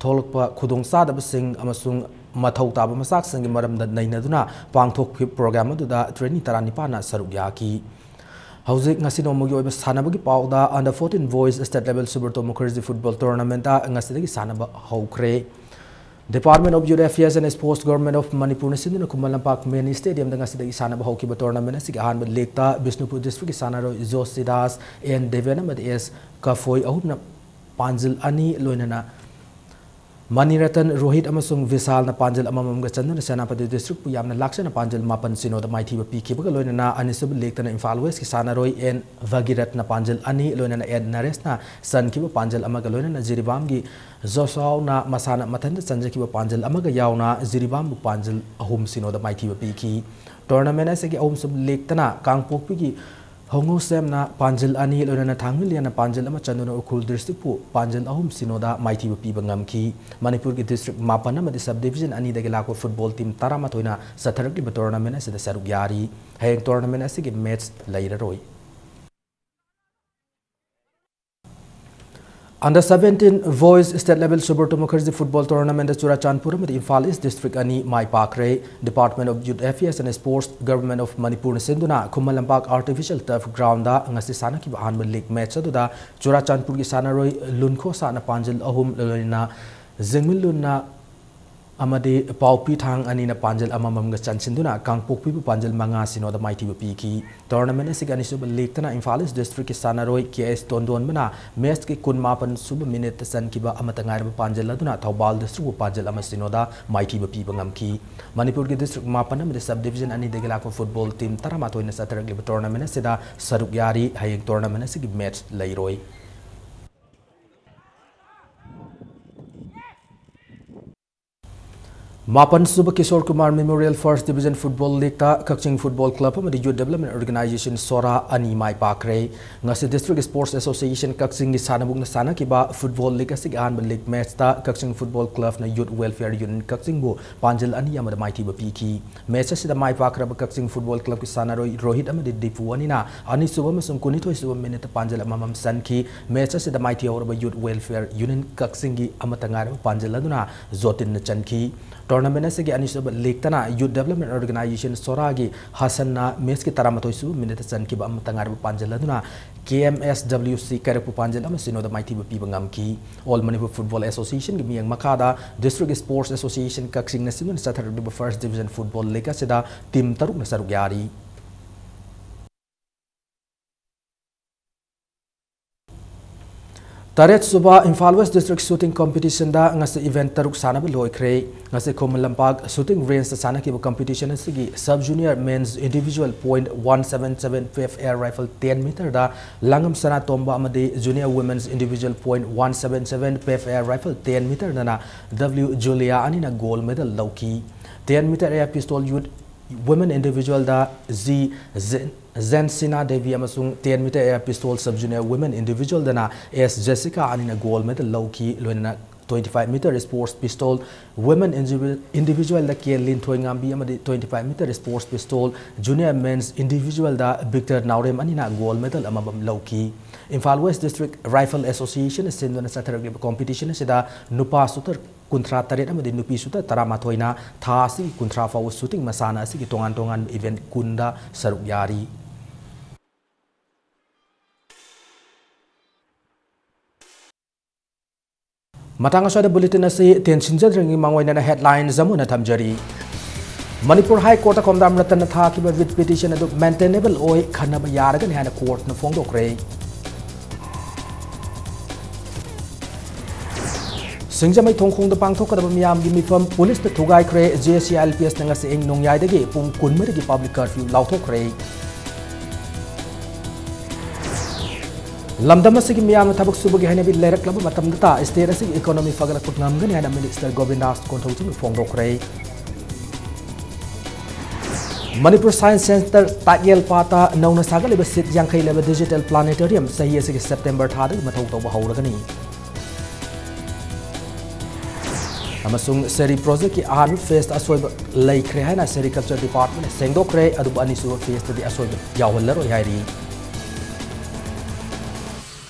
ꯊꯣꯛꯂꯛꯄ ꯈꯨꯗꯣꯡꯆꯥꯗꯕꯁꯤꯡ ꯑꯃꯁꯨꯡ ꯃꯊꯧ ꯇꯥꯕ ꯃꯆꯥꯛꯁꯤꯡꯒꯤ ꯃꯔꯝꯗ ꯅꯩꯅꯗꯨꯅ ꯄꯥꯡꯊꯣꯛꯈꯤꯕ ꯄ꯭ꯔꯣꯒ꯭ꯔꯥꯝ ꯑꯗꯨꯗ ꯇ꯭ꯔꯦꯅꯤ ꯇꯔꯥꯅꯤꯄꯥꯟꯅ ꯁꯔꯨꯛ ꯌꯥꯈꯤ꯫ ꯍꯧꯖꯤꯛ ꯉꯁꯤ ꯅꯣꯡꯃꯒꯤ ꯑꯣꯏꯕ ꯁꯥꯟꯅꯕꯒꯤ ꯄꯥꯎꯗ, under fourteen boys state level Subrata Mukherjee football tournament ꯉꯁꯤꯗꯒꯤ ꯁꯥꯟꯅꯕ ꯍꯧꯈ꯭ꯔꯦ꯫ Department of Youth Affairs and Sports, Government of ꯃꯅꯤꯄꯨꯔꯅ ꯁꯤꯟꯗꯨꯅ ꯈꯨꯃꯟ ꯂꯝꯄꯥꯛ ꯃꯤꯅꯤ ꯁ꯭ꯇꯦꯗꯤꯌꯝꯗ ꯉꯁꯤꯗꯒꯤ ꯁꯥꯟꯅꯕ ꯍꯧꯈꯤꯕ ꯇꯣꯔꯅꯥꯃꯦꯟ ꯑꯁꯤꯒꯤ ꯑꯍꯥꯟꯕ ꯂꯦꯒꯇ ꯕꯤꯁꯅꯨꯄꯨꯔ ꯗꯤꯁꯇ꯭ꯔꯤꯛꯀꯤ ꯁꯥꯟꯅꯔꯣꯏ ꯖꯣꯁꯤꯗꯥꯁ, ꯑꯦꯟ ꯗꯦꯕꯦꯟ ꯑꯃꯗꯤ ꯑꯦꯁ ꯀꯐꯣꯏ ꯑꯍꯨꯝꯅ ꯄꯥꯟꯖꯤꯜ ꯑꯅꯤ, ꯂꯣꯏꯅꯅ ꯃꯅꯤꯔꯇꯟ, ꯔꯣꯍꯤꯠ ꯑꯃꯁꯨꯡ ꯚꯤꯁꯥꯜꯅ ꯄꯥꯟꯖꯤꯜ ꯑꯃꯃꯝꯒ ꯆꯟꯗꯨꯅ ꯁꯦꯅꯥꯄꯇꯤ ꯗꯤꯁꯇ꯭ꯔꯤꯛꯄꯨ ꯌꯥꯝꯅ ꯂꯥꯛꯆꯅ ꯄꯥꯟꯖꯤꯜ ꯃꯥꯄꯟ ꯁꯤꯅꯣꯗ ꯃꯥꯏꯊꯤꯕ ꯄꯤꯈꯤꯕꯒ ꯂꯣꯏꯅꯅ ꯑꯅꯤꯁꯨꯕ ꯂꯦꯒꯇꯅ ꯏꯝꯐꯥꯜ ꯋꯦꯁꯀꯤ ꯁꯥꯟꯅꯔꯣꯏ ꯑꯦꯟ ꯚꯒꯤꯔꯠꯅ ꯄꯥꯟꯖꯤꯜ ꯑꯅꯤ, ꯂꯣꯏꯅꯅ ꯑꯦꯟ ꯅꯔꯦꯁꯅ ꯆꯟꯈꯤꯕ ꯄꯥꯟꯖꯤꯜ ꯑꯃꯒ ꯂꯣꯏꯅꯅ ꯖꯤꯔꯤꯕꯥꯝꯒꯤ ꯖꯣꯁꯥꯎꯅ ꯃꯁꯥꯅ ꯃꯊꯟꯇ ꯆꯟꯖꯈꯤꯕ ꯄꯥꯟꯖꯤꯜ ꯑꯃꯒ ꯌꯥꯎꯅ ꯖꯤꯔꯤꯕꯥꯝꯕꯨ ꯄꯥꯟꯖꯤꯜ ꯑꯍꯨꯝ ꯁꯤꯅꯣꯗ ꯃꯥꯏꯊꯤꯕ ꯄꯤꯈꯤ꯫ ꯇꯣꯔꯅꯥꯃꯦꯟ ꯑꯁꯤꯒꯤ ꯑꯍꯨꯝꯁꯨꯕ ꯂꯦꯒꯇꯅ ꯀꯥꯡꯄꯣꯛꯄꯤꯒꯤ ꯍꯣꯡꯉꯧꯁꯦꯝꯅ ꯄꯥꯟꯖꯤꯜ ꯑꯅꯤ, ꯂꯣꯏꯅꯅ ꯊꯥꯡꯃꯩꯕꯟꯅ ꯄꯥꯟꯖꯤꯜ ꯑꯃ ꯆꯟꯗꯨꯅ ꯎꯈ꯭ꯔꯨꯜ district ꯄꯨ ꯄꯥꯟꯖꯤꯜ ꯑꯍꯨꯝ ꯁꯤꯅꯣꯗ ꯃꯥꯏꯊꯤꯕ ꯄꯤꯕ ꯉꯝꯈꯤ꯫ ꯃꯅꯤꯄꯨꯔꯒꯤ district ꯃꯥꯄꯟ ꯑꯃꯗꯤ sub division ꯑꯅꯤꯗꯒꯤ ꯂꯥꯛꯄ football team ꯇꯔꯥꯃꯥꯊꯣꯏꯅ ꯆꯠꯊꯔꯛꯂꯤꯕ tournament ꯑꯁꯤꯗ ꯁꯔꯨꯛ ꯌꯥꯔꯤ꯫ ꯍꯌꯦꯡ tournament ꯑꯁꯤꯒꯤ match ꯂꯩꯔꯔꯣꯏ꯫ Under seventeen Boys State Level Subrata Mukherjee Football Tournament ꯗ ꯆꯨꯔꯥꯆꯥꯟꯄꯨꯔ ꯑꯃꯗꯤ ꯏꯝꯐꯥꯜ East district ꯑꯅꯤ ꯃꯥꯏ ꯄꯥꯛꯈ꯭ꯔꯦ꯫ Department of Youth Affairs and Sports, Government of ꯃꯅꯤꯄꯨꯔꯅ ꯁꯤꯟꯗꯨꯅ Khuman Lampak Artificial Turf Ground ꯗ ꯉꯁꯤ ꯁꯥꯟꯅꯈꯤꯕ ꯑꯍꯥꯟꯕ league match ꯑꯗꯨꯗ ꯆꯨꯔꯥꯆꯥꯟꯄꯨꯔꯒꯤ ꯁꯥꯟꯅꯔꯣꯏ ꯂꯨꯟꯈꯣꯁꯥꯠꯅ ꯄꯥꯟꯖꯤꯜ ꯑꯍꯨꯝ, ꯂꯣꯏꯅꯅ ꯖꯤꯡꯃꯤꯟꯂꯨꯟꯅ ꯑꯃꯗꯤ ꯄꯥꯎꯄꯤꯊꯥꯡ ꯑꯅꯤꯅ ꯄꯥꯟꯖꯤꯜ ꯑꯃꯃꯝꯒ ꯆꯟꯁꯤꯟꯗꯨꯅ ꯀꯥꯡꯄꯣꯛꯄꯤꯕꯨ ꯄꯥꯟꯖꯤꯜ ꯃꯉꯥ ꯁꯤꯅꯣꯗ ꯃꯥꯏꯊꯤꯕ ꯄꯤꯈꯤ꯫ Tournament ꯑꯁꯤꯒꯤ ꯑꯅꯤꯁꯨꯕ league ꯇꯅ ꯏꯝꯐꯥꯜ East district ꯀꯤ ꯁꯥꯟꯅꯔꯣꯏ ꯀꯦ ꯑꯦꯁ ꯇꯣꯟꯗꯣꯟꯕꯅ match ꯀꯤ ꯀꯨꯟꯃꯥꯄꯟ ꯁꯨꯕ minute ꯇ ꯆꯟꯈꯤꯕ ꯑꯃꯠꯇ ꯉꯥꯏꯔꯕ ꯄꯥꯟꯖꯤꯜ ꯑꯗꯨꯅ ꯊꯧꯕꯥꯜ district ꯄꯨ ꯄꯥꯟꯖꯤꯜ ꯑꯃ ꯁꯤꯅꯣꯗ ꯃꯥꯏꯊꯤꯕ ꯄꯤꯕ ꯉꯝꯈꯤ꯫ ꯃꯅꯤꯄꯨꯔꯒꯤ district ꯃꯥꯄꯟ ꯑꯃꯗꯤ sub division ꯑꯅꯤꯗꯒꯤ ꯂꯥꯛꯄ football team ꯇꯔꯥꯃꯥꯊꯣꯏꯅ ꯆꯠꯊꯔꯛꯂꯤꯕ tournament ꯑꯁꯤꯗ ꯁꯔꯨꯛ ꯌꯥꯔꯤ꯫ ꯍꯌꯦꯡ tournament ꯑꯁꯤꯒꯤ match ꯂꯩꯔꯣꯏ꯫ ꯃꯥꯄꯟ ꯁꯨꯕ Kishore Kumar Memorial First Division Football League ꯇ ꯀꯛꯆꯤꯡ Football Club ꯑꯃꯗꯤ Youth Development Organization ꯁꯣꯔꯥ ꯑꯅꯤ ꯃꯥꯏ ꯄꯥꯛꯈ꯭ꯔꯦ꯫ ꯉꯁꯤ District Sports Association ꯀꯛꯆꯤꯡꯒꯤ ꯁꯥꯟꯅꯕꯨꯡꯅ ꯁꯥꯟꯅꯈꯤꯕ football league ꯑꯁꯤꯒꯤ ꯑꯍꯥꯟꯕ league match ꯇ ꯀꯛꯆꯤꯡ Football Club ꯅ Youth Welfare Union ꯀꯛꯆꯤꯡꯕꯨ ꯄꯥꯟꯖꯤꯜ ꯑꯅꯤ ꯑꯃꯗ ꯃꯥꯏꯊꯤꯕ ꯄꯤꯈꯤ꯫ Match ꯑꯁꯤꯗ ꯃꯥꯏ ꯄꯥꯛꯈ꯭ꯔꯕ ꯀꯛꯆꯤꯡ Football Club ꯀꯤ ꯁꯥꯟꯅꯔꯣꯏ ꯔꯣꯍꯤꯠ ꯑꯃꯗꯤ ꯗꯤꯄꯨ ꯑꯅꯤꯅ ꯑꯅꯤꯁꯨꯕ ꯑꯃꯁꯨꯡ ꯀꯨꯟꯅꯤꯊꯣꯏ ꯁꯨꯕ minute ꯇ ꯄꯥꯟꯖꯤꯜ ꯑꯃꯃꯝ ꯆꯟꯈꯤ꯫ Match ꯑꯁꯤꯗ ꯃꯥꯏꯊꯤꯍꯧꯔꯕ Youth Welfare Union ꯀꯛꯆꯤꯡꯒꯤ ꯑꯃꯠꯇ ꯉꯥꯏꯔꯕ ꯄꯥꯟꯖꯤꯜ ꯑꯗꯨꯅ ꯖꯣꯇꯤꯟꯅ ꯆꯟꯈꯤ꯫ Tournament ꯑꯁꯤꯒꯤ ꯑꯅꯤꯁꯨꯕ league ꯇꯅ Youth Development Organization ꯁꯣꯔꯥꯒꯤ ꯍꯁꯟꯅ match ꯀꯤ ꯇꯔꯥꯃꯥꯊꯣꯏ ꯁꯨꯕ minute ꯇ ꯆꯟꯈꯤꯕ ꯑꯃꯠꯇ ꯉꯥꯏꯔꯕ ꯄꯥꯟꯖꯤꯜ ꯑꯗꯨꯅ ꯀꯦ ꯑꯦꯝ ꯑꯦꯁ ꯗꯕ꯭ꯂꯤꯎ ꯁꯤ ꯀꯩꯔꯛꯄꯨ ꯄꯥꯟꯖꯤꯜ ꯑꯃ ꯁꯤꯅꯣꯗ ꯃꯥꯏꯊꯤꯕ ꯄꯤꯕ ꯉꯝꯈꯤ꯫ All Manipur Football Association ꯒꯤ ꯃꯤꯠꯌꯦꯡ ꯃꯈꯥꯗ District Sports Association ꯀꯛꯆꯤꯡꯅ ꯁꯤꯟꯗꯨꯅ ꯆꯠꯊꯔꯛꯂꯤꯕ First Division Football League ꯑꯁꯤꯗ team ꯇꯔꯨꯛꯅ ꯁꯔꯨꯛ ꯌꯥꯔꯤ꯫ ꯇꯔꯦꯠ ꯁꯨꯕ Imphal West District Shooting Competition ꯗ ꯉꯁꯤ event ꯇꯔꯨꯛ ꯁꯥꯟꯅꯕ ꯂꯣꯏꯈ꯭ꯔꯦ꯫ ꯉꯁꯤ ꯈꯨꯃꯟ ꯂꯝꯄꯥꯛ shooting range ꯇ ꯁꯥꯟꯅꯈꯤꯕ competition ꯑꯁꯤꯒꯤ sub junior men's individual point one seven seven P F L rifle ten meter ꯗ ꯂꯥꯡꯉꯝ ꯁꯅꯥꯇꯣꯝꯕ ꯑꯃꯗꯤ junior women's individual point one seven seven P F L rifle ten meter ꯗꯅ W ꯖꯨꯂꯤꯌꯥ ꯑꯅꯤꯅ gold medal ꯂꯧꯈꯤ꯫ Ten meter air pistol youth Women individualꯗ G ꯖꯦꯟ-, ꯖꯦꯟꯁꯤꯅꯥ ꯗꯦꯕꯤ ꯑꯃꯁꯨꯡ ten meter air pistol sub junior women individualꯗꯅ S Jessica ꯑꯅꯤꯅ gold medal ꯂꯧꯈꯤ꯫ ꯂꯣꯏꯅꯅ twenty five meter sports pistol women individualꯗ K ꯂꯤꯟꯊꯣꯏꯉꯥꯝꯕꯤ ꯑꯃꯗꯤ twenty five meter sports pistol junior men's individualꯗ Victor Naorem ꯑꯅꯤꯅ gold medal ꯑꯃꯃꯝ ꯂꯧꯈꯤ꯫ Imphal West District Rifle Association ꯁꯤꯟꯗꯨꯅ ꯆꯠꯊꯔꯛꯂꯤꯕ competition ꯑꯁꯤꯗ ꯅꯨꯄꯥ shooter ꯀꯨꯟꯊ꯭ꯔꯥ ꯇꯔꯦꯠ ꯑꯃꯗꯤ ꯅꯨꯄꯤ shooter ꯇꯔꯥꯃꯥꯊꯣꯏꯅ ꯊꯥ ꯑꯁꯤꯒꯤ ꯀꯨꯟꯊ꯭ꯔꯥ ꯐꯥꯎꯕ shooting ꯃꯁꯥꯟꯅ ꯑꯁꯤꯒꯤ ꯇꯣꯉꯥꯟ ꯇꯣꯉꯥꯟꯕ event ꯀꯨꯟꯗ ꯁꯔꯨꯛ ꯌꯥꯔꯤ꯫ ꯃꯇꯥꯡ ꯑꯁ꯭ꯋꯥꯏꯗ bulletin ꯑꯁꯤ ꯇꯦꯟꯁꯤꯟꯖꯗ꯭ꯔꯤꯉꯩ ꯃꯥꯡꯑꯣꯏꯅꯅ headlines ꯑꯃꯨꯛ ꯍꯟꯅ ꯊꯝꯖꯔꯤ꯫ ꯃꯅꯤꯄꯨꯔ High Courtꯇ ꯈꯣꯝꯗꯥꯝ ꯔꯇꯟꯅ ꯊꯥꯈꯤꯕ writ petition ꯑꯗꯨ maintainable ꯑꯣꯏ, ꯈꯟꯅꯕ ꯌꯥꯔꯒꯅꯤ ꯍꯥꯏꯅ courtꯅ ꯐꯣꯡꯗꯣꯛꯈ꯭ꯔꯦ꯫ ꯁꯤꯡꯖꯃꯩ ꯊꯣꯡꯈꯣꯡꯗ ꯄꯥꯡꯊꯣꯛꯀꯗꯕ ꯃꯤꯌꯥꯝꯒꯤ ꯃꯤꯐꯝ ꯄꯨꯂꯤꯁꯅ ꯊꯨꯒꯥꯏꯈ꯭ꯔꯦ꯫ JCILPSꯅ ꯉꯁꯤ ꯑꯍꯤꯡ ꯅꯣꯡꯌꯥꯏꯗꯒꯤ ꯄꯨꯡ ꯀꯨꯟꯃꯔꯤꯒꯤ public curfew ꯂꯥꯎꯊꯣꯛꯈ꯭ꯔꯦ꯫ ꯂꯝꯗꯝ ꯑꯁꯤꯒꯤ ꯃꯤꯌꯥꯝꯅ ꯊꯕꯛ ꯁꯨꯕꯒꯤ ꯍꯩꯅꯕꯤ ꯂꯩꯔꯛꯂꯕ ꯃꯇꯝꯗꯇ state ꯑꯁꯤꯒꯤ economy ꯐꯒꯠꯂꯛꯄ ꯉꯝꯒꯅꯤ ꯍꯥꯏꯅ Minister ꯒꯣꯕꯤꯟꯗꯥꯁ ꯀꯣꯟꯊꯧꯖꯝꯅ ꯐꯣꯡꯗꯣꯛꯈ꯭ꯔꯦ꯫ ꯃꯅꯤꯄꯨꯔ Science Centre ꯇꯥꯛꯌꯦꯜ ꯄꯥꯠꯇ ꯅꯧꯅ ꯁꯥꯒꯠꯂꯤꯕ seat ꯌꯥꯡꯈꯩ ꯂꯩꯕ digital planetarium ꯆꯍꯤ ꯑꯁꯤꯒꯤ September ꯊꯥꯗꯒꯤ ꯃꯊꯧ ꯇꯧꯕ ꯍꯧꯔꯒꯅꯤ꯫ ꯑꯃꯁꯨꯡ ꯁꯦꯔꯤ projectꯀꯤ ꯑꯍꯥꯟꯕ phaseꯇ ꯑꯁꯣꯏꯕ ꯂꯩꯈ꯭ꯔꯦ ꯍꯥꯏꯅ Sericulture Departmentꯅ ꯁꯦꯡꯗꯣꯛꯈ꯭ꯔꯦ, ꯑꯗꯨꯕꯨ ꯑꯅꯤꯁꯨꯕ phaseꯇꯗꯤ ꯑꯁꯣꯏꯕ ꯌꯥꯎꯍꯜꯂꯔꯣꯏ ꯍꯥꯏꯔꯤ꯫